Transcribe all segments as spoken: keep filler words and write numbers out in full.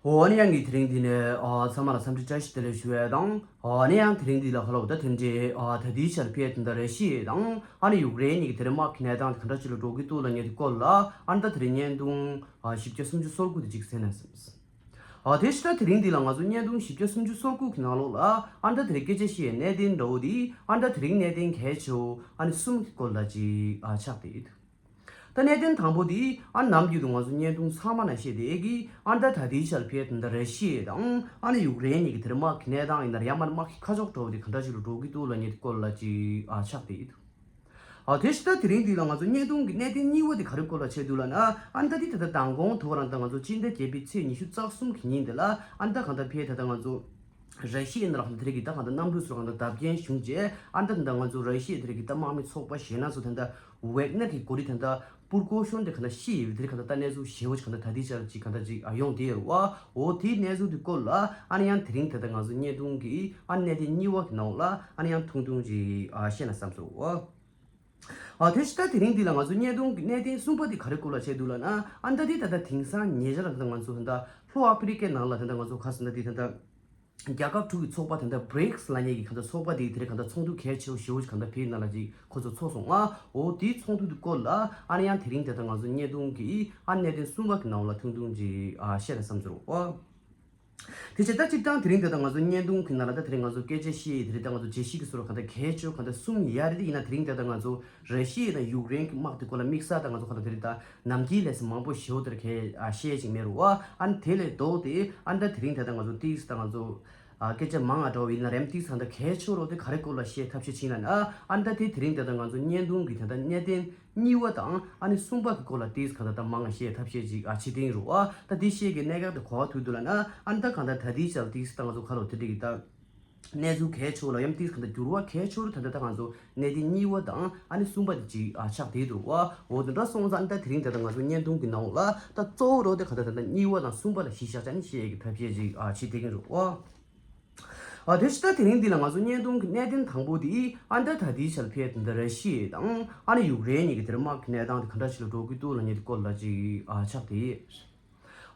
འོ་ནི་ཡང་གི་དེ་རིང་འདི་ནས་ཨ་ཚང་མ་ལ་འཚམས་འདྲི་བཀྲ་ཤིས་བདེ་ལེགས་ཞུ་ཡས་དང་། འོ་ནི་ཡང་དེ་རིང་འདི་ལ་ཁ་ལོ་ད་དེ་འདྲའི་ཨ་ད་ལྟའི་ཆར་ཕེ་དེ་འདྲ་ར་ཤི་ཡ་དང་ཨ་ནི་ཡུཀ་རེན་གཉིས་ཀྱི་དེ་རིང་དམག་གི་གནས་སྟངས་དེ་ག་འདྲ་ཅིག་ལ་འགྲོ་གི་འདུག་ལབ་མཁན་དེ་སྐོར་ལ་ཨ་ནི་ད་དེ་རིང་བརྙན་ཐུང་ཨ་བཞི་བརྒྱ་སུམ་ཅུ་སོ་དགུ་དེ་ཅིག་གསན་ན་བསམས། ཨ་དེ་ཕྱི་ད་དེ་རིང་འདི་ལ་ང་ཚོ་བརྙན་ཐུང་བཞི་བརྒྱ་སུམ་ཅུ་སོ་དགུ་གི་ནང་ལོགས་ལ་ཨ་ནི་ད་དེ་རིང་སྐད་ཆ་བཤད་ཡས་གནད་དོན་འདྲ་བོ་དེ་ཨ་ནི་ད་དེ་རིང་གནད་དོན་གལ་ཆེ་བོ་ཨ་ནི་གསུམ་གྱི་སྐོར་ལ་ཅིག་ཨ་ཆགས་བསྡད་ཡོད། ད་གནད་དོན་དང་པོ་དེ་ཨ་ནི་ནམ་རྒྱུན་དུ་ང་ཚོ་བརྙན་ཐུང་ཚང་མ་ནང་བཤད་བསྡད་ཡས་ཀྱི་ཨ་ནི་ད་ད་ལྟའི་ཆར་ཕེ་དེ་འདྲ་ར་ཤི་ཡ་དང་ཨ་ནི་ཡུཀ་རེན་གཉིས་ཀྱི་དེ་རིང་དམག་གི་གནས་སྟངས་ཡིན་ན་རེད་ཡང་མ་དམག་གི་ཁ་ཕྱོགས་འདྲ་བོ་དེ་ག་འདྲ་ཞིག་ལ་འགྲོ་གི་འདུག་ལབ་མཁན་དེ་སྐོར་ལ་ཅིག་ཨ་ཆགས་བསྡད་ཡོད། ཨ་དེ་ཕྱི་ད་དེ་རིང་འདི་ལ་ང་ཚོ་བརྙན་ཐུང་གི་གནད་དོན་གཉིས་པ་དེ་ག་རེ་སྐོར་ལ་བྱས་འདུག་ལབ་ན་ཨ་ནི་ད་དེ་ད་ལྟ་མདང་དགོང་དུ་རང་ད་ང་ཚོ་སྤྱི་ཟླ་བརྒྱད་པའི་ཚེས་ཉི་ཤུ་རྩ་གསུམ་གི་ཉིན་དེ་ལ་ཨ་ནི་ད་གང་ལྟར་ཕེ་ད་ལྟ་ང་ཚོ་ར་ཤི་ཡ་ནང་ལ་དེ་རིང་གི་ད་གང་ལྟར་གནམ་གྲུ་སོགས་གང་ལྟར་བརྡབ་སྐྱོན་བྱུང་རྗེས་ཨ་ནི་ད་ད་ལྟ་ང་ཚོ་ར་ཤི་ཡ་དེ་རིང་གི་ད་དམག་མི་ཚོགས་པ་གཞན་སྣ་ཚོ་ད་ལྟ་ཝེག་ནར་གྱི་འགོ་ཁྲིད་ད་ལྟ་པུར་ཀོ་ཤོན་དེ་གང་ལྟར་ཤི་ཡོད་དེ་རིང་གང་ལྟར་ད་གནས་ཚུལ་ཞེ་བོ་ཅིག་གང་ལྟར་ད་ལྟའི་ཆར་ཅིག་གང་ལྟར་ཅིག་ཨ་ཡོང་བསྡད་ཡོད་རེད་བ། འོ་དེའི་གནས་ཚུལ་དེ་སྐོར་ལ་ཨ་ནི་ཡང་དེ་རིང་ད་ལྟ་ང་ཚོ་བརྙན་ཐུང་གི་ཨ་ནི་གནད་དོན་གཉིས་པ་གི་ནང་ལ་ཨ་ནི་ཡང་ཐུང་ཐུང་ཅིག་ཨ་བཤད་ན་བསམ་སོང་བ། ཨ་དེ་ཕྱི་ད་དེ་རིང་འདི་ལ་ང་ཚོ་བརྙན་ཐུང་གི་གནད་དོན་གསུམ་པ་དེ་ག་རེ་སྐོར་ལ་བྱས་འདུག་ལབ་ན་ཨ་ནི་ད་དེ་ད་ལྟ་དེང་སང་ཉེ་ཆར་ད་ལྟ་ང་ཚོ་ད་ལྟ་ལྷོ་ཨ་ཕི་རི་ཀའི་ནང་ལ་ད་ལྟ་ང་ཚོ་ག་ཟེར་ན་དེ་ད་ལྟ་རྒྱལ་ཁབ་དྲུག་གི་ཚོགས་པ་དེ་འདྲ་བྷི་རིགས་ལབ་མཁན་གྱི་གང་ལྟར་ཚོགས་པ་དེ་དེ་རིང་གང་ལྟར་ཚོགས་འདུ་གལ་ཆེ་བོ་ཞེ་བོ་ཞིག་གང་ལྟར་ཕེའི་ནང་ལ་ཅིག་ཁོ་ཚོ་ཚོགས་སོང་ང་། འོ་དེའི་ཚོགས་འདུ་དེ་སྐོར་ལ་ཨ་ནི་ཡང་དེ་རིང་དེ་ལྟར་ང་ཚོ་བརྙན་ཐུང་གི་ཨ་ནི་གནད་དོན་གསུམ་པ་གི་ནང་ལ་ཐུང་ཐུང་ཅིག་ཨ་བཤད་ན་བསམ་ཚོར་བ། དེ་བྱས་ད་སྤྱིར་བཏང་དེ་རིང་དེ་ལྟར་ང་ཚོ་བརྙན་ཐུང་གི་ནང་ལ་ད་དེ་རིང་ང་ཚོ་སྐད་ཆ་བཤད་དེ་རིང་ད་ང་ཚོ་བརྗོད་གཞི་གི་སོ་ར་གང་ལྟར་གལ་ཆེ་བོ་གང་ལྟར་གསུམ་ཡ་རེད། དེ་ཡིན་ན་དེ་རིང་དེ་ལྟར་ང་ཚོ་ར་ཤི་ཡ་དང་ཡུཀ་རེན་གྱི་དམག་དེ་སྐོར་ལ་དམིགས་བསལ་ད་ང་ཚོ་གང་ལྟར་དེ་རིང་ད་ནམ་རྒྱུན་ལས་སུ་མང་པོ་ཞེ་བོ་དེར་གལ་ཨ་བཤད་ཅིག་མེད་རུང་བ། ཨ་ནི་དེ་ལས་ལྡོག་སྟེ་ཨ་ནི་ད་དེ་རིང་ད་ལྟ་ང་ཚོ་ཏིས་ད་ང་ཚོ་ཨ་སྐད་ཆ་མང་ང་འདྲ་བོ་ཡིན་ན་རེམ་ཏིས་གང་ལྟར་གལ་ཆེ་རུ་དེ་ག་རེ་སྐོར་ལ་བཤད་ཐབས་ཤེས་བྱེད་ན་ཨ་ཨ་ནི་ད་དེ་དེ་རིང་ད་ལྟ་ང་ཚོ་བརྙན་ཐུང་གི་ད་ལྟ་གནད་དོན་གཉིས་པ་དང་ཨ་ནི་གསུམ་པ་གི་སྐོར་ལ་ཏིས་གང་ལྟར་ད་མང་ང་བཤད་ཐབས་ཤེས་ཅིག་ཨ་བྱེད་དེ་ཡིན་རུང་བ། ད་དེ་བཤད་ཀྱི་གནད་འགག་དེ་གོ་བ་ཐུག་འདུག་ལབ་ན་ཨ་ནི་ད་གང་ལྟར་ད་ལྟའི་ཆར་ཏིས་ད་ང་ཚོ་ག་རེ་དེ་འདྲ་གི་ད། གནས་ཚུལ་གལ་ཆེ་བོ་ལ་ཡང་ཏིས་གང་ལྟར་འགྱུར་བ་གལ་ཆེ་བོ་ད་ལྟ་ད་ང་ཚོ་གནད་དོན་གཉིས་པ་དང་ཨ་ནི་གསུམ་པ་དེ་ཅིག་ཨ་ཆགས་བསྡད་འདུག་བ། འོ་དེ་འདྲ་སོང་ཙང་ཨ་ནི་ད་དེ་རིང་ད་ལྟ་ང་ཚོ་བརྙན་ཐུང་གི་ནང་ལ་ད་གཙོ་བོ་རོ་དེ་གང་ལྟར་ད་ལྟ་གཉིས་པ་དང་གསུམ་པ་ལ་གཞི་བཞག་ཅིག་ཨ་ནི་བཤད་ཀྱི་ཐབས་ཤེས་ཅིག་ཨ་བྱེད་བསྡད་ཀྱི་རེད་བ། ཨ་དེ་ཕྱི་ད་དེ་རིང་འདི་ལ་ང་ཚོ་བརྙན་ཐུང་གི་གནད་དོན་དང་པོ་དེ་ཨ་ནི་ད་ད་ལྟའི་ཆར་ཕེ་དེ་འདྲ་ར་ཤི་ཡ་དང་ཨ་ནི་ཡུཀ་རེན་གཉིས་ཀྱི་དེར་དམག་གི་གནས་སྟངས་དེ་ག་འདྲ་ཞིག་ལ་འགྲོ་གི་འདུག་ལབ་མཁན་དེ་སྐོར་ལ་ཅིག་ཨ་ཆགས་བསྡད་ཡོད།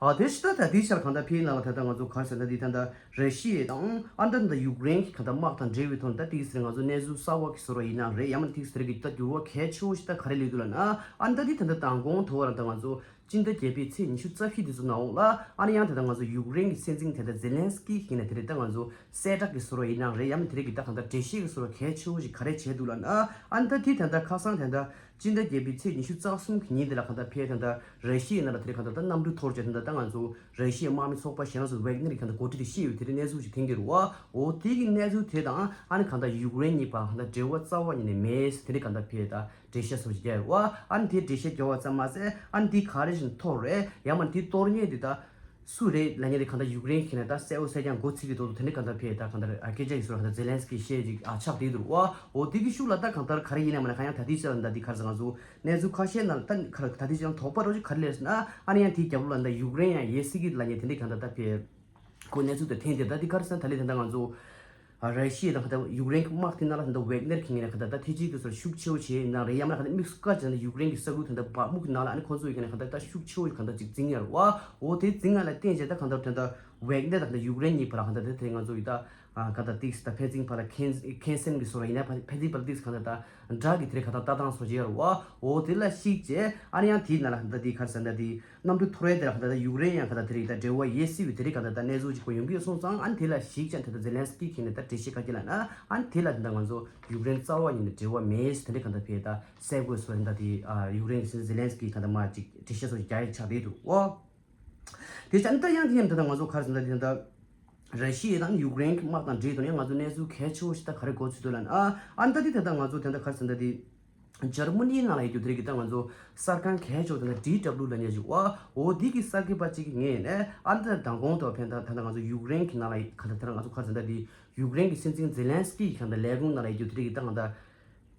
ཨ་དེ་ཕྱི་ད་ད་ལྟའི་ཆར་གང་ལྟར་ཕེའི་ནང་ལ་ད་ལྟ་ང་ཚོ་ག་རེ་ཟེར་ན་འདི་ད་ལྟ་ར་ཤི་ཡ་དང་ཨ་ནི་ད་ལྟ་ཡུཀ་རེན་གྱི་གང་ལྟར་དམག་དང་འབྲེལ་བའི་ཐོག་ནས་ད་ཏིག་ཙམ་ང་ཚོ་གནས་ཚུལ་གསར་བ་གི་བཟོ་འདྲ་ཡིན་ན་རེད། ཡང་མིན་ཏིག་ཙམ་གི་ད་འགྱུར་བ་གལ་ཆེ་བོ་ཞིག་ད་ག་རེ་སླེབས་འདུག་ལབ་ན་ཨ་ནི་ད་འདི་ད་ལྟ་མདང་དགོང་དུ་བ་རང་ད་ང་ཚོ་སྤྱི་ཟླ་བརྒྱད་པའི་ཚེས་ཉི་ཤུ་རྩ་བཞི་དེ་ཚོ་ནང་ལ་ཨ་ནི་ཡང་ད་ལྟ་ང་ཚོ་ཡུཀ་རེན་གྱི་སྲིད་འཛིན་ད་ལྟ་ཛེ་ལན་སི་ཀི་ཡིན་ན་དེ་རེད། ད་ང་ཚོ་གསལ་བསྒྲགས་ཀྱི་བཟོ་འདྲ་ཡིན་ན་རེད། ཡང་མིན་དེ་རིང་གི་ད་གང་ལྟར་འགྲེལ་བཤད་ཀྱི་བཟོ་འདྲ་གལ་ཆེ་བོ་ཞིག་ག་རེ་བྱས་འདུག་ལབ་ན་ཨ་ནི་ད་དེ་ད་ལྟ་ཁ་སང་ད་ལྟ་སྤྱི་ཟླ་བརྒྱད་པའི་ཚེས་ཉི་ཤུ་རྩ་གསུམ་གྱི་ཉིན་དེ་ལ་གང་ལྟར་ཕེ་ད་ལྟ་ར་ཤི་ཡའི་ནང་ལ་དེ་རིང་གང་ལྟར་ད་གནམ་གྲུ་འཐོར་བྱས་ད་ལྟ་ད་ང་ཚོ་ར་ཤི་ཡའི་དམག་མི་ཚོགས་པ་གཞན་ལ་སོགས་ཝེག་ནེར་གྱི་གང་ལྟར་འགོ་ཁྲིད་དེ་ཤི་ཡོད་དེ་རིང་གནས་ཚུལ་ཞིག་ཐོན་གྱི་རེད་བ། འོ་དེ་གི་གནས་ཚུལ་དེ་དང་ཨ་ནི་གང་ལྟར་ཡུཀ་རེན་གཉིས་བར་གང་ལྟར་འབྲེལ་བ་རྩ་བ་ཉིད་ནས་མེད་ཟེར་དེ་རིང་གང་ལྟར་ཕེ་ད་འགྲེལ་བཤད་སོགས་ཤིག་རྒྱག་ཡོད་བ། ཨ་ནི་དེ་འགྲེལ་བཤད་རྒྱག་པ་ཙམ་མ་ཟད་ཨ་ནི་དེ་ག་རེ་བཞིན་འཐོར་རེད། ཡང་མ་དེ་གཏོར་མཁན་དེ་ད་སུ་རེད་ལབ་མཁན་དེ་གང་ལྟར་ཡུཀ་རེན་གྱི་ནས་ད་གསལ་པོ་གསལ་རྐྱང་མགོ་ཚིག་གི་ཐོག་ཏུ་དེ་འདྲ་གང་ལྟར་ཕེ་ད་གང་ལྟར་སྐད་ཆ་ཡིན་ཟེར་གང་ལྟར་ཛེ་ལན་སི་ཀི་བཤད་ཅིག་ཨ་ཆགས་བསྡད་འདུག་བ། འོ་དེ་གི་ཤུགས་ལ་ད་གང་ལྟར་ག་རེ་ཡིན་ན་མ་ན་གང་ཡང་ད་ལྟའི་ཆ་ལ་ད་འདི་ག་རེ་ཟེར་ང་ཚོ་གནས་ཚུལ་ཁ་ཤས་ནང་ད་ག་རེ་ད་ལྟའི་ཆ་ལ་དོགས་པ་རོ་ཅིག་ག་རེ་སླེབས་ཟེར་ན་ཨ་ནི་ཡང་དེའི་རྒྱབ་ལོགས་ལ་ད་ཡུཀ་རེན་ཡང་ཡེ་སི་གི་ལབ་མཁན་དེ་འདྲ་གང་ལྟར་ད་ཕེ་ཁོ་གནས་ཚུལ་དེ་འཐེན་ཏེ་ད་འདི་ག་རེ་ཟེར་ན་ད་ལས་ད་ལྟ་ང་ཚོ། ར་ཤི་ཡ་དང་ད་ཡུཀ་རེན་གྱི་དམག་དེ་ནང་ལ་ད་ཝེག་ནེར་གྱི་ངོས་ནས་ད་ད་ཐེ་ཇི་གི་སོར་ཤུགས་ཆེ་བོ་བྱས་ཡིན་ན་རེད། ཡང་མིན་ན་ད་དམིགས་སུ་བཀར་བྱས་ན་ཡུཀ་རེན་གྱི་ས་ཁུལ་ད་ད་བག་མུག་གི་ནང་ལ་ཨ་ནི་ཁོང་ཚོ་ཡི་ག་ནས་ད་ད་ཤུགས་ཆེ་བོ་ཡི་ག་ད་ཅིག་འཛིང་ཡ་རེད་བ། འོ་དེ་འཛིང་ཡ་ལ་བརྟེན་བྱས་ད་ག་ད་ད་ཝེག་ནེར་དང་ད་ཡུཀ་རེན་གཉིས་བར་ལ་ག་ད་ད་དེ་ང་ཚོ་ཡི་ད་ག་ད་ཏིག་ད་ཕན་ཚུན་བར་ལ་ཁེན་ཁེན་སེན་གྱི་སོར་ཡིན་ན་ཕན་ཚུན་བར་ལ་ཏིག་ག་ད་ད་དགྲ་གི་དེ་རེད་ག་ད་ལྟ་སྟངས་སོ་བྱས་ཡ་རེད་བ། འོ་དེ་ལ་གཞིགས་བྱས་ཨ་ནི་ཡང་དེའི་ནང་ལ་ག་ད་དེ་ག་རེ་ཟེར་ད་དེ། གནམ་གྲུ་འཐོར་ཡས་དེ་ལ་ག་ད་ད་ཡུཀ་རེན་ཡང་ག་ད་དེ་རིགས་ད་འབྲེལ་བ་ཡོད་སྲིད་པའི་དེ་རིགས་ག་ད་ད་གནས་ཚུལ་ཅིག་པོ་ཡོང་གི་ཡོད་སོང་ཙང་ཨ་ནི་དེ་ལ་གཞིགས་ཀྱང་དེ་ད་ཛེ་ལན་སི་ཀི་གིས་ནི་ད་འགྲེལ་བཤད་ག་གེ་ལ་ན་ཨ་ནི་དེ་ལ་དེ་ད་ང་ཚོ་ཡུཀ་རེན་རྩ་བ་ཉིད་ནས་འབྲེལ་བ་མེད་ཟེར་དེ་རིགས་ག་ད་ཕེ་ད་གསལ་དགོས་སོ་ད་དེ་ཡུཀ་རེན་གྱི་སྲིད་འཛིན་ཛེ་ལན་སི་ཀི་ག་ད་མ་ཅིག་འགྲེལ་བཤད་སོགས་ཅིག་རྒྱག་ཡས་ཆགས་བསྡད་འདུག་ཨོ། དེ་ཙང་ད་ཡང་དེ་ཡང་ད་ད་ང་ཚོ་ག་རེ་ཟེར་ད་དེ་ད་ར་ཤི་ཡ་དང་ཡུཀ་རེན་གྱི་དམག་དང་འབྲེལ་དུ་ནས་ང་ཚོ་གནས་ཚུལ་གལ་ཆེ་བོ་ཞིག་ད་ག་རེ་གོ་ཚུལ་འདུག་ལབ་ན་ཨ་ཨ་ནི་ད་དེ་ད་ད་ང་ཚོ་དེ་ད་ག་རེ་ཟེར་ད་དེ། འཇར་མ་ནིའི་ནང་ལ་ཡོད་རྒྱུ་དེ་རིགས་ཀྱི་ད་ང་ཚོ་གསར་ཁང་གལ་ཆེ་བ་དེ་ན་ཌི་ཌབ་ལུ་ལབ་མཁན་ཞིག་བ། འོ་དེ་གི་གསར་འགོད་པ་གཅིག་གི་ངོས་ནས་ཨ་ནི་ད་མདང་དགོང་དུ་ཕན་ད་ད་ང་ཚོ་ཡུཀ་རེན་གྱི་ནང་ལ་ག་ད་ད་ང་ཚོ་ག་རེ་ཟེར་ད་དེ་ཡུཀ་རེན་གྱི་སྲིད་འཛིན་ཛེ་ལན་སི་ཀི་གི་ག་ད་ལས་ཁུངས་ནང་ལ་ཡོད་རྒྱུ་དེ་རིགས་ཀྱི་ད་ང་ད་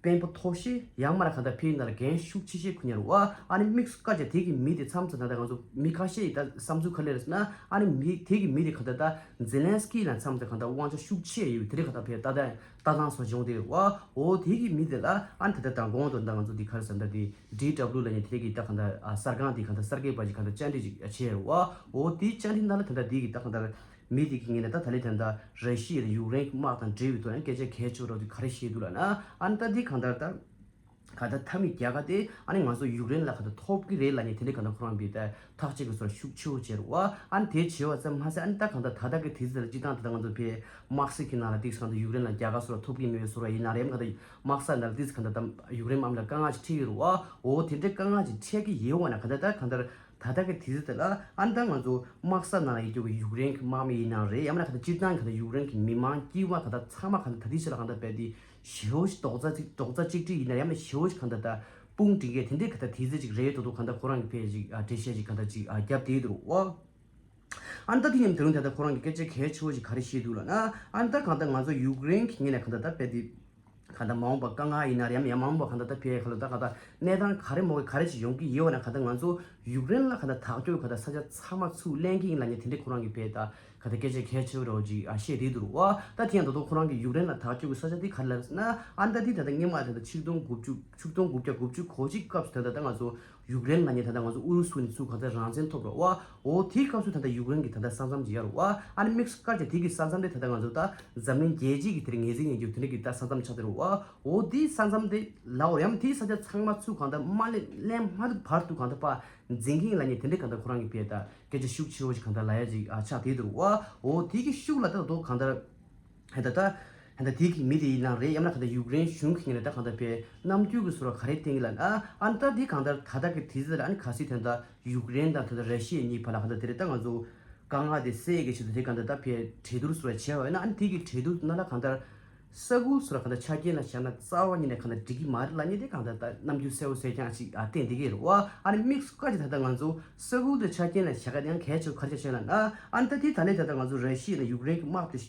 དཔོན་པོ་མཐོ་ཤོས་ཡང་མ་ན་གང་ལྟར་ཕེ་ཡིན་ན་ལ་འགན་ཤུགས་ཆེ་ཤོས་ཁུར་ཉར་བ། ཨ་ནི་དམིགས་སུ་བཀར་བྱས་དེ་གི་མི་དེ་མཚམས་མཚམས་ད་ལྟ་ང་ཚོ་མི་ཁ་ཤས་ཡིས་ད་བསམ་ཚུལ་ག་ལེར་ཟེར་ན། ཨ་ནི་མི་དེ་གི་མི་དེ་ག་ད་ད་ཛེ་ལན་སི་ཀི་ལ་མཚམས་ད་གང་ད་དབང་ཆ་ཤུགས་ཆེ་ཡོད་དེ་རེད། ག་ད་ཕེ་ད་ད་ལྟ་སྟངས་སོགས་བྱུང་དེ་རེད་བ། འོ་དེ་གི་མི་དེ་ལ་ཨ་ནི་ད་ད་དང་གོང་དུ་ད་ང་ཚོ་དེ་ག་རེ་ཟེར་ད་དེ་ཌི་ཌབ་ལུ་ལ་ནི་དེ་རེད་གི་ད་གང་ད་ཨ་གསར་ཁང་དེ་གང་ད་གསར་སྐྱེས་པ་ཅིག་གང་ད་བཅར་འདྲི་ཅིག་བྱས་རེད་བ། འོ་དེ་བཅར་འདྲི་ནང་ལ་ད་ད་དེ་གི་ད་གང་ད་མི་དེ་གི་ངོས་ནས་ད་ད་ལེ་ད་ད་ར་ཤི་ཡའི་ཡུཀ་རེན་གྱི་དམག་དང་འབྲེལ་བའི་ཐོག་ནས་སྐད་ཆ་གལ་ཆེ་བ་རོགས་དེ་ག་རེ་བཤད་འདུག་ལབ་ན། ཨ་ནི་ད་དེ་གང་ལྟར་ད་ག་ད་མཐའ་མའི་རྒྱལ་ཁ་དེ་ཨ་ནི་ང་ཚོ་ཡུཀ་རེན་ལ་ག་ད་ཐོབ་གི་རེད་ལབ་ནས་དེ་འདྲའི་ག་ད་ཁོ་རང་གི་ད་ཐག་གཅོད་ཀྱི་སོར་ཤུགས་ཆེ་བོ་བྱས་རེད་བ། ཨ་ནི་དེ་བྱས་པ་ཙམ་མ་ཟད་ཨ་ནི་ད་གང་ལྟར་ད་ལྟ་གི་དུས་ཚོད་ལ་སྤྱི་བཏང་ད་ད་ང་ཚོ་ཕའི་དམག་སྲིད་ཀྱི་ནང་ལ་ཏིག་གང་ད་ཡུཀ་རེན་ལ་རྒྱལ་ཁ་སོར་ཐོབ་གི་མེད་པའི་སོར་ཡིན་ན་རེད། ག་ད་དམག་ས་ནང་ལ་ཏིག་གང་ད་ད་ཡུཀ་རེན་དམག་མི་ལ་དཀའ་ངལ་ཅིག་འཕྲད་ཀྱི་རེད་བ། འོ་དེ་འདྲའི་དཀའ་ངལ་ཅིག་འཕྲད་ཀྱི་ཡོད་བ་ན་ག་ད་ད་གང་ལྟར། ད་ལྟ་གི་དུས་ཚོད་དེ་ལ་ཨ་ནི་ད་ང་ཚོ་དམག་ས་ནང་ལ་ཡོད་རྒྱུ་གི་ཡུཀ་རེན་གྱི་དམག་མི་ཡིན་ནའང་རེད། ཡང་མིན་ན་ག་ད་སྤྱིར་བཏང་གི་ག་ད་ཡུཀ་རེན་གྱི་མི་མང་དཀྱུས་མ་ག་ད་ཚང་མ་ག་ད་ད་ལྟའི་ཆ་ལ་ག་ད་རྦད་དེ་ཞེ་པོ་ཞིག་རྡོག་རྩ་གཅིག་རྡོག་རྩ་གཅིག་སྒྲིལ་ཡིན་ན་ཡང་མིན་ཞེ་པོ་ཞིག་ག་ད་ད་དཔུང་སྒྲིག་མཁན་དེ་འདྲའི་ག་ད་དུས་ཚོད་ཅིག་རེད་འདུག་འདུག་ག་ད་ཁོ་རང་གི་ཕེ་ཅིག་ཨ་འགྲེལ་བཤད་ཅིག་ག་ད་ཅིག་ཨ་བརྒྱབ་བསྡད་འདུག་བ། ཨ་ནི་ད་དེ་མཉམ་དུ་རུང་ད་ལྟ་ཁོ་རང་གི་སྐད་ཆ་གལ་ཆེ་བོ་ཞིག་ག་རེ་བཤད་འདུག་ལབ་ན། ཨ་ནི་ད་གང་ལྟར་ང་ཚོ་ཡུཀ་རེན་གྱི་ངོས་ནས་གང་ལྟར་ད་རྦད་དེ་གང་ལྟར་མ་འོངས་པ་དཀའ་ངལ་ཡིན་ན་རེད། ཡང་མ་འོངས་པ་གང་ལྟར་ད་ཕེ་ག་ལ་ད་གང་ལྟར་གནས་སྟངས་ག་རེ་མོ་གི་ག་རེ་ཞིག་ཡོང་གི་ཡོད་ན་གང་ལྟར་ང་ཚོ་ཡུཀ་རེན་ལ་གང་ལྟར་ཐག་གཅོད་གང་ལྟར་ས་ཆ་ཚང་མ་ཚུར་ལེན་གི་ཡིན་ལབ་མཁན་དེ་འདྲའི་ཁོ་རང་གི་ཕེ་ད་གང་ལྟར་སྐད་ཆ་གལ་ཆེ་བོ་རོ་ཅིག་ཨ་བཤད་བསྡད་འདུག་བ། ད་དེ་ཡང་ད་དུང་ཁོ་རང་གི་ཡུཀ་རེན་ལ་ཐག་གཅོད་གི་ས་ཆ་དེ་ག་རེ་ལབ་ན། ཨ་ནི་ད་དེ་ད་ལྟ་སྔོན་མ་ད་ལྟ་ཆིག་སྟོང་དགུ་བཅུ་ཆིག་སྟོང་དགུ་བརྒྱ་དགུ་བཅུ་གོ་གཅིག་སྐབས་སུ་ད་ལྟ་ད་ང་ཚོ་ཡུཀ་རེན་ལབ་མཁན་ད་ལྟ་ང་ཚོ་ཨུ་རུ་སུ་ནས་ཚུར་གང་ལྟར་རང་བཙན་ཐོབ་རེད་བ། འོ་དེའི་སྐབས་སུ་ད་ལྟ་ཡུཀ་རེན་གྱི་ད་ལྟ་ས་མཚམས་ཅིག་ཡོད་རེད་བ། ཨ་ནི་དམིགས་སུ་བཀར་བྱས་དེ་གི་ས་མཚམས་དེ་ད་ལྟ་ང་ཚོ་ད་འཛམ་གླིང་རྒྱལ་སྤྱི་གི་དེར་ངོས་འཛིན་ཡོད་རྒྱུ་དེ་འདྲ་གི་ད་ས་མཚམས་ཆགས་བསྡད་རེད་བ། འོ་དེའི་ས་མཚམས་དེ་ལའོ་ཡང་དེའི་ས་ཆ་ཚང་མ་ཚུར་གང་ལྟར་མ་ལེན་ལེན་མ་ཐུབ་བར་དུ་གང་ལྟར་ཕར་འཛིན་གི་ཡིན་ལབ་མཁན་དེ་འདྲ་གང་ལྟར་ཁོ་རང་གི་ཕེ་ད་སྐད་ཆ་ཤུགས་ཆེ་བོ་ཞིག་གང་ལྟར་ལབ་ཡ་ཅིག་ཨ་ཆགས་བསྡད་འདུག་བ། འོ་དེ་གི་ཤུགས་ལ་ད་དོ་གང་ལྟར། ཧེ་ད་ད། ཧེ་ད་དེ་གི་མི་དེ་ཡིན་ན་རེད། ཡང་ན་ད་ད་ཡུཀ་རེན་གཞུང་གི་ངོས་ནས་ད་གང་ལྟར་ཕེ་རྣམ་འགྱུར་གི་བཟོ་འདྲ་ག་རེ་བསྟན་གི་ལབ་ན། ཨ་ནི་ད་དེ་གང་ལྟར་ད་ལྟ་གི་དུས་ཚོད་ལ་ཨ་ནི་གལ་སྲིད་ད་ད་ཡུཀ་རེན་དང་ད་ད་ར་ཤི་ཡ་གཉིས་བར་ལ་གང་ལྟར་དེ་རེད། ད་ང་ཚོ་དཀའ་ངལ་དེ་སེལ་གི་ཆེད་དུ་དེ་གང་ལྟར་ད་ཕེ་གྲོས་བསྡུར་བཟོ་འདྲ་བྱས་པ་ཡིན་ན། ཨ་ནི་དེ་གི་གྲོས་བསྡུར་ནང་ལ་གང་ལྟར་ས་ཁུལ་བཟོ་འདྲ་གང་ལྟར་ཆ་རྐྱེན་ལ་བཞག་ན་རྩ་བ་ཉིད་ནས་གང་ལྟར་འགྲིག་གི་མ་རེད་ལབ་མཁན་དེ་གང་ལྟར་ད་རྣམ་འགྱུར་གསལ་བོ་གསལ་རྐྱང་ཅིག་ཨ་བསྟན་བསྡད་ཀྱི་རེད་བ། ཨ་ནི་དམིགས་སུ་བཀར་ཅིག་ད་ལྟ་ང་ཚོ་ས་ཁུལ་དེ་ཆ་རྐྱེན་ལ་བཞག་ག་ཡང་གལ་ཆེ་བ་ག་རེ་ཆགས་བྱས་ལབ་ན། ཨ་ནི་ད་དེ་ད་ལྟ་ད་ལྟ་ང་ཚོ་ར་ཤི་ཡ་དང་ཡུཀ་རེན་གི་དམག་དེ་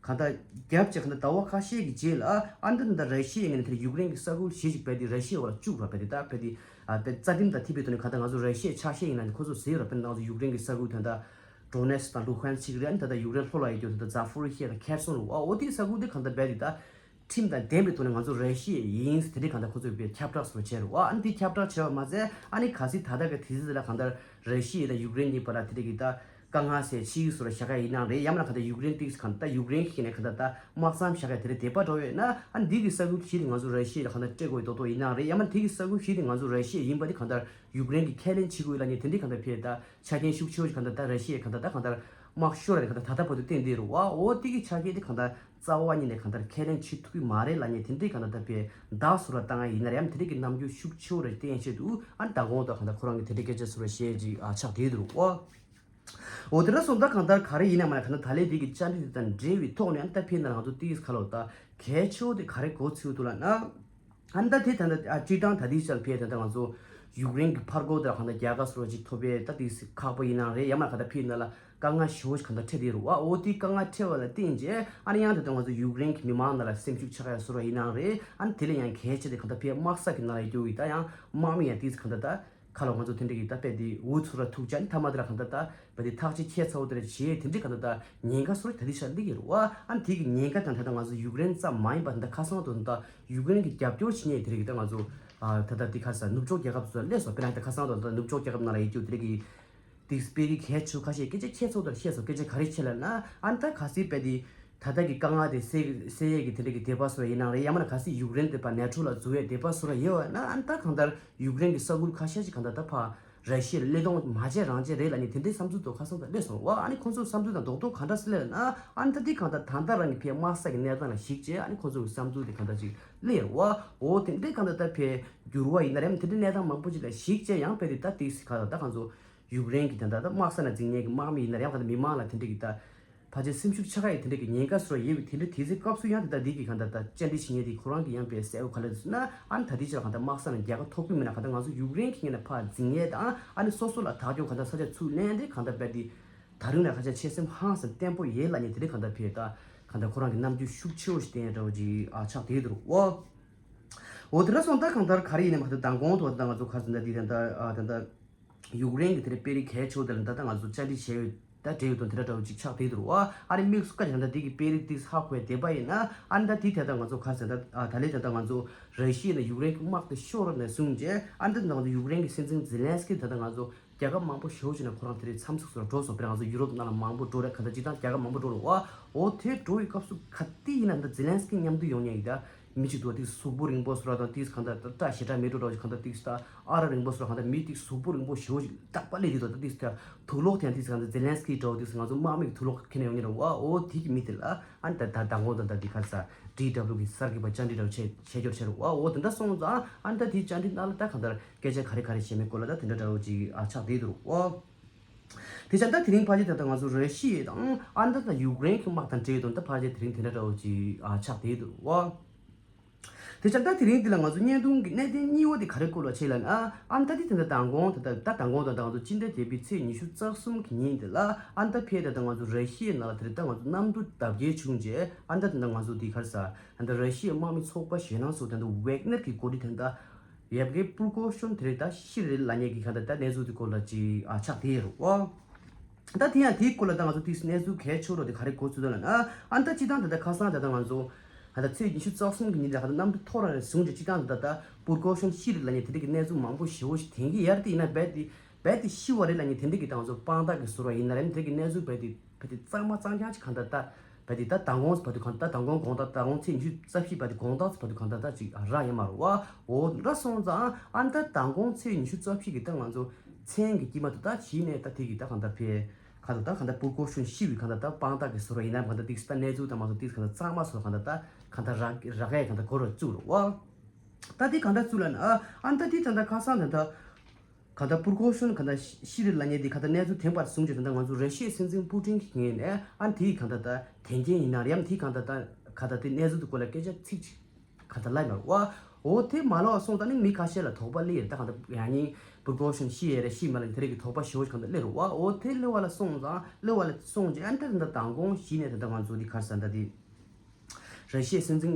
གང་ལྟར་རྒྱབ་བྱས་གང་ལྟར་ཟླ་བ་ཁ་ཤས་ཀྱི་རྗེས་ལ། ཨ་ནི་ད་ད་ར་ཤི་ཡའི་ངོས་ནས་དེར་ཡུཀ་རེན་གྱི་ས་ཁུལ་གཞན་ཞིག་རྦད་དེ་ར་ཤི་ཡའི་འོག་ལ་བཅུག་ར། རྦད་དེ་ད་རྦད་དེ་ཨ་རྦད་རྩ་ཁྲིམས་དང་མཐུན་པའི་ཐོག་ནས་གང་ལྟར་ང་ཚོ་ར་ཤི་ཡའི་ཆ་ཤས་ཡིན་ན་ནི་ཁོ་ཚོ་ཟེར་ར། དཔེར་ན་ང་ཚོ་ཡུཀ་རེན་གྱི་ས་ཁུལ་ད་ད་ཌོ་ནེ་སི་དང་ལུ་ཧན་སི་ཅིག་རེད། ཨ་ནི་ད་ད་ཡུཀ་རེན་ལྷོ་ལ་ཡོད་རྒྱུ་ད་ད་ཛ་ཕོ་རི་ཤི་ཡ་དང་ཁེར་སོང་རུ། ཨ་འོ་དེའི་ས་ཁུལ་དེ་གང་ལྟར་རྦད་དེ་ད་ཁྲིམས་དང་ལྡན་པའི་ཐོག་ནས་ང་ཚོ་ར་ཤི་ཡའི་ཡིན་ཟེར་དེ་འདྲའི་གང་ལྟར་ཁོ་ཚོས་དཔེ་ཁྱབ་བསྒྲགས་སོགས་བྱས་རུ། ཨ་ནི་དེ་ཁྱབ་བསྒྲགས་བྱས་པ་མ་ཟད། ཨ་ནི་གལ་སྲིད་ད་ལྟ་གི་དུས་ཚོད་ལ་གང་ལྟར་ར་ཤི་ཡ་དང་ཡུཀ་རེན་གཉིས་བར་ལ་དེ་འདྲ་གི་ད་དཀའ་ངལ་སེལ་ཕྱིའི་སོར་བཞག་ཡ་ཡིན་ནའང་རེད། ཡང་མིན་ན་གང་ལྟར་ཡུཀ་རེན་ཏིག་གང་ལྟར་ཡུཀ་རེན་ཞིག་ནས་གང་ལྟར་ད་དམག་མཚམས་བཞག་ཡ་དེ་འདྲ་དེ་པ་འགྲོ་ཡོད་ན། ཨ་ནི་འདི་གི་ས་ཁུལ་གཞན་དེ་ང་ཚོ་ར་ཤི་ཡ་ལ་གང་ལྟར་སྤྲད་དགོས་ཡ་རྡོག་རྡོག་ཡིན་ནའང་རེད། ཡང་མིན་ན་དེ་གི་ས་ཁུལ་གཞན་དེ་ང་ཚོ་ར་ཤི་ཡ་ཡིན་པ་དེ་གང་ལྟར་ཡུཀ་རེན་གྱིས་ཁས་ལེན་བྱེད་དགོས་ཡ་ལབ་མཁན་དེ་འདྲའི་གང་ལྟར་ཕེ་ད་ཆ་རྐྱེན་ཤུགས་ཆེ་བོ་ཞིག་གང་ལྟར་ད་ར་ཤི་ཡས་གང་ལྟར་ད་གང་ལྟར་དམག་ཤོར་ར་གང་ལྟར་ད་ལྟ་བར་དུ་བསྟན་བསྡད་རུ་བ། འོ་དེ་གི་ཆ་རྐྱེན་དེ་གང་ལྟར་རྩ་བ་ཉིད་ནས་གང་ལྟར་ཁས་ལེན་བྱེད་ཐུབ་ཀྱི་མ་རེད་ལབ་མཁན་དེ་འདྲའི་གང་ལྟར་ད་ཕེ་བརྡ་བཟོ་འདྲ་བཏང་ཡ་ཡིན་ན་རེད། ཡང་དེ་འདྲའི་གི་རྣམ་འགྱུར་ཤུགས་ཆེ་བོ་ར་བསྟན་བྱེད་དུ། ཨ་ནི་ད་གོང་དུ་གང་ལྟར་ཁོ་རང་གི་དེ་འདྲའི་སྐད་ཆ་བཟོ་འདྲ་བཤད་ཅིག་ཨ་ཆགས་བསྡད་འདུག་རུ་བ། འོ་དེ་འདྲ་སོང་ད་གང་ལྟར་ག་རེ་ཡིན་ན་མ་ན་གང་ལྟར་ད་ལན་འདི་གི་བཅར་འདྲི་དེ་དང་འབྲེལ་བའི་ཐོག་ནས་ཨ་ནི་ད་ཕེ་ན་ང་ཚོ་ཏིས་ཁ་ལོ་ད་གལ་ཆེ་བོ་དེ་ག་རེ་གོ་ཚུལ་འདུག་ལབ་ན། ཨ་ནི་ད་དེ་ད་ལྟ་ཨ་སྤྱིར་བཏང་ད་དེའི་ཆར་ཕེ་ད་ལྟ་ང་ཚོ་ཡུཀ་རེན་གྱི་ཕར་རྒོལ་དང་གང་ལྟར་རྒྱལ་ཁ་སོགས་ཅིག་ཐོབ་པས་ད་དེ་ཁག་པོ་ཡིན་ན་རེད། ཡང་མ་གང་ལྟར་ཕེ་ན་ལ་དཀའ་ངལ་ཞེ་པོ་ཞིག་གང་ལྟར་འཕྲད་དེ་རུ་བ། འོ་དེ་དཀའ་ངལ་འཕྲད་པ་ལ་བརྟེན་བྱས་ཨ་ནི་ཡང་ད་ལྟ་ང་ཚོ་ཡུཀ་རེན་གྱི་མི་མང་ནང་ལ་སེམས་ཤུགས་ཆག་ཡ་སོགས་ཡིན་ན་རེད། ཨ་ནི་དེ་ལས་ཡང་གལ་ཆེ་དེ་གང་ལྟར་ཕེ་དམག་ས་གི་ནང་ལ་ཡོད་ཀྱི་ད་ཡང་དམག་མི་ཡང་དེ་གང་ལྟར་ད་ཁ་ལོ་ང་ཚོ་དེ་འདྲ་གི་ད་དཔེ་དེ་འུ་ཚུར་ལ་ཐུག་ཅག་ནི་ཐ་མ་དེ་ལ་གང་ལྟར་ད། བ་དེ་ཐག་གཅོད་ཁྱད་མཚར་བོ་དེ་འདྲ་བྱས་དེ་འདྲའི་གང་ལྟར་ད་ཉེན་ཁ་སོགས་ད་དེ་ཆ་སླེབས་ཡོད་རེད་བ། ཨ་ནི་དེ་གི་ཉེན་ཁ་དང་ད་ལྟ་ང་ཚོ་ཡུཀ་རེན་ཙམ་མ་ཡིན་པ་ད་ཁ་སང་དུ་ད་ཡུཀ་རེན་གྱི་རྒྱབ་སྐྱོར་བྱེད་མཁན་དེ་རིགས་ད་ང་ཚོ་ཨ་ད་ལྟ་དེ་ཁ་ས་ནུབ་ཕྱོགས་རྒྱལ་ཁབ་ཚོ་སླེབས་སོང་། དཔེར་ན་ད་ཁ་སང་དུ་ད་ནུབ་ཕྱོགས་རྒྱལ་ཁབ་ནང་ལ་ཡོད་རྒྱུ་དེ་རིགས་ཀྱི་དེ་སྤེལ་གི་གལ་ཆེ་ཁ་ཤས་སྐད་ཆ་ཁྱད་མཚར་དང་བཤད་སོང་། སྐད་ཆ་ག་རེ་བཤད་ལབ་ན། ཨ་ནི་ད་ག་སྲིད་དཔེ་དེ་ད་ལྟ་གི་དཀའ་ངལ་དེ་སེལ་སེལ་ཡས་ཀྱི་དེ་འདྲ་གི་དད་པ་སོགས་ཡིན་ནའང་རེད། ཡང་མིན་ན་ག་སྲིད་ཡུཀ་རེན་དེ་ཕར་ནེ་ཊོ་ལ་འཛུལ་ཡས་དད་པ་སོགས་ཡོད་ན། ཨ་ནི་ད་གང་ལྟར་ཡུཀ་རེན་གྱི་ས་ཁུལ་ཁ་ཤས་ཅིག་གང་ལྟར་ད་ཕར་ར་ཤི་ཡ་ལ་བློས་གཏོང་མ་བྱས་རང་བྱས་རེད་ལབ་ནས་དེ་འདྲའི་བསམ་ཚུལ་དུ་ཁ་སང་ད་སླེབས་སོང་བ། ཨ་ནི་ཁོང་ཚོའི་བསམ་ཚུལ་དང་རྡོག་རྡོག་ག་འདྲ་སེ་སླེབས་ན། ཨ་ནི་ད་འདི་གང་ལྟར་ད་ལྟ་རང་གི་ཕའི་དམག་ས་གི་གནས་སྟངས་ལ་གཞིགས་བྱས་ཨ་ནི་ཁོང་ཚོ་གི་བསམ་ཚུལ་དེ་གང་ལྟར་ཅིག་སླེབས་ཡོད་བ། འོ་དེ་འདྲའི་གང་ལྟར་ད་ཕའི་འགྱུར་བ་ཡིན་ན་རེད། དེ་འདྲའི་གནས་སྟངས་མང་པོ་ཅིག་ལ་གཞིགས་བྱས་ཡང་ཕའི་དེ་ད་ཏིག་སི་ག་ད་ད་ཁོང་ཚོ་ཡུཀ་རེན་གི་ད་ད་ད་དམག་ས་ན་འཛིང་མཁན་གི་དམག་མི་ཡིན་ན་རེད། ཡང་གང་ལྟར་མི་མང་ལ་དེ་འདྲའི་གི་ད། ཕལ་ཆེར་སེམས་ཤུགས་ཆག་ཡ་དེ་འདྲ་གི་ཉེན་ཁ་སོགས་ཡོད་པའི་དེ་འདྲའི་དུས་ཚོད་སྐབས་སུ་ཡང་དེ་ལྟར་འདི་གི་གང་ལྟར་ད་བཅར་འདྲི་བྱེད་མཁན་དེ་ཁོ་རང་གི་ཡང་དཔེ་གསལ་པོ་ག་ལ་འདུག་ཟེར་ན། ཨ་ནི་ད་ལྟའི་ཆར་གང་ལྟར་དམག་ས་ནས་རྒྱལ་ཁ་ཐོབ་ཀྱི་མེད་ན་གང་ལྟར་ང་ཚོ་ཡུཀ་རེན་གྱི་ངོས་ནས་ཕར་འཛིང་ཡས་དང་ཨ་ནི་སོ་སོ་ལ་ཐག་གཅོད་གང་ལྟར་ས་ཆ་ཚུར་ལེན་ཏེ་གང་ལྟར་རྦད་དེ་ད་རིང་ལ་ཁ་ཆ་ཆེ་སེམས་ཧང་སང་བརྟན་པོ་ཡོད་ལབ་མཁན་དེ་འདྲ་གང་ལྟར་ཕེ་ད་གང་ལྟར་ཁོ་རང་གི་རྣམ་འགྱུར་ཤུགས་ཆེ་བོ་ཞིག་བསྟན་ཡ་འདྲ་བོ་ཅིག་ཨ་ཆགས་བསྡད་འདུག་ཨོ། འོ་དེ་འདྲ་སོང་ད་གང་ལྟར་ག་རེ་ཡིན་ནམ་ཧ་ད་མདང་དགོང་དུ་ད་ང་ཚོ་ག་ཟེར་ད་འདི་ད་ད་ཨ་ད་ད་ཡུཀ་རེན་གྱི་དེ་རེད་དཔེ་རིགས་གལ་ཆེ་བོ་དེ་ལ་ད་ད་ང་ཚོ་བཅར་འདྲི་བྱས་ཡོད་ད་འབྲེལ་ཡོད་དང་དེ་འདྲ་འདྲ་བོ་ཅིག་ཆགས་བསྡད་འདུག་བ། ཨ་ནི་དམིགས་སུ་བཀར་ད་འདི་གི་དཔེ་རིགས་དེ་ཧ་གོ་བསྡད་པ་ཡིན་ན་ཨ་ནི་ད་དེ་ད་ད་ང་ཚོ་ག་ཟེར་ད་ཨ་ད་ལས་ད་ད་ང་ཚོ་ར་ཤི་ཡ་ནས་ཡུཀ་རེན་གྱི་དམག་དེ་ཤོར་ནས་བཟུང་རྗེས་ཨ་ནི་ད་ད་ང་ཚོ་ཡུཀ་རེན་གྱི་སྲིད་འཛིན་ཛེ་ལན་སི་ཀི་ད་ད་ང་ཚོ་རྒྱལ་ཁབ་མང་པོ་ཞེ་པོ་ཅིག་ནས་ཁོ་རང་དེ་རིང་འཚམས་གཟིགས་སུ་འགྲོ་སོང་། དཔེར་ན་ང་ཚོ་ཡུ་རོབ་ནང་ལ་མང་པོ་འགྲོ་རེད། ག་ད་སྤྱིར་བཏང་རྒྱལ་ཁབ་མང་པོ་འགྲོ་རེད་བ། འོ་དེ་འགྲོ་བའི་སྐབས་སུ་ག་དུས་ཡིན་ན་ད་ཛེ་ལན་སི་ཀི་མཉམ་དུ་ཡོང་མཁན་ཡིན་ད། མི་གཅིག་འདུག་བ། དེ་གཟུགས་པོ་རིང་པོ་བཟོ་འདྲ་དང་དེ་གང་ལྟར་སྐྲ་ཞེ་དྲག་མེད་འགྲོ་འདྲ་བ་ཞིག་གང་ལྟར་དེ་ད་ཨ་ར་རིང་པོ་བཟོ་འདྲ་གང་ལྟར་མི་དེ་གཟུགས་པོ་རིང་པོ་ཞེ་པོ་ཞིག་རྟག་པ་སླེབས་དེ་འདུག་ད་དེ་ད་དུག་ལོག་དེ་དང་དེ་གང་ལྟར་ཛེ་ལན་སི་ཀི་འདྲ་བོ་དེ་ང་ཚོ་དམག་མི་གི་དུག་ལོག་ཁྱེར་ནས་ཡོང་མཁན་རེད་བ། འོ་དེ་གི་མི་དེ་ལ་ཨ་ནི་ད་ད་མདང་དགོང་དང་ད་དེ་ག་རེ་ཟ་ཌི་ཌབ་ལིའུ་གི་གསར་འགོད་པ་བཅར་འདྲི་འདྲ་བོ་བྱས་བྱས་སྐྱོར་བྱས་རེད་བ། འོ་དེ་འདྲ་སོང་ཙང་ཨ་ནི་ད་དེ་བཅར་འདྲི་ནང་ལ་ད་གང་ལྟར་སྐད་ཆ་ག་རེ་ག་རེ་བཤད་མིན་སྐོར་ལ་ད་དེ་འདྲ་འདྲ་བོ་ཅིག་ཨ་ཆགས་བསྡད་འདུག་བ། དེ་ཙང་ད་དེ་རིང་ཕལ་ཆེར་ད་ལྟ་ང་ཚོ་ར་ཤི་ཡ་དང་ཨ་ནི་ད་ཡུཀ་རེན་གྱི་དམག་དང་འབྲེལ་དང་ད་ཕལ་ཆེར་དེ་རིང་དེ་འདྲ་འདྲ་བོ་ཅིག་ཨ་ཆགས་བསྡད་འདུག་བ། དེ་ཙང་ད་དེ་རིང་འདི་ལ་ང་ཚོ་བརྙན་ཐུང་གི་གནད་དོན་གཉིས་པ་དེ་ག་རེ་སྐོར་ལ་བྱས་ལབ་ན་ཨ་ནི་ད་དེ་ད་ལྟ་མདང་དགོང་ད་ལྟ་ད་མདང་དགོང་ད་ལྟ་ང་ཚོ་སྤྱི་ཟླ་བརྒྱད་པའི་ཚེས་ཉི་ཤུ་རྩ་གསུམ་གྱི་ཉིན་དེ་ལ་ཨ་ནི་ད་ཕེ་ད་ལྟ་ང་ཚོ་ར་ཤི་ཡའི་ནང་ལ་དེ་རིང་ད་ང་ཚོ་གནམ་གྲུ་བརྡབ་སྐྱེལ་བྱུང་རྗེས་ཨ་ནི་ད་དེ་ད་ང་ཚོ་དེ་ག་རེ་ཟ་ད་ལྟ་ར་ཤི་ཡའི་དམག་མི་ཚོགས་པ་གཞན་དང་སུ་ད་ལྟ་ཝེག་ནར་གྱི་འགོ་ཁྲིད་ད་ལྟ་ཡབ་གེ་པུར་ཀོ་ཤོན་དེ་རིང་ད་ཤི་རེད་ལབ་མཁན་གྱི་གང་ལྟར་ད་གནས་ཚུལ་དེ་སྐོར་ལ་ཅིག་ཨ་ཆགས་བསྡད་ཡོད་རེད་བ། ད་དེ་ཡང་དེའི་སྐོར་ལ་ད་ང་ཚོ་ཏིས་གནས་ཚུལ་གལ་ཆེ་རུ་དེ་ག་རེ་གོ་ཚུལ་ལ་ན་ཨ་ད་སྤྱི་བཏང་ད་ལྟ་ཁ་སང་ད་ལྟ་ང་ཚོ་ད་ལྟ་ཚེས་ཉི་ཤུ་རྩ་གསུམ་གྱི་ཉིན་ལ་ད་ལྟ་གནམ་གྲུ་ཐོག་རང་ནས་བཟུང་རྗེས་སྤྱི་བཏང་ད་ལྟ་པུར་ཀོ་ཤོན་ཤི་རེད་ལབ་མཁན་དེ་འདྲ་གི་གནས་ཚུལ་མང་པོ་ཞེ་པོ་ཞིག་དེང་གི་ཡར་དེ་ཡིན་ན་རྦད་དེ་རྦད་དེ་ཤི་བ་རེད་ལབ་མཁན་དེ་འདྲ་གི་ད་ང་ཚོ་དཔང་རྟགས་ཀྱི་ཟུར་བ་ཡིན་ན་རེད་དེ་འདྲ་གི་གནས་ཚུལ་རྦད་དེ་རྦད་དེ་གཙང་མ་གཙང་རྐྱང་ཅིག་གང་ལྟར་ད་བས་དེ་ད་མདང་དགོང་བར་དུ་གང་ལྟར་མདང་དགོང་དགོང་དག་མདང་དགོང་ཚེས་ཉི་ཤུ་རྩ་བཞི་བར་དུ་དགོང་དག་བར་དུ་གང་ལྟར་ད་ཅིག་རག་ཡོད་མ་རེད་བ། འོ་འདྲ་སོང་ཙང་ཨ་ནི་ད་མདང་དགོང་ཚེས་ཉི་ཤུ་རྩ་བཞི་གི་ད་ང་ཚོ་མཚན་གྱི་དཀྱིལ་མ་དུ་ད་གཞི་ནས་ད་དེ་གི་ད་གང་ལྟར་ཕེ་གང་ལྟར་ད་གང་ལྟར་པུར་ཀོ་ཤོན་ཤི་བའི་གང་ལྟར་ད་དཔང་རྟགས་ཀྱི་ཟུར་བ་ཡིན་ན་གང་ལྟར་ཏིག་ད་གནས་ཚུལ་དང་མ་སོགས་ཏིག་གང་ལྟར་གཙང་མ་སོགས་གང་ལྟར་ད་གང་ལྟར་རག་རག་ཡས་གང་ལྟར་གོ་རུ་བཅུག་རེད་བ། ད་དེ་གང་ལྟར་བཅུག་ལ་ན་ཨ་ནི་ད་དེ་ད་ལྟ་ཁ་སང་ད་ལྟ། གང་ལྟར་པུར་ཀོ་ཤོན་གང་ལྟར་ཤི་རེད་ལབ་མཁན་དེ་གང་ལྟར་གནས་ཚུལ་ཐོན་པར་བཟུང་རྗེས་ད་ལྟ་ང་ཚོ་ར་ཤི་ཡའི་སྲིད་འཛིན་པུ་ཏིན་གྱི་ངོས་ནས་ཨ་ནི་དེའི་གང་ལྟར་ད་དོན་རྐྱེན་ཡིན་ན་རེད་ཡམ་དེའི་གང་ལྟར་ད་གང་ལྟར་དེ་གནས་ཚུལ་དེ་སྐོར་ལ་སྐད་ཆ་ཚིག་ཅིག་གང་ལྟར་ལབ་མ་རེད་བ། འོ་དེ་མ་ལབ་པ་སོང་ད་ནི་མི་ཁ་ཤས་ལ་དོགས་པ་སླེབས་ཡོད་རེད། ད་གང་ལྟར་ཡང་སྙིང་པུར་ཀོ་ཤོན་ཤི་ཡས་རེད་ཤི་མ་རེད་དེ་རིགས་ཀྱི་དོགས་པ་ཞེ་པོ་ཞིག་གང་ལྟར་སླེབས་རེད་བ། འོ་དེ་སླེབས་པ་ལ་སོང་ཙང་སླེབས་པ་ལ་སོང་རྗེས་ཨ་ནི་ད་ད་ལྟ་མདང་དགོང་གཞི་ནས་ད་ལྟ་ང་ཚོ་དེ་ག་རེ་ཟ་ད་དེ། ར་ཤི་ཡའི་སྲིད་འཛིན་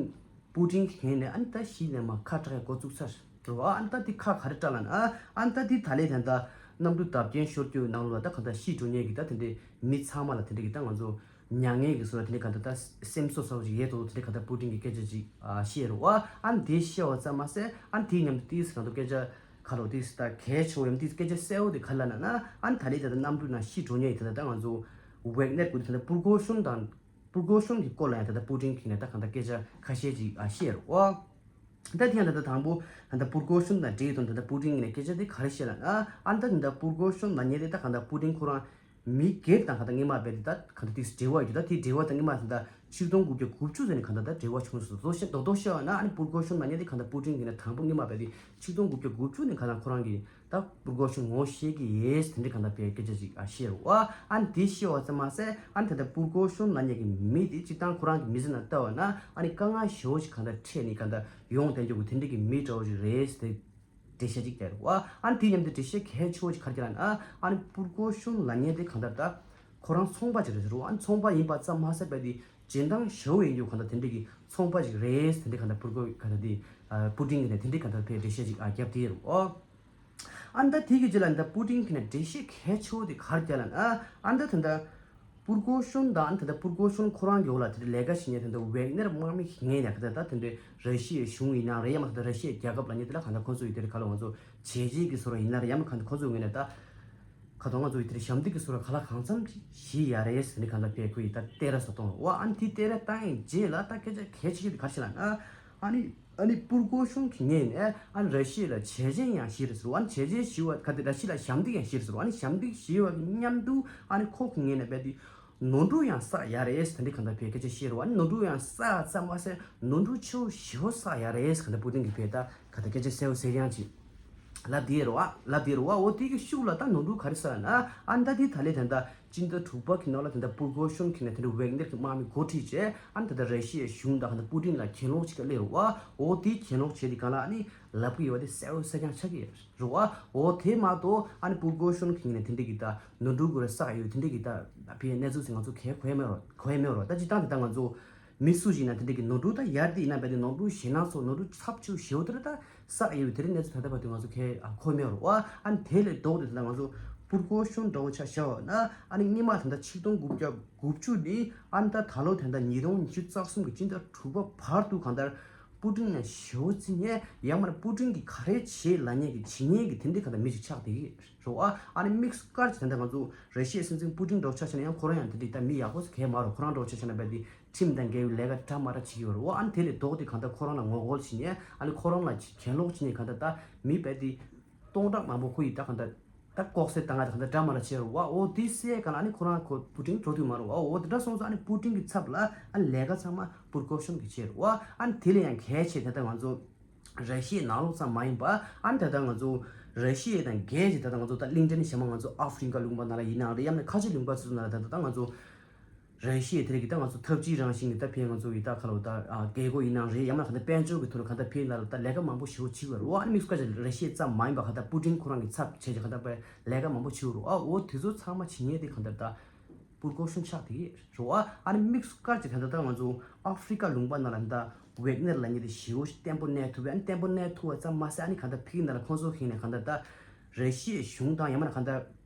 པུ་ཏིན་གྱི་ངོས་ནས་ཨ་ནི་ད་གཞི་ནས་མར་ཁ་གྲག་ཡ་འགོ་བཙུགས་ཚར་འགྲོ་བ། ཨ་ནི་ད་དེ་ཁ་ག་རེ་གྲག་ལབ་ན་ཨ་ནི་ད་དེ་ད་ལས་ད་ལྟ་གནམ་གྲུ་བརྡབ་སྐྱོན་ཤོར་རྒྱུའི་ནང་ལོགས་ལ་ད་གང་ལྟར་ཤི་འགྲོ་མཁན་གྱི་ད་དེ་འདྲའི་མི་ཚང་མ་ལ་དེ་འདྲའི་གི་ད་ང་ཚོ་མྱ་ངན་གྱི་བཟོ་འདྲ་དེ་འདྲའི་གང་ལྟར་ད་སེམས་གསོ་ཚ་བོ་ཞིག་ཡོད་དོ་དེ་འདྲའི་གང་ལྟར་པུ་ཏིན་གྱི་སྐད་ཆ་ཅིག་ཨ་བཤད་རེད་བ། ཨ་ནི་དེ་བཤད་པ་ཙམ་མ་ཟད་ཨ་ནི་དེའི་མཉམ་དུ་ཏིས་གང་ལྟར་སྐད་ཆ་ག་རེ་ཏིས་ད་གལ་ཆེ་བོ་ཡང་ཏིས་སྐད་ཆ་གསལ་བོ་དེ་ག་རེ་ལབ་ན་ཨ་ནི་ད་ལས་ད་ལྟ་གནམ་གྲུ་ནང་ཤི་འགྲོ་མཁན་གྱི་ད་ལྟ་ད་ང་ཚོ་ཝེག་ནེར་གྱི་ད་ལྟ་པུར་ཀོ་ཤོན་དང་། པུར་ཀོ་ཤོན་གྱི་སྐོར་ལ་ཡང་ད་ལྟ་པུ་ཏིན་གྱིས་ནས་ད་གང་ལྟར་སྐད་ཆ་ཁ་ཤས་ཅིག་ཨ་བཤད་རེད་བ། ད་དེ་ཡང་ད་ལྟ་དང་པོ་ད་ལྟ་པུར་ཀོ་ཤོན་དང་འབྲེལ་ཡོད་དང་ད་ལྟ་པུ་ཏིན་གྱིས་ནས་སྐད་ཆ་དེ་ག་རེ་བཤད་ལབ་ན་ཨ་ད་ད་ལྟ་པུར་ཀོ་ཤོན་ལབ་མཁན་དེ་ད་གང་ལྟར་པུ་ཏིན་ཁོ་རང་མི་སྒེར་དང་གང་ལྟར་སྔོན་མ་རྦད་དེ་ད་གང་ལྟར་དེ་འབྲེལ་བ་ཡོད་ད་དེ་འབྲེལ་བ་དང་སྔོན་མ་ད་ལྟ་ཆིག་སྟོང་དགུ་བརྒྱ་དགུ་བཅུ་ཙམ་ནས་གང་ལྟར་ད་འབྲེལ་བ་བྱུང་སོང་། རྡོག་རྡོག་བཤད་པ་ན་ཨ་ནི་པུར་ཀོ་ཤོན་ལབ་མཁན་དེ་གང་ལྟར་པུ་ཏིན་གྱིས་ནས་དང་པོ་སྔོན་མ་རྦད་དེ་ཆིག་སྟོང་དགུ་བརྒྱ་དགུ་བཅུ་ནས་གང་ལྟར་ཁོ་རང་གིས། ད་པུར་ཀོ་ཤོན་ངོ་ཤེས་ཀྱི་ཡོད་དེ་འདྲའི་གང་ལྟར་པའི་སྐད་ཆ་ཅིག་ཨ་བཤད་རེད་བ། ཨ་ནི་དེ་བཤད་པ་ཙམ་མ་ཟད་ཨ་ནི་ད་ལྟ་པུར་ཀོ་ཤོན་ལབ་མཁན་གྱི་མི་དེ་སྤྱིར་བཏང་ཁོ་རང་གི་མི་ཚེ་ནང་ལྟ་བ་ན་ཨ་ནི་དཀའ་ངལ་ཞེ་པོ་ཞིག་གང་ལྟར་འཕྲད་ནས་གང་ལྟར་ཡོང་བསྡད་རྒྱུ་གི་དེ་འདྲའི་གི་མི་འདྲ་བོ་ཞིག་རེད་ཟེར་ཏེ་འགྲེལ་བཤད་ཅིག་བསྟན་རེད་བ། ཨ་ནི་དེ་མཉམ་དུ་འགྲེལ་བཤད་གལ་ཆེ་བོ་ཞིག་ག་རེ་བྱས་ལབ་ན་ཨ་ནི་པུར་ཀོ་ཤོན་ལབ་མཁན་དེ་གང་ལྟར་ད་ཁོ་རང་ཚོང་པ་ཅིག་རེད་ཟེར་རོ། ཨ་ནི་ཚོང་པ་ཡིན་པ་ཙམ་མ་ཟད་པ་དེ་སྦྱིན་བདག་ཞེ་པོ་ཡིན་རྒྱུ་གང་ལྟར་དེ་འདྲའི་གི་ཚོང་པ་ཞིག་རེད་ཟེར་དེ་འདྲའི་གང་ལྟར་པུར་ཀོ་གང་ལྟར་དེ་པུ་ཏིན་གྱིས་ནས་དེ་འདྲའི་གང་ལྟར་པའི་འགྲེལ་བཤད་ཅིག་ཨ་བརྒྱབ་བསྡད་ཡོད་རེད་བ། ཨ་ནི་ད་དེ་གི་རྗེས་ལ་ད་པུ་ཏིན་གྱིས་ནས་འགྲེལ་བཤད་གལ་ཆེ་བོ་དེ་ག་རེ་བརྒྱབ་ལབ་ན། ཨ་ནི་ད་ད་ལྟ་པུར་ཀོ་ཤོན་དང་ཨ་ནི་ད་ལྟ་པུར་ཀོ་ཤོན་ཁོ་རང་གི་འོག་ལ་དེ་འདྲའི་ལས་ཀ་བྱེད་མཁན་ད་ལྟ་ཝེག་ནེར་དམག་མི་ཞིག་ངེས་ནས་ག་ད་ད་དེ་འདྲའི་ར་ཤི་ཡའི་གཞུང་ཡིན་ན་རེད་ཡང་མ་ད་ར་ཤི་ཡའི་རྒྱལ་ཁབ་ལབ་མཁན་དེ་ལ་གང་ལྟར་ཁོ་ཚོ་ཡི་དེ་རེད་ག་ལ་ང་ཚོ་བྱས་རྗེས་ཀྱི་བཟོ་འདྲ་ཡིན་ན་རེད་ཡང་མ་གང་ལྟར་ཁོ་ཚོའི་ངོས་ནས་ད་ག་ད་ང་ཚོ་ཡི་དེ་རེད་ཞབས་འདེགས་ཀྱི་བཟོ་འདྲ་ག་ལ་གང་འཚམ་ཞིག་བྱས་ཡ་རེད་ཟེར་ནས་གང་ལྟར་པའི་ཁོ་ཡི་ད་སྟེར་ར་ས་གཏོང་རོགས་ཨ་ནི་དེ་སྟེར་ར་བཏང་ཡིན་རྗེས་ལ་ད་སྐད་ཆ་གལ་ཆེ་ཤོས་དེ་ག་རེ་བྱས་ལབ་ན། ཨ་ནི། ཨ་ནི་པུར་ཀོ་ཤོན་གྱི་ངོས་ནས་ཨ་ནི་ར་ཤི་ཡ་ལ་བྱས་རྗེས་ཡང་བཞེས་རེད་ཟེར་བ། ཨ་ནི་བྱས་རྗེས་ཞུ་བ་ག་དེ་ར་ཤི་ཡ་ལ་ཞབས་འདེགས་ཡང་བཞེས་རེད་ཟེར་བ། ཨ་ནི་ཞབས་འདེགས་བཞེས་པ་གི་མཉམ་དུ་ཨ་ནི་ཁོ་གི་ངོས་ནས་རྦད་དེ་ནོར་འཁྲུལ་ཡང་བསགས་ཡ་རེད་ཟེར་དེ་འདྲའི་གང་ལྟར་པའི་སྐད་ཆ་བཤད་རེད་བ། ཨ་ནི་ནོར་འཁྲུལ་ཡང་བསགས་ཙམ་མ་ཟད་ནོར་འཁྲུལ་ཆེ་བོ་ཞེ་པོ་བསགས་ཡ་རེད་ཟེར་གང་ལྟར་པུ་ཏིན་གྱིས་པའི་ད་ག་ད་སྐད་ཆ་གསལ་བོ་གསལ་རྐྱང་ཅིག་ལབ་བསྡད་རེད་བ། ལབ་བསྡད་རེད་བ། འོ་དེ་གི་ཤུགས་ལ་ད་ནོར་འཁྲུལ་ག་རེ་བསགས་ན་ཨ་ནི་ད་དེ་ད་ལས་ད་ལྟ། སྤྱི་ཟླ་དྲུག་པ་གི་ནང་ལ་དེ་འདྲ་པུར་ཀོ་ཤོན་གྱི་ནས་དེ་འདྲ་ཝེག་ནེར་གྱི་དམག་མི་འགོ་ཁྲིད་བྱས་ཨ་ནི་ད་ལྟ་ར་ཤི་ཡའི་གཞུང་དང་ད་ལྟ་པུ་ཏིན་ལ་གྱེན་ལོག་བྱེད་ཀྱི་སླེབས་རེད་བ། འོ་དེ་གྱེན་ལོག་བྱས་དེ་གང་ལ་ཨ་ནི་ལབ་ཀྱི་ཡོད་པ་དེ་གསལ་པོ་གསལ་རྐྱང་ཆགས་ཀྱི་རེད་བ། འོ་དེ་མ་གཏོགས་ཨ་ནི་པུར་ཀོ་ཤོན་གྱི་ནས་དེ་འདྲ་གི་ད་ནོར་འཁྲུལ་དགོས་རེད་བསགས་ཡོད་དེ་འདྲ་གི་ད་ཕའི་གནས་ཚུལ་ཟེར་ང་ཚོ་གས་གོ་ཡ་མེད་རོ། གོ་ཡ་མེད་རོ། ད་སྤྱིར་བཏང་དེ་ད་ང་ཚོ་ མི་སུ་ཞིག་ན་དེ་འདྲ་གི་ནོར་འཁྲུལ་ད་ཡར་དེ་ཡིན་ན་བས་དེ་ནོར་འཁྲུལ་ཞེད་སྣང་ཚོ་ནོར་འཁྲུལ་ཚབས་ཆེ་བོ་ཞེ་བོ་དེ་རེད། ད་བསགས་ཡོད་པའི་དེ་རིང་གནས་ཚུལ་ད་ལྟ་བར་དུ་ང་ཚོ་ཁས་ཨ་གོ་མེད་རུང་བ། ཨ་ནི་དེ་ལས་ལྡོག་སྟེ་ད་ལྟ་ང་ཚོ་པུར་ཀོ་ཤོན་འདྲ་བོ་ཆ་བཞག་ན། ཨ་ནི་སྔོན་མ་ད་ལྟ་ཆིག་སྟོང་དགུ་བརྒྱ་དགུ་བཅུ་ནས་ཨ་ནི་ད་ད་ལོ་ད་ལྟ་ཉིས་སྟོང་ཉི་ཤུ་རྩ་གསུམ་གྱི་སྤྱི་ཟླ་དྲུག་པ་བར་དུ་གང་ལྟར་པུ་ཏིན་ལ་ཞེ་བོ་བརྩི་མཁན། ཡང་མིན་ན་པུ་ཏིན་གྱིས་ག་རེ་བྱེད་ལབ་མཁན་གྱི་བྱེད་མཁན་གྱི་དེ་འདྲའི་གང་ལྟར་མི་ཞིག་ཆགས་བསྡད་ཀྱི་རེད་བ། ཨ་ནི་དམིགས་སུ་བཀར་གྱི་ད་ལྟ་ང་ཚོ་ར་ཤི་ཡའི་སྲིད་འཛིན་པུ་ཏིན་འདྲ་བོ་ཆ་བཞག་ན། ཡང་ཁོ་རང་ཡང་དེ་འདྲའི་ད་མི་ཡག་པོ་ཞིག་གས་མ་རེད། ཁོ་རང་འདྲ་བོ་ཆ་བཞག་ན་བས་དེ་ཁྲིམས་དང་འགལ་བའི་ལས་ཀ་འདྲ་མ་འདྲ་བྱེད་ཀྱི་ཡོད་རེད་བ། ཨ་ནི་དེ་ལས་ལྡོག་སྟེ་གང་ལྟར་ཁོ་རང་ལ་ངོ་རྒོལ་བྱེད་མཁན། ཨ་ནི་ཁོ་རང་ལ་གྱེན་ལོག་བྱེད་མཁན་གང་ལྟར་ད་མི་བས་དེ་སྟོང་ཕྲག་མང་པོ་ཁོ་ཡི་ད་གང་ལྟར་ད་ལྐོག་ཟ་བཏང་ཡ་ད་གང་ལྟར་འདྲ་མ་འདྲ་བྱས་རེད་བ། འོ་དེ་སེ་ག་ལ་ཨ་ནི་ཁོ་རང་ཁོ་པུ་ཏིན་འགྲོ་ཐུབ་མ་རེད་བ། འོ་དེ་འདྲ་སོང་ཙང་ཨ་ནི་པུ་ཏིན་གྱི་ཚབ་ལ་ཨ་ནི་ལས་ཀ་ཚང་མ་པུར་ཀོ་ཤོན་གྱིས་བྱས་རེད་བ། ཨ་ནི་དེ་ལས་ཡང་གལ་ཆེ་དེ་ད་ང་ཚོ་ར་ཤི་ཡའི་ནང་ལོགས་ཙམ་མ་ཡིན་པ། ཨ་ནི་ད་ལྟ་ང་ཚོ་ར་ཤི་ཡ་དང་འགལ་ཅིག་ད་ལྟ་ང་ཚོ་ད་གླིང་ཕྲན་ཞེ་མ་ང་ཚོ་ཨ་ཧྥི་རི་ཀ་ལུང་པ་ནང་ལ་ཡིན་ནའང་རེད། ཡང་ན་ཁ་ཆེ་ལུང་པ་སོ་སོ་ནང་ལ་ད་ལྟ་ད་ང་ཚོ་ར་ཤི་ཡ་དེ་རིགས་ཀྱི་ད་ང་ཚོ་འཐབ་ཇུས་རང་བཞིན་གྱི་ད་ཕན་ང་ཚོ་ཡི་ད་ཁ་ལོ་ད་ཨ་རྒྱལ་སྒོ་ཡིན་ནའང་རེད། ཡང་ན་ག་ད་དཔལ་འབྱོར་གྱི་ཐོག་ལ་ག་ད་ཕན་ལ་ད་ལས་ཀ་མང་པོ་ཞེ་པོ་བྱེད་དགོས་རེད་བ། ཨ་ནི་དམིགས་སུ་བཀར་ཅིག་ར་ཤི་ཡ་ཙམ་མ་ཡིན་པ་ག་ད་པུ་ཏིན་ཁོ་རང་གི་ཚབ་བྱས་ཅིག་ག་ད་པའི་ལས་ཀ་མང་པོ་བྱེད་དགོས་རེད་བ། འོ་དེ་ཚོ་ཚང་མ་བྱེད་མཁན་དེ་ག་ད་ད། པུར་ཀོ་ཤོན་ཆགས་དེ་རེད་བ། ཨ་ནི་དམིགས་སུ་བཀར་གྱི་ད་ལྟ་ད་ང་ཚོ་ཨ་ཧྥི་རི་ཀ་ལུང་པ་ནང་ལ་ད་ཝེག་ནེར་ལབ་མཁན་དེ་ཞེ་པོ་ཞིག་བརྟན་པོ་གནས་ཐུབ་པས། ཨ་ནི་བརྟན་པོ་གནས་ཐུབ་པ་ཙམ་མ་ཟད། ཨ་ནི་གང་ལྟར་ཕ་གི་ནང་ལ་ཁོང་ཚོ་ཁེངས་ནས་གང་ལྟར་ད་ར་ཤི་ཡའི་གཞུང་དང་ཡང་མིན་ན་གང་ལྟར་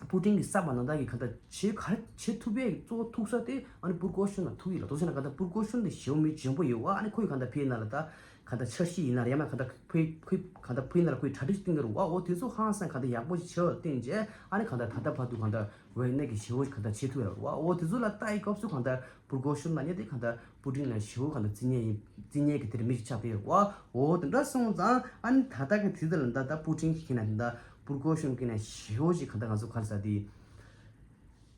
པུ་ཏིན་གྱིས་བསམ་པ་ནང་ལྟར་གྱི་གང་ལྟར་བྱེད་ག་རེ་བྱེད་ཐུབ་པའི་གཙོ་བོ་ཐུག་ས་དེ་ཨ་ནི་པུར་ཀོ་ཤོན་ལ་ཐུག་ཡོད་ལ། དེ་བྱས་ན་གང་ལྟར་པུར་ཀོ་ཤོན་དེ་ཞེ་པོ་མི་འཇོན་པོ་ཡོད་བ། ཨ་ནི་ཁོ་ཡི་གང་ལྟར་ཕ་གི་ནང་ལ་ད་གང་ལྟར་འཆར་གཞི་ཡིན་ན་རེད། ཡང་མིན་ན་གང་ལྟར་ཕ་གི་ཕ་གི་གང་ལྟར་ཕ་གི་ནང་ལ་ཁོ་ཡི་གྲ་སྒྲིག་བཏིང་གི་རེད་བ། འོ་དེ་ཚོ་ཧང་སང་གང་ལྟར་ཡག་པོ་ཞིག་བྱས་པ་བརྟེན་བྱས། ཨ་ནི་གང་ལྟར་ད་ལྟ་བར་དུ་གང་ལྟར་ཝེག་ནེར་གྱིས་ཞེ་པོ་གང་ལྟར་བྱེད་ཐུབ་ཡོད་རེད་བ། འོ་དེ་ཚོ་ལ་ལྟ་ཡི་སྐབས་སུ་གང་ལྟར་པུར་ཀོ་ཤོན་ལབ་མཁན་དེ་གང་ལྟར་པུ་ཏིན་ལ་ཞེ་པོ་གང་ལྟར་བརྩི་མཁན་ཡིན། བརྩི་མཁན་གྱི་དེ་རིགས་མི་ཞིག་ཆགས་བསྡད་ཡོད་རེད་བ། འོ་དེ་འདྲ་སོང་ཙང་ཨ་ནི་ད་ལྟ་གི་དུས་ཚོད་ལ་ད་ལྟ་པུ་ཏིན་གྱིས་ཁེངས་ནས་ད་ལྟ་པུར་ཀོ་ཤོན་གྱིས་ནས་ཞེ་པོ་ཞིག་གང་ལྟར་ང་ཚོ་ག་རེ་ཟེར་དེ།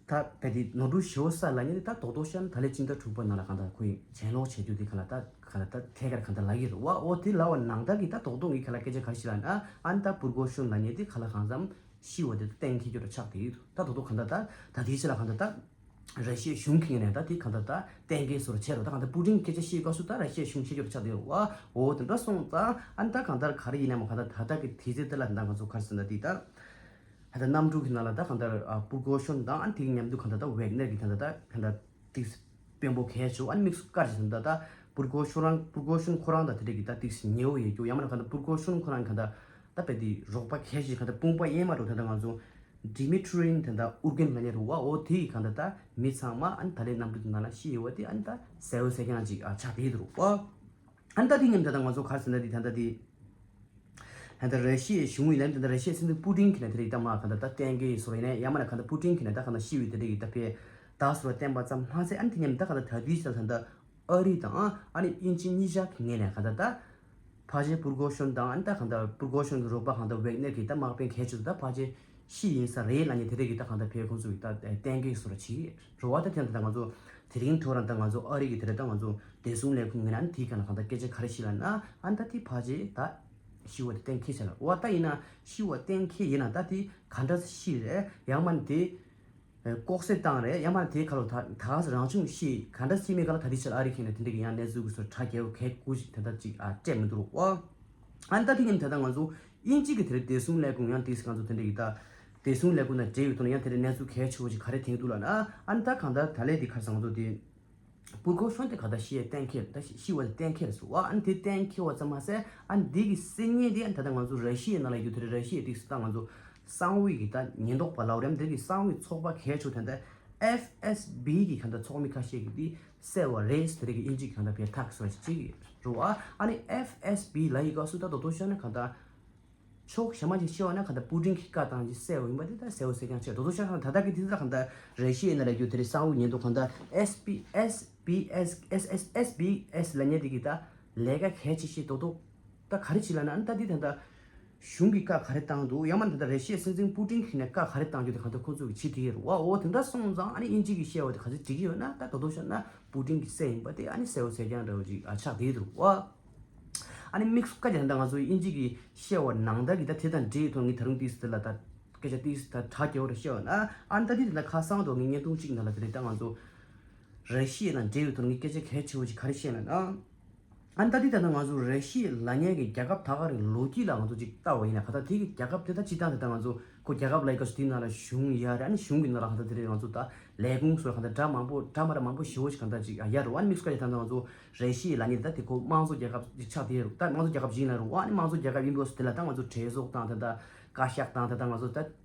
ད་བས་དེ་ནོར་འཁྲུལ་ཞེ་པོ་བསགས་ལབ་མཁན་དེ་ད་རྡོག་རྡོག་བཤད་ན་ད་ལོའི་སྤྱི་ཟླ་དྲུག་པ་ནང་ལ་གང་ལྟར་ཁོ་ཡི་གྱེན་ལོག་བྱེད་རྒྱུ་དེ་ག་ལ་ད་ག་ལ་ད་ཐད་ཀར་གང་ལྟར་ལབ་ཀྱི་རེད་བ། འོ་དེ་ལབ་པ་ནང་ལྟར་གྱི་ད་རྡོག་རྡོག་ངས་ག་ལ་སྐད་ཆ་ག་རེ་ཞིག་ལབ་ན། ཨ་ནི་ད་པུར་ཀོ་ཤོན་ལབ་མཁན་དེ་ག་ལ་གང་འཚམ་ཤི་བ་དེ་ད་གཏན་འཁེལ་རྒྱུ་འདྲ་ཆགས་བསྡད་ཡོད་འདུག་ད་རྡོག་རྡོག་གང་ལྟར་ད་ད་དེའི་ཕྱི་ལ་གང་ལྟར་ད་ར་ཤི་ཡའི་གཞུང་གིས་ནས་ད་དེ་གང་ལྟར་ད་གཏན་འཁེལ་བཟོ་འདྲ་བྱས་རོགས། ད་གང་ལྟར་པུ་ཏིན་སྐད་ཆ་བཤད་སྐབས་སུ་ད་ར་ཤི་ཡའི་གཞུང་བཤད་རྒྱུ་འདྲ་ཆགས་བསྡད་ཡོད་རེད་བ། འོ་དེ་འདྲ་སོང་ཙང་ཨ་ནི་ད་གང་ལྟར་ག་རེ་ཡིན་ནའང་གང་ལྟར་ད་ལྟ་གི་དུས་ཚོད་དེ་ལ་ད་ང་ཚོ་ག་རེ་ཟེར་ན་དེ་ད། ད་ལྟ་གནམ་གྲུ་གི་ནང་ལ་ད་གང་ལྟར་ཨ་པུར་ཀོ་ཤོན་དང་ཨ་ནི་དེའི་མཉམ་དུ་གང་ལྟར་ད་ཝེག་ནེར་གྱི་གང་ལྟར་ད་གང་ལྟར་ཏིག་དཔོན་པོ་གལ་ཆེ་བོ་ཨ་ནི་དམིགས་སུ་བཀར་བྱས་ད་ད་པུར་ཀོ་ཤོན་རང་པུར་ཀོ་ཤོན་ཁོ་རང་དང་དེ་འདྲ་གི་ད་ཏིག་ཉེ་བོ་ཡོད་རྒྱུ། ཡང་མིན་ན་གང་ལྟར་པུར་ཀོ་ཤོན་ཁོ་རང་གང་ལྟར་ད་དཔེ་དེ་རོགས་པ་གལ་ཆེ་གང་ལྟར་དཔུང་པ་དབྱེ་མ་འགྲོ། ད་ལྟ་ང་ཚོ་ཌི་མི་ཊི་རི་ཡིན་ད་ད་ཨུར་གན་ལབ་མཁན་རེད་བ། འོ་དེ་ཡི་གང་ལྟར་ད་མི་ཚང་མ་ཨ་ནི་ད་ལྟའི་གནམ་གྲུ་དེ་ནང་ལ་ཤི་ཡོད་བ་དེ་ཨ་ནི་ད་གསལ་བོ་གསལ་རྐྱང་ཅིག་ཨ་ཆགས་བསྡད་ཡོད་རེད་བ། ཨ་ནི་ད་དེ་མཉམ་དུ་ད་ལྟ་ང་ཚོ་ག་རེ་ཟེར་ན་དེ་ད་ལྟ་དེ། ད་ལྟ་ར་ཤི་ཡའི་གཞུང་ཡིན་ན་ད་ལྟ་ར་ཤི་ཡའི་སྲིད་འཛིན་པུ་ཏིན་གྱིས་ནས་དེ་རིགས་ད་མ་ག་ད་ད་གཏན་འཁེལ་བཟོ་འདྲ་ཡིན་ན། ཡང་མིན་ན་ག་ད་པུ་ཏིན་གྱིས་ནས་ད་ག་ད་ཤི་བའི་དེ་རིགས་ད་ཕའི་ད་བཟོ་འདྲ་བསྟན་པ་ཙམ་མ་ཟད། ཨ་ནི་དེ་མཉམ་ད་ག་ད་ད་དུས་ཆ་ད་ད་ཨ་རི་དང་ཨ་ནི་དབྱིན་ཇི་གཉིས་ཆ་གི་ངོས་ནས་ག་ད་ད་ཕལ་ཆེར་པུར་ཀོ་ཤོན་དང་ཨ་ནི་ད་ག་ད་པུར་ཀོ་ཤོན་གྱི་རོགས་པ་ག་ད་ཝེག་ནེར་གྱི་ད་དམག་དཔོན་གལ་ཆེ་ཤོས་ད་ཕལ་ཆེར་ཤི་ཡིན་ས་རེད་ལབ་མཁན་དེ་རིགས་ཀྱི་ད་གང་ལྟར་ཕའི་ཁོང་ཚོ་གི་ད་གཏན་འཁེལ་བཟོ་འདྲ་བྱེད་ཀྱི་རེད་བ། ད་དེ་ད་ང་ཚོ་དེ་རིང་ཐོག་རང་ད་ང་ཚོ་ཨ་རི་གི་དེ་རིང་ད་ང་ཚོ་བདེ་སྲུང་ལས་ཁུངས་ངོས་ནས་ཨ་ནི་དེའི་སྒང་ལ་གང་ལྟར་སྐད་ཆ་ག་རེ་ཞིག་ལབ་ན། ཨ་ནི་ད་དེ་ཕལ་ཆེར་ད་ཤི་བ་དེ་གཏན་འཁེལ་བྱས་ལ་བ། ད་ཡིན་ན་ཤི་བ་གཏན་འཁེལ་ཡིན་ན་ད་དེ་ག་འདྲ་ཤི་རེད། ཡང་མིན་ན་དེ་ལྐོག་བསད་བཏང་རེད། ཡང་མིན་ན་དེ་ཁ་ལོ་ད་ད་རང་བྱུང་ཤི་ག་འདྲ་ཤི་མིན་ག་ལ་ད་དེ་ཕྱིར་ཨ་རི་ཁེངས་ནས་དེ་འདྲ་གི་ཡང་གནས་ཚུལ་གི་སོ་གྲ་རྒྱས་པོ་གལ་དགུ་ཞིག་དེ་ལྟར་ཅིག་ཨ་སྤྲད་མི་འདུག་རོགས། ཨ་ནི་ད་དེ་ཉིན་ད་ལྟ་ང་ཚོ་དབྱིན་ཇི་གི་དེ་རིང་བདེ་སྲུང་ལས་ཁུངས་ཡང་ཏིག་ང་ཚོ་དེ་འདྲ་གི་ད་བདེ་སྲུང་ལས་ཁུངས་དང་འབྲེལ་ཡོད་ཐོག་ནས་ཡང་དེ་རིང་གནས་ཚུལ་གལ་ཆེ་བོ་ཞིག་ག་རེ་ཐོན་འདུག་ལབ་ན། ཨ་ནི་ད་གང་ལྟར་ད་ལས་དེ་ཁར་སང་ང་ཚོ་དེ་པུར་ཀོ་ཤོན་དེ་ག་ད་ཤི་ཡས་གཏན་འཁེལ་ད་ཤི་བ་དེ་གཏན་འཁེལ་སོང་བ། ཨ་ནི་དེ་གཏན་འཁེལ་བ་ཙམ་མ་ཟད་ཨ་ནི་དེ་གི་སེ་ཉིན་དེ་ཨ་ནི་ད་ལྟ་ང་ཚོ་ར་ཤི་ཡའི་ནང་ལ་ཡོད་དེ་ར་ཤི་ཡའི་ཏིག་སི་ད་ང་ཚོ་གསང་བའི་གི་ད་ཉེན་རྟོག་པ་ལབ་རེད། དེ་གི་གསང་བའི་ཚོགས་པ་གལ་ཆེ་ད་ལྟ་ཨེཕ་ཨེས་བི་གི་ག་ད་ཚོགས་མི་ཁ་ཤས་ཀྱི་དེ་བསད་པ་རེད་ཟེར་དེ་གི་དབྱིན་ཇི་གི་ག་ད་བས་ཐག་སོ་ཅིག་རེད་བ། ཨ་ནི་ཨེཕ་ཨེས་བི་ལ་ཡི་ག་སུ་ད་དོ་དོ་ཤ་ན་ག་ད། ཕྱོགས་གཞན་མ་ཅིག་བཤད་པ་ན་ག་ད་པུ་ཏིན་གྱིས་བཀའ་བཏང་རྗེས་བསད་པ་ཡིན་པ་དེ་ད་གསལ་པོ་གསལ་རྐྱང་བྱས། དོ་དོ་ཤ་ན་ད་ལྟ་གི་དེ་ད་ག་ད་ར་ཤི་ཡའི་ནང་ལ་རྒྱུ་དེ་རིང་གསང་བའི་ཉེན་རྟོག་ག་ད་ཨེས་པི་ཨེས་བི་ཨེས་ཨེས་ཨེས་ཨེས་བི་ཨེས་ལབ་མཁན་དེ་གི་ད་ལས་ཀ་གལ་ཆེ་ཤོས་དོ་དོ་ད་ག་རེ་བྱེད་ལབ་ན། ཨ་ནི་ད་དེ་ད་ད་གཞུང་གིས་བཀའ་ག་རེ་བཏང་འདུག་ཡང་མ་ད་ད་ར་ཤི་ཡའི་སྲིད་འཛིན་པུ་ཏིན་གྱིས་ནས་བཀའ་ག་རེ་བཏང་རྒྱུ་དེ་ག་ད་ཁོ་ཚོ་གིས་བྱེད་དེ་ཡོད་རེད་བ། འོ་དེ་འདྲ་སོང་ཙང་ཨ་ནི་དབྱིན་ཇི་གིས་བཤད་པ་དེ་ག་ཚོད་འགྲིག་གི་ཡོད་ན། ད་དོ་དོ་ཤ་ན་པུ་ཏིན་གྱིས་བསད་ཡིན་པ་དེ་ཨ་ནི་གསལ་པོ་གསལ་རྐྱང་འདྲ་བོ་ཅིག་ཨ་ཆགས་བསྡད་ཡོད་རེད་བ། ཨ་ནི་དམིགས་སུ་བཀར་ཏེ་ད་ང་ཚོ་དབྱིན་ཇི་གི་བཤད་པ་ནང་ལྟར་གྱི་ད་དེ་དང་འབྲེལ་ཡོད་ཐོག་ངས་ད་རུང་ཏིག་ཙམ་དེ་ལ་ད་སྐད་ཆ་ཏིག་ཙམ་ད་གྲ་རྒྱས་པོ་རེ་བཤད་པ་ན། ཨ་ནི་ད་དེ་ད་ཁ་སང་ཐོག་ངས་བརྙན་ཐུང་གཅིག་ནང་ལ་དེ་རེད། ད་ང་ཚོ་ར་ཤི་ཡ་དང་འབྲེལ་ཡོད་ཐོག་ངས་སྐད་ཆ་གལ་ཆེ་བོ་ཅིག་ག་རེ་བཤད་ལབ་ན། ཨ་ནི་ད་དེ་ད་ང་ཚོ་ར་ཤི་ཡ་ལབ་མཁན་གྱི་རྒྱལ་ཁབ་ད་ག་རེ་ལོ་རྒྱུས་ལ་ང་ཚོ་ཅིག་ལྟ་བ་ཡིན་ན་ག་ད་དེ་གི་རྒྱལ་ཁབ་དེ་ད་སྤྱིར་བཏང་དེ་ད་ང་ཚོ་ ཁོ་རྒྱལ་ཁབ་ལ་ཡི་སྐབས་སུ་དེའི་ནང་ལ་གཞུང་ཡོད་རེད། ཨ་ནི་གཞུང་གི་ནང་ལ་གང་ལྟར་དེ་རིང་ང་ཚོ་ད་ལས་ཁུངས་སོགས་གང་ལྟར་འདྲ་མང་པོ་འདྲ་མ་འདྲ་མང་པོ་ཞེ་པོ་ཞིག་གང་ལྟར་ཅིག་ཡོད་རེད་བ། ཨ་ནི་དམིགས་བསལ་གྱི་ད་ལྟ་ང་ཚོ་ར་ཤི་ཡའི་ལབ་མཁན་དེ་ད་དེ་ཁོ་དམངས་གཙོ་རྒྱལ་ཁབ་ཅིག་ཆགས་བསྡད་ཡོད་རེད། ད་དམངས་གཙོ་རྒྱལ་ཁབ་ཅིག་ཡིན་ལབ་རེད་བ། ཨ་ནི་དམངས་གཙོ་རྒྱལ་ཁབ་ཡིན་པའི་སྐབས་སུ་དེ་ལ་ད་ང་ཚོ་གྲོས་ཚོགས་དང་ད་ལྟ་བཀའ་ཤག་དང་ད་ལྟ་ང་ཚོ་ད་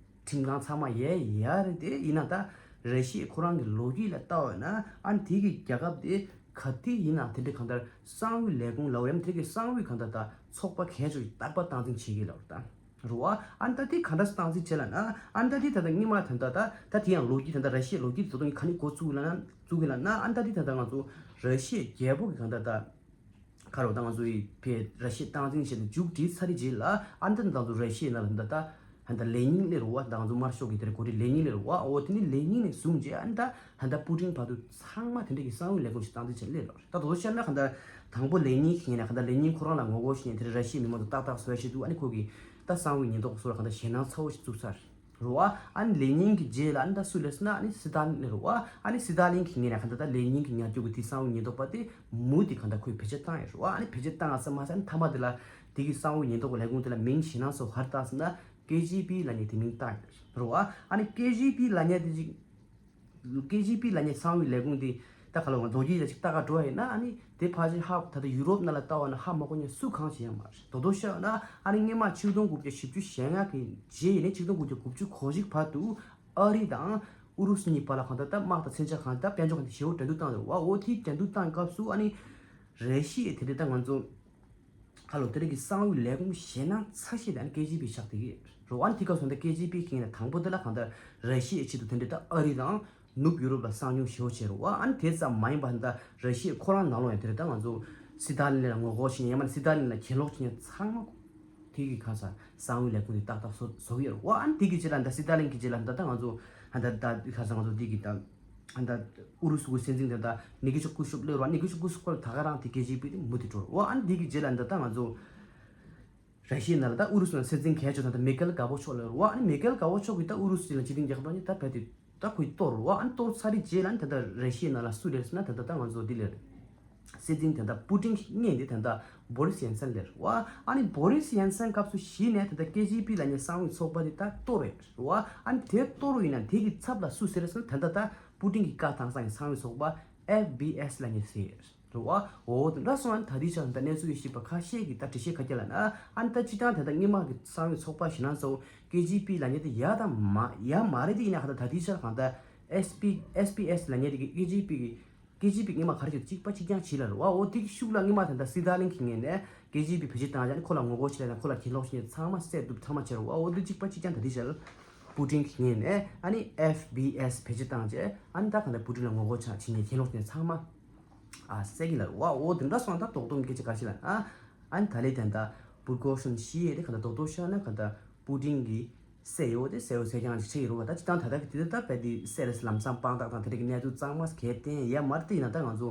ཁྲིམས་ཁང་ཚང་མ་ཡོད་ཡོད་རེད། དེ་ཡིན་ན་ད་ར་ཤི་ཡའི་ཁོ་རང་གི་ལོ་རྒྱུས་ལ་བལྟ་བ་ཡིན་ན་ཨ་ནི་དེ་གི་རྒྱལ་ཁབ་དེ་ག་དུས་ཡིན་ན་དེ་འདྲའི་གང་ལྟར་གསང་བའི་ལས་ཁུངས་ལབ་ཡམ་དེ་གི་གསང་བའི་གང་ལྟར་ད་ཚོགས་པ་གལ་ཆེ་ཤོས་རྟག་པར་སྟངས་འཛིན་བྱེད་ཀྱི་ལབ་རེད་ད། རེད་བ། ཨ་ནི་ད་དེ་ག་འདྲ་སྟངས་འཛིན་བྱེད་ལབ་ན་ཨ་ནི་ད་དེ་ད་ལྟ་སྔོན་མ་ད་ལྟ་ད་ད་དེ་ཡང་ལོ་རྒྱུས་ད་ལྟ་ར་ཤི་ཡའི་ལོ་རྒྱུས་དེ་ད་དུང་ག་ནས་འགོ་བཙུགས་ལབ་ན་བཙུགས་གི་ལབ་ན་ཨ་ནི་ད་དེ་ད་ལྟ་ང་ཚོ་ར་ཤི་ཡའི་རྒྱལ་པོ་གི་གང་ལྟར་ད། ཁ་རོག་ད་ང་ཚོ་ཡི་བེ་ར་ཤི་ཡ་སྟངས་འཛིན་བྱས་ཏེ་མཇུག་སྒྲིལ་ཚར་རེད་རྗེས་ལ་ཨ་ནི་ད་ང་ཚོ་ར་ཤི་ཡའི་ནང་ལ་ད་ད་ཧ་ད་ལེ་ཉིན་ལས་རུ་བ་ད་ང་ཚོ་དམར་ཤོག་གི་དེར་གོ་སྒྲིག་ལེ་ཉིན་ལས་རུ་བ་འོ་དེ་ནི་ལེ་ཉིན་ནས་བཟུང་རྗེས་ཨ་ནི་ད་ཧ་ད་པུ་ཏིན་བར་དུ་ཚང་མ་དེ་འདྲ་གི་གསང་བའི་ལས་ཁུངས་ཤིག་སྟངས་འཛིན་བྱས་ལས་རོགས་ད་དོ་ཤར་ན་ཧ་ད་དང་པོ་ལེ་ཉིན་ཁེ་ན་ཧ་ད་ལེ་ཉིན་ཁོ་རང་ལ་ངོ་རྒོལ་བྱས་ནས་དེར་ར་ཤི་ཡའི་མི་མང་ཚོ་ཏག་ཏག་བཟོ་ཡ་ཆེད་དུ་ཨ་ནི་ཁོ་གི་ད་གསང་བའི་ཉེན་རྟོག་སོགས་ལ་ཧ་ད་ཞེད་སྣང་ཚ་བོ་ཞིག་བཙུགས་ཚར། རུ་བ། ཨ་ནི་ལེ་ཉིན་གྱི་རྗེས་ལ་ཨ་ནི་ད་སུ་ལས་ཟེར་ན་ཨ་ནི་སི་ཏཱ་ལིན་རུ་བ། ཨ་ནི་སི་ཏཱ་ལིན་གྱི་ངོས་ནས་གང་ལྟར་ད་ལེ་ཉིན་གྱི་ཉར་རྒྱུ་གི་དེ་གསང་བའི་ཉེན་རྟོག་པ་དེ་མུ་མཐུད་གང་ལྟར་ཁོས་བེད་སྤྱོད་བཏང་ཡོད་རུ་བ། ཨ་ནི་བེད་སྤྱོད་བཏང་ཡ་ཙམ་མ་ཟད་ཨ་ནི་མཐའ་མ་དེ་ལ་དེ་གི་གསང་བའི་ཉེན་རྟོག་གི་ལས་ཁུངས་དེ་ལ་མིང་ཞེད་སྣང་ཚ་བོ་ག་རེ་བཏགས་ཟེར་ན་ཀེ་ཇི་པི་ལབ་མཁན་དེ་མིང་བཏགས་ཡོད་རུ་བ། ཨ་ནི་ཀེ་ཇི་པི་ལབ་མཁན་དེ་ཅིག་ཀེ་ཇི་པི་ལབ་མཁན་གསང་བའི་ལས་ཁུངས་དེ་ད་ག་ལ་བ་མདོ་རྒྱུད་ལ་ཅིག་ལྟ་ག་འགྲོ་བ་ཡིན་ན་ཨ་ནི་དེ་ཕལ་ཆེར་ཧ་ད་ལྟ་ཡུ་རོབ་ནང་ལ་ལྟ་བ་ན་ཧ་མ་གོ་མཁན་སུ་གང་ཞིག་ཡང་མ་རེད། དོ་དོ་ཤོད་ན་ཨ་ནི་སྔོན་མ་ཆིག་སྟོང་དགུ་བརྒྱ་བཞི་བཅུ་ཞེ་ལྔ་གི་རྗེས་ཡིན་ནའི་ཆིག་སྟོང་དགུ་བརྒྱ་གོ་གཅིག་བར་དུ་ཨ་རི་དང་ཨུ་རུ་སུ་གཉིས་བར་ལ་གང་ལྟར་ད་དམག་དང་མཚོན་ཆ་གང་ལྟར་དཔལ་འབྱོར་གང་ལྟར་ཞེ་པོ་འགྲན་བསྡུར་བཏང་ཡོད་རེད་བ། འོ་དེའི་འགྲན་བསྡུར་བཏང་སྐབས་སུ་ཨ་ནི་རེ་ཞིག་དེ་འདྲ་ད་ང་ཚོ་ཁ་ལོ་དེ་རིགས་ཀྱི་གསང་བའི་ལས་ཁུངས་ཞེད་སྣང་ཚ་ཤོས་དེ་ཨ་ནི་ཀེ་ཇི་པི་ཆགས་བསྡད་ཀྱི་རེད་བ། ཨ་ནི་དེ་སྐབས་སུ་ད་ཀེ་ཇི་པི་གི་ནས་དང་པོ་དེ་ལ་གང་ལྟར་རེ་ཞིག་ཆེད་དུ་དེ་འདྲ་ད་ཨ་རི་དང་ནུབ་ཡུ་རོབ་ལ་གསང་མྱོང་ཞེ་པོ་བྱས་རེད་བ། ཨ་ནི་དེ་ཙམ་མ་ཡིན་པ་ད་རེ་ཞིག་ཁོ་རང་ནང་ལོགས་ཡང་དེ་རིགས་ད་ང་ཚོ་སི་ཏཱ་ལིན་ལ་ངོ་རྒོལ་བྱེད་མཁན་ཡང་མིན་ན་སི་ཏཱ་ལིན་ལ་གྱེན་ལོག་བྱེད་མཁན་ཚང་མ་དེ་གི་ཁ་ས་གསང་བའི་ལས་ཁུངས་དེ་ཏག་ཏག་བཟོ་བཟོ་གི་ཡོད་རེད་བ། ཨ་ནི་དེ་གི་རྗེས་ལ་ད་སི་ཏཱ་ལིན་གི་རྗེས་ལ་ད་ད་ང་ཚོ་ད་ད་ཁ་ས་ང་ཚོ་དེ་གི་ད། ཨ་ད་ཨུ་རུ་སུ་གི་སྲིད་འཛིན་དེ་ད་ནི་ཀི་ཆོ་ཀུ་ཤུབ་སླེབས་རོགས། ནི་ཀི་ཆོ་ཀུ་ཤུབ་སྐོར་ད་ག་རང་དེ་ཀེ་ཇི་པི་དེ་མུ་མཐུད་འགྲོ་རོགས། ཨ་ནི་དེ་གི་རྗེས་ལ་འདི་ལྟ་ང་ཚོ་ར་ཤི་ཡ་ནང་ལ་ད་ཨུ་རུ་སུ་ནང་སྲིད་འཛིན་གལ་ཆེ་ཤོས་ད་ད་མི་ཁེལ་ག་བོ་ཆོག་སླེབས་རོགས། ཨ་ནི་མི་ཁེལ་ག་བོ་ཆོག་གིས་ད་ཨུ་རུ་སུ་ལ་སྤྱི་མཐུན་རྒྱལ་ཁབ་ནང་ནས་ད་བལ་དེ་ད་ཁོས་གཏོར་རོགས། ཨ་ནི་གཏོར་ཚར་རེད་རྗེས་ལ་ནི་ད་ད་ར་ཤི་ཡ་ནང་ལ་སུ་རེད་ཟེར་ན་ད་ད་ད་ང་ཚོ་འདི་ལས་རེད། སྲིད་འཛིན་དེ་འདྲ་པུ་ཏིན་གྱི་གཉེན་དེ་དེ་འདྲ་བོ་རི་སི་ཡན་སན་ལབ་རེད་བ། ཨ་ནི་བོ་རི་སི་ཡན་སན་སྐབས་སུ་གཞི་ནས་དེ་འདྲ་ཀེ་ཇི་པི་ལབ་མཁན་གསང་བའི་ཚོགས་པ་དེ་ད་གཏོར་རེད་བ། ཨ་ནི་དེ་གཏོར་ཡིན་ན་དེ་གི་ཚབ་ལ་སུ་ཟེར་ཟེར་ན་དེ་འདྲ་ད་པུ་ཏིན་གྱི་བཀའ་དང་སང་གི་གསང་བའི་ཚོགས་པ་ཨེཕ་བི་ཨེས་ལབ་མཁན་ཟེར་རེད་བ། འོ་དེ་འདྲ་སོང་ཨ་ནི་ད་ལྟའི་ཆར་ད་གནས་ཚུལ་གྱི་ཞིབ་པ་ཁ་ཤས་ཀྱིས་ད་འགྲེལ་བཤད་ག་རྒྱ་ལབ་ན་ཨ་ནི་ད་སྤྱི་བཏང་དེ་འདྲ་སྔོན་མ་གི་གསང་བའི་ཚོགས་པ་ཞིག་ན་ཚོ་ཀེ་ཇི་པི་ལབ་མཁན་དེ་ཡ་ད་མ་ཡ་མ་རེད་དེ་ཡིན་ན་ཧ་ད་ད་ལྟའི་ཆར་གང་ད་ཨེས་པི་ཨེས་པི་ཨེས་ལབ་མཁན་དེ་གི་ཀེ་ཇི་པི་གི་ཀེ་ཇི་པི་སྔོན་མ་ག་རེ་བྱས་གཅིག་པ་གཅིག་རྐྱང་བྱས་ལ་རེད་བ། འོ་དེ་གི་ཤུགས་ལ་སྔོན་མ་ད་ལྟ་སི་ཏཱ་ལིན་གྱི་ངོས་ནས་ཀེ་ཇི་པི་བེད་སྤྱོད་བཏང་བྱས་ནས་ཁོ་ལ་ངོ་རྒོལ་བྱས་ལ་ཁོ་ལ་གྱེན་ལོག་བྱས་ནས་ཚང་མ་བསད་གཏུབ་ཚང་མ་བྱས་རེད་བ། འོ་དེ་གཅིག་པ་གཅིག་རྐྱང་ད་ལྟའི་ཆར་པུ་ཏིན་གྱི་ངོས་ནས་ཨ་ནི་ཨེཕ་བི་ཨེས་བེད་སྤྱོད་བཏང་བྱས་ཨ་ནི་ད་ག་ད་པུ་ཏིན་ལ་ངོ་རྒོལ་ཆགས་བྱས་ནས་གྱེན་ལོག་བྱས་ནས་ཚང་མ་ཨ་བསད་ཀྱི་ལ་རེད་བ། འོ་དེ་འདྲ་སོང་ད་རྡོག་རྡོག་སྐད་ཆ་ག་རེ་བཤད་ལ་ཨ་ཨ་ནི་ད་ལས་དེ་ད་པུར་གོ་ཤོན་ཤི་ཡས་དེ་ག་ད་རྡོག་རྡོག་བཤད་ན་ག་ད་པུ་ཏིན་གྱི་སེ་ཡོ་དེ་སེ་ཡོ་སེ་ཀྱང་ཅིག་ཆེ་ཡི་རུ་བ། ད་ཅི་ཏང་ད་ད་གི་དེ་ད་བས་དེ་སེ་རེས་ལམ་སང་སྤང་དག་དང་དེ་རིགས་གནས་ཚུལ་གཙང་མ་གལ་བསྟན་ཡ་མར་དེ་ཡིན་ན་ད་ང་ཚོ་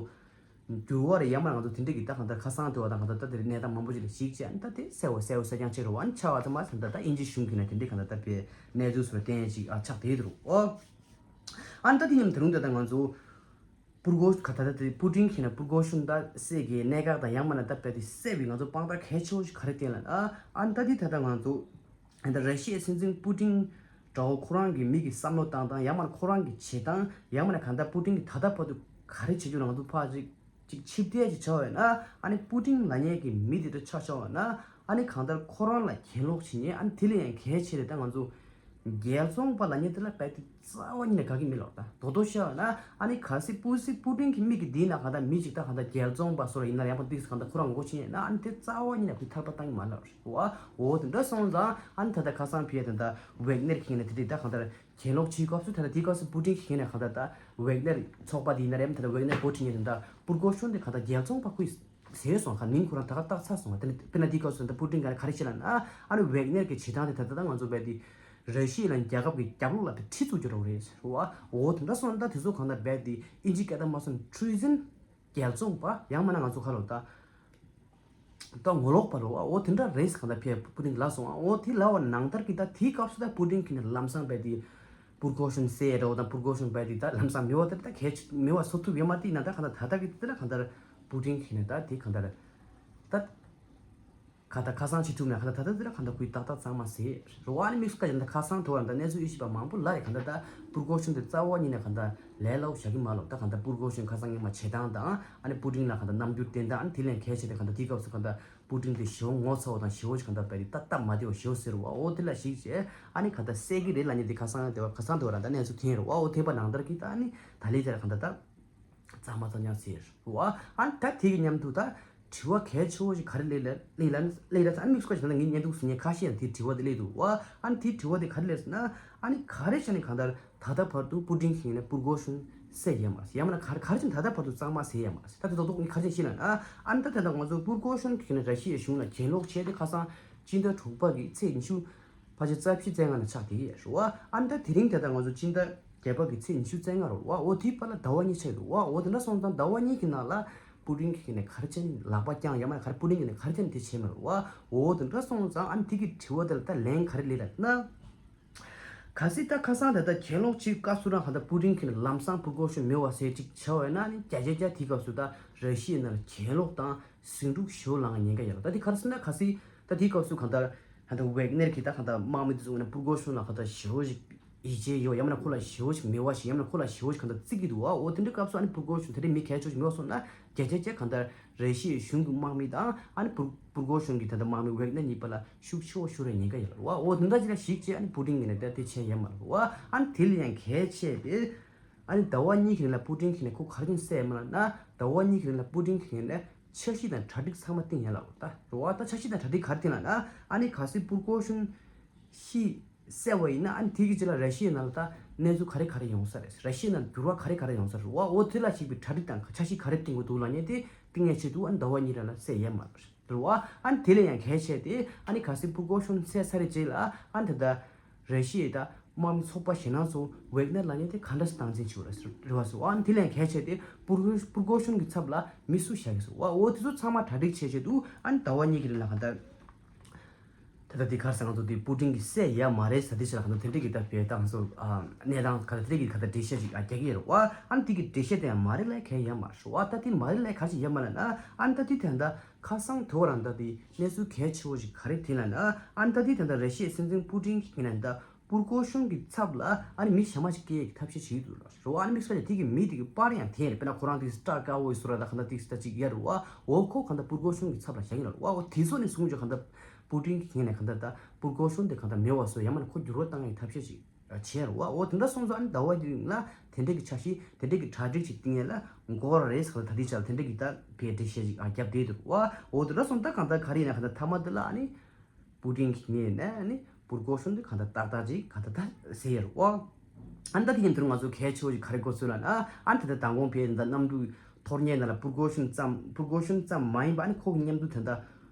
འགྱུར་བ་རེ་ཡ་མར་ང་ཚོ་དེ་འདྲས་ཀྱི་ད་གང་ལྟར་ཁ་སང་དུ་བ་དང་གང་ལྟར་ད་དེ་རིགས་གནས་སྟངས་མང་པོ་ཅིག་ལ་གཞིགས་བྱས་ཨ་ནི་ད་དེ་སེ་ཡོ་སེ་ཡོ་སེ་ཀྱང་ཆེ་རུ་བ་ཨ་ནི་ཆ་བ་ཚང་མ་ད་ད་ད་ཨིན་ཇི་གཞུང་གི་ནས་དེ་འདྲས་གང་ལྟར་ད་བས་གནས་ཚུལ་སོགས་བསྟན་ཡ་ཅིག་ཨ་ཆགས་བསྡད་འདུག་ཨོ། ཨ་ནི་ད་དེ་ཡིན་ད་རུང་ད་ད་ང་ཚོ། པུར་གོ་ག་ད་ད་དེ་པུ་ཏིན་གྱིས་ན་པུར་གོ་ཤུན་ད་སེ་གི་གནད་འགག་དང་ཡང་མ་ན་ད་བས་དེ་སེ་བའི་ང་ཚོ་དཔང་རྟགས་གལ་ཆེ་བོ་ཞིག་ག་རེ་བསྟན་ལ་ཨ་ཨ་ད་དེ་ད་ད་ང་ཚོ་ད་ར་ཤི་ཡའི་སྲིད་འཛིན་པུ་ཏིན་འདྲ་བོ་ཁོ་རང་གི་མི་གི་བསམ་བློ་བཏང་སྟངས་ཡང་མ་ན་ཁོ་རང་གི་བྱེད་སྟངས་ཡང་མ་ན་གང་ལྟར་པུ་ཏིན་གྱིས་ད་ལྟ་བར་དུ་ག་རེ་བྱེད་རྒྱུ་ང་ཚོ་ཕར་ཅིག་ཅིག་ཕྱིར་བལྟས་ཅིག་བྱ་བ་ཡིན་ན་ཨ་ནི་པུ་ཏིན་ལབ་མཁན་གྱི་མི་དེ་འདྲ་ཆགས་ཆགས་བ་ན་ཨ་ནི་གང་ལྟར་ཁོ་རང་ལ་གྱེན་ལོག་བྱེད་མཁན་ཨ་ནི་དེ་ལས་ཡང་གལ་ཆེ་རེད་ད་ང་ཚོ། རྒྱལ་བཙོང་པ་ལབ་མཁན་དེ་ལ་རྦད་དེ་རྩ་བ་ཉིད་ནས་དགའ་གི་མེད་ལབ་ད། རྡོག་རྡོག་བཤད་པ་ན་ཨ་ནི་གལ་སྲིད་པུ་སི་པུ་ཏིན་གྱི་མིག་གིས་འདི་ན་གང་ལྟར་མི་ཅིག་ད་གང་ལྟར་རྒྱལ་བཙོང་པ་སོགས་ལ་ཡིན་ན་ཡང་པ་འདི་གང་ལྟར་ཁོ་རང་ངོ་རྒོལ་བྱེད་ཡིན་ན་ཨ་ནི་དེ་རྩ་བ་ཉིད་ནས་ཁོས་ཐར་པ་བཏང་གི་མ་ལབ་རེད་བ། འོ་དེ་འདྲ་སོང་ཙང་ཨ་ནི་ད་ལྟ་ཁ་སང་ཕི་ཡ་དེ་ད་ཝེག་ནེར་གྱི་ངོས་ནས་དེ་དེ་ད་གང་ལྟར་གྱེན་ལོག་བྱེད་སྐབས་སུ་ད་ལྟ་དེའི་སྐབས་སུ་པུ་ཏིན་གྱི་ངོས་ནས་གང་ལྟར་ད་ཝེག་ནེར་ཚོགས་པ་དེ་ཡིན་ན་རེད་ད་ལྟ་ཝེག་ནེར་འགོ་ཁྲིད་མཁན་དེ་ད་པུར་གོ་ཤོན་དེ་གང་ལྟར་རྒྱལ་བཙོང་པ་ཁོས། ཟེར་སོང་ཁ་མིང་ཁོ་རང་ད་ག་བཏགས་ཚར་སོང་བ། དེ་ནི་དཔེར་ན་འདི་སྐབས་སུ་ད་པུ་ཏིན་ག་ནས་ག་རེ་བཤད་ལབ་ན་ཨ་ནི་ཝེག་ནེར་གྱི་བྱེད་སྟངས་དེ་ད་ལྟ་ང་ཚོ་བས་དེ་ར་ཤི་ཡ་ལ་རྒྱལ་ཁབ་ཀྱི་རྒྱབ་ལོགས་ལ་དེ་ཁྲི་བཙུགས་རྒྱུ་རོགས་རེད་ཟེར་བ། འོ་དེ་འདྲ་སོང་ད་དེ་ཚོ་གང་ལྟར་བས་དེ་ཨིན་ཇི་སྐད་ད་མ་སོང་ཁྲུ་ཟིན་རྒྱལ་བཙོང་པ་ཡང་མ་ན་ང་ཚོ་ཁ་ལོ་ད་ད་ངོ་ལོག་པ་རོ། འོ་དེ་འདྲ་རེད་ཟེར་གང་ལྟར་ཕེ་པུ་ཏིན་ལ་སོང་ཨ། འོ་དེ་ལ་བ་ནང་ལྟར་གྱི་ད་དེའི་སྐབས་སུ་ད་པུ་ཏིན་གྱི་ནས་ལམ་སང་བས་དེ་པུར་གོ་ཤོན་སེ་རོ་དང་པུར་གོ་ཤོན་བས་དེ་ད་ལམ་སང་མི་བ་དེ་ད་གལ་མི་བ་སོ་ཐུབ་ཡོད་མ་དེ་ན་ད་གང་ལྟར་ད་ད་གི་དེ་ལ་གང་ལྟར། པུ་ཏིན་གྱིས་ནི་ད་དེ་གང་ལྟར་ད་ ག་ད་ཁ་སང་བྱེད་ཐུབ་ན་ག་ད་ད་ད་དེ་ལ་ག་ད་ཁོའི་ཏག་ཏག་གཙང་མ་ཟེར་རེད་བ། ཨ་ནི་དམིགས་སུ་བཀར་ན་ད་ཁ་སང་དུ་བ་ད་གནས་ཚུལ་དབྱེ་ཞིབ་པ་མང་པོ་ལ་རེད། ག་ད་ད་པུར་གོ་ཤོན་དེ་རྩ་བ་ཉིད་ནས་ག་ད་ལས་སླ་བོ་བཞག་གི་མ་ལོ། ད་ག་ད་པུར་གོ་ཤོན་ཁ་སང་ཉི་མ་བྱེད་སྟངས་དང་ཨ་ནི་པུ་ཏིན་ལ་ག་ད་རྣམ་འགྱུར་བསྟན་སྟངས། ཨ་ནི་དེ་ལས་གལ་ཆེ་དེ་ག་ད་དེའི་སྐབས་སུ་ག་ད་པུ་ཏིན་དེ་ཞེ་པོ་ངོ་ཚ་བོ་དང་ཞེ་པོ་ཞིག་ག་ད་བས་དེ་ཏག་ཏག་མ་བདེ་བ་ཞེ་པོ་ཟེར་བ། འོ་དེ་ལ་གཞིགས་བྱས་ཨ་ནི་ག་ད་བསད་ཀྱི་རེད་ལབ་མཁན་དེ་ཁ་སང་དེ་བ་ཁ་སང་དེ་བ་རང་ད་གནས་ཚུལ་འཐེན་རེད་བ། འོ་འཐེན་པ་ནང་ལྟར་གྱི་ད་ཨ་ནི་ད་ལས་དེ་ལ་ག་ད་ད། གཙང་མ་གཙང་རྐྱང་ཟེར་བ། ཨ་ནི་ད་དེ་གི་མཉམ་དུ་ད་དྲི་བ་གལ་ཆེ་བོ་ཞིག་ག་རེ་སླེབས་ལ་སླེབས་ལ་སླེབས་ལ་ཨ་ནི་དམིགས་སུ་བཀར་བྱས་ན་ངས་བརྙན་ཐུང་གཟིགས་མཁན་ཁ་ཤས་ཡང་དེ་དྲི་བ་དེ་སླེབས་འདུག་བ། ཨ་ནི་དེ་དྲི་བ་དེ་ག་རེ་སླེབས་ཟེར་ན། ཨ་ནི་ག་རེ་བྱས་ནས་གང་ལྟར་ད་ལྟ་བར་དུ་པུ་ཏིན་གྱིས་ནས་པུར་གོ་ཤོན་བསད་ཡོད་མ་རེད། ཡང་མིན་ན་ག་རེ་ག་རེ་བྱས་ནས་ད་ལྟ་བར་དུ་གཙང་མ་ཟེར་ཡོད་མ་རེད། ད་དེ་རྡོག་རྡོག་ངས་ག་རེ་བྱས་ཤེས་ན། ཨ་ནི་ད་ད་ལྟ་ང་ཚོ་པུར་གོ་ཤོན་གྱིས་ནས་ར་ཤི་ཡའི་གཞུང་ལ་གྱེན་ལོག་བྱས་ཏེ་ཁ་སང་སྤྱི་ཟླ་དྲུག་པ་གི་ཚེས་ཉི་ཤུ། ཕལ་ཆེར་རྩ་བཞི་བཙན་ང་ནས་ཆགས་བསྡད་ཡོད་རེད་བ། ཨ་ནི་ད་དེ་རིང་དེ་ལྟར་ང་ཚོ་སྤྱི་ཟླ་བརྒྱད་པ་གི་ཚེས་ཉི་ཤུ་རྩ་ལྔ་རེད་བ། འོ་དེའི་བར་ལ་ཟླ་བ་གཉིས་ཆགས་འདུག་བ། འོ་དེ་འདྲ་སོང་ཙང་ཟླ་བ་གཉིས་ཀྱི་ནང་ལ་པུ་ཏིན་གྱིས་ནས་ག་རེ་བྱས་ནས་ལག་པ་བརྐྱངས་ཡང་མིན་ན་ག་རེ་པུ་ཏིན་གྱིས་ནས་ག་རེ་བྱས་ནས་དེ་བྱས་མ་རེད་བ། འོ་དེ་འདྲ་སོང་ཙང་ཨ་ནི་དེ་གི་དྲི་བ་དེ་ལ་ད་ལན་ག་རེ་སླེབས་ལབ་ན། གལ་སྲིད་ད་ཁ་སང་དེ་ལྟར་གྱེན་ལོག་བྱེད་སྐབས་སུ་རང་ག་ད་པུ་ཏིན་གྱིས་ནས་ལམ་སང་པུར་གོ་ཤོན་མེད་པ་ཟེར་ཅིག་བྱས་པ་ཡིན་ན་ཨ་ནི་བརྒྱ་ཆ་བརྒྱ་དེའི་སྐབས་སུ་ད་ར་ཤི་ཡའི་ནང་ལ་གྱེན་ལོག་དང་། ཟིང་འཁྲུག་ཞེ་པོ་ལངས་ཉེན་ཁ་ཡོད་ལ། ད་དེ་ག་རེ་ཟེར་ན་གལ་སྲིད་ད་དེའི་སྐབས་སུ་གང་ལྟར་ཧན་ད་ཝེག་ནེར་གྱི་ད་གང་ལྟར་དམག་མི་དེ་ཚོ་ནས་པུར་གོ་ཤོན་ལ་གང་ལྟར་ཞེ་པོ་ཞིག་ཡིད་ཆེས་ཡོད་ཡང་མིན་ན་ཁོ་ལ་ཞེ་པོ་ཞིག་མོས་པ་ཞིག་ཡང་མིན་ན་ཁོ་ལ་ཞེ་པོ་ཞིག་གང་ལྟར་བརྩི་གི་འདུག་བ། འོ་དེ་འདྲའི་སྐབས་སུ་ཨ་ནི་པུར་གོ་ཤོན་དེ་འདྲའི་མི་གལ་ཆེ་ཞིག་མེད་པ་སོང་ན་བརྒྱ་ཆ་བརྒྱ་གང་ལྟར་ར་ཤི་ཡའི་གཞུང་གི་དམག་མི་དང་ཨ་ནི་པུར་པུར་གོ་ཤོན་གྱི་ད་ལྟ་དམག་མི་ཝེག་ནེར་གཉིས་བར་ལ་ཤུགས་ཆེ་བ་ཤོར་བའི་ཉེན་ཁ་ཡོད་ལ་བ། འོ་དེ་འདྲ་ཅིག་ལ་གཞིགས་བྱས་ཨ་ནི་པུ་ཏིན་གྱིས་ནས་ད་དེ་བྱས་ཡོད་མ་རེད་བ། ཨ་ནི་དེ་ལ་ཡང་གལ་ཆེ་དེ། ཨ་ནི་ཟླ་བ་གཉིས་ཀྱི་རིང་ལ་པུ་ཏིན་གྱིས་ནས་ཁོ་ག་རེ་བྱས་ཟེར་མ་ལབ་ན། ཟླ་བ་གཉིས་ཀྱི་རིང་ལ་པུ་ཏིན་གྱིས་ནས་འཆར་གཞི་དང་གྲ་སྒྲིག་ཚང་མ་བཏིང་ཡོད་ལ་བ། ད་རེད་བ། ད་འཆར་གཞི་དང་གྲ་སྒྲིག་ག་རེ་བཏིང་ལབ་ན། ཨ་ནི་གལ་སྲིད་པུར་གོ་ཤོན་ཤི་བསད་པ་ཡིན་ན་ཨ་ནི་དེ་གི་རྗེས་ལ་ར་ཤི་ཡའི་ནང་ལ་ད་གནས་ཚུལ་ག་རེ་ག་རེ་ཡོང་ས་རེད། ར་ཤི་ཡའི་ནང་འགྱུར་བ་ག་རེ་ག་རེ་ཡོང་ས་རེད་བ། འོ་དེ་ལ་གཞིགས་པའི་གྲ་སྒྲིག་དང་འཆར་གཞི་ག་རེ་བཏིང་དགོས་འདུག་ལབ་མཁན་དེ་བཏིང་ཡས་ཆེད་དུ་ཨ་ནི་ཟླ་བ་གཉིས་རིང་ལ་བསད་ཡོད་མ་རེད་བ། ཨ་ནི་དེ་ལས་ཡང་གལ་ཆེ་དེ་ཨ་ནི་གལ་སྲིད་པུར་གོ་ཤོན་བསད་ཚར་རྗེས་ལ་ཨ་ནི་ད་ལྟ་ར་ཤི་ཡའི་ད་དམག་མི་ཚོགས་པ་གཞན་སྣ་ཚོ་ཝེག་ནེར་ལབ་མཁན་དེ་ག་འདྲ་སེ་སྟངས་འཛིན་བྱེད་དགོས་རེད་ཟེར་རེད་བ། སོ་ཨ་ནི་དེ་ལས་གལ་ཆེ་དེ་པུར་གོ་པུར་གོ་ཤོན་གྱི་ཚབ་ལ་མི་སུ་བཞག་གི་སོ་བ། འོ་དེ་ཚོ་ཚང་མ་གྲ་སྒྲིག་བྱེད་ཆེད་དུ་ཨ་ནི་ཟླ་བ་གཉིས་ཀྱི་རིང་ལ་གང་ལྟར། ད་ལྟ་དེ་གར་ས་ང་ཚོ་དེ་པུ་ཏིན་གྱིས་བསད་ཡ་མ་རེད་ཟེར་དེ་ཕྱིར་གང་ལྟར་དེ་འདྲས་ཀྱི་ད་བེད་ད་ང་ཚོ་ཨ་གནས་སྟངས་ག་ད་དེ་འདྲས་ཀྱི་ག་ད་འགྲེལ་བཤད་ཅིག་ཨ་རྒྱག་གི་ཡོད་རེད་བ། ཨ་ནི་དེ་གི་འགྲེལ་བཤད་དེ་ཡང་མ་རེད་ལབ་མཁན་ཡོད་མ་རེད་བ། ད་དེ་མ་རེད་ལབ་ག་ཅིག་ཡོད་མ་རེད་ན། ཨ་ནི་ད་དེ་དེ་ད་ཁ་སང་དེ་བ་རང་ད་དེ་གནས་ཚུལ་གལ་ཆེ་བོ་ཞིག་ག་རེ་དེ་ལབ་ན། ཨ་ནི་ད་དེ་ད་ད་ར་ཤི་ཡའི་སྲིད་འཛིན་པུ་ཏིན་གྱིས་ན་ད་པུར་གོ་ཤོན་གྱི་ཚབ་ལ་ཨ་ནི་མི་གཞན་མ་ཞིག་སྐྱེལ་ཡས་ཀྱི་ཐབས་ཤེས་བྱེད་ཀྱི་འདུག་ལ་རེད་བ། ཨ་ནི་དམིགས་བསལ་གྱི་དེ་གི་མི་དེ་གི་པར་ཡང་འཐེན་རེད། དཔེར་ན་ཁོ་རང་དེ་སི་ཊར་དཀར་པོ་ཡི་བཟོ་འདྲ་ད་གང་ལྟར་དེ་སི་ཊར་ཅིག་ཡོད་རེད་བ། འོ་ཁོ་གང་ལྟར་པུར་གོ་ཤོན་གྱི་ཚབ་ལ་བཞག་གི་ཡོད་རེད་བ། འོ་དེ་ཚོ་ནས་བཟུང་བྱས་གང་ལྟར་པུ་ཏིན་གྱིས་ངས་ནས་གང་ལྟར་ད་པུར་གོ་ཤོན་དེ་གང་ལྟར་མེད་པ་བཟོ་ཡང་མིན་ན་ཁོ་འགྱུར་བ་བཏང་ཡས་ཐབས་ཤེས་ཅིག་བྱས་རེད་བ། འོ་དེ་འདྲ་སོང་ཙང་ཨ་ནི་ཟླ་བ་འདིའི་རིང་ལ་དེ་འདྲ་གི་འཆར་གཞི་དེ་འདྲ་གི་གྲ་སྒྲིག་ཅིག་བཏིང་ཡས་ལ་འགོར་བ་རེད་ཟེར་ད་དེ་ཆ་ལ་དེ་འདྲ་གི་ད་བེད་འགྲེལ་བཤད་ཅིག་ཨ་རྒྱབ་བསྡད་འདུག་བ། འོ་དེ་འདྲ་སོང་ད་གང་ལྟར་ག་རེ་ཡིན་ན་གང་ལྟར་མཐའ་མ་དེ་ལ་ཨ་ནི། པུ་ཏིན་གྱིས་ངས་ནས་ནི་པུར་གོ་ཤོན་དེ་གང་ལྟར་ཏག་ཏག་ཅིག་གང་ལྟར་ད་ཟེར་ཡོད་རེད་བ། ཨ་ནི་ད་དེ་ཡིན་དུས་ང་ཚོ་གལ་ཆེ་བོ་ཞིག་ག་རེ་གོ་ཚུལ་ལབ་ན། ཨ་ནི་ད་ལྟ་མདང་དགོང་བས་ད་གནམ་གྲུ་ཐོར་ཉའི་ནང་ལ་པུར་གོ་ཤོན་ཙམ་པུར་གོ་ཤོན་ཙམ་མ་ཡིན་པ་ཨ་ནི་ཁོ་གི་མཉམ་དུ་ད་ལྟ་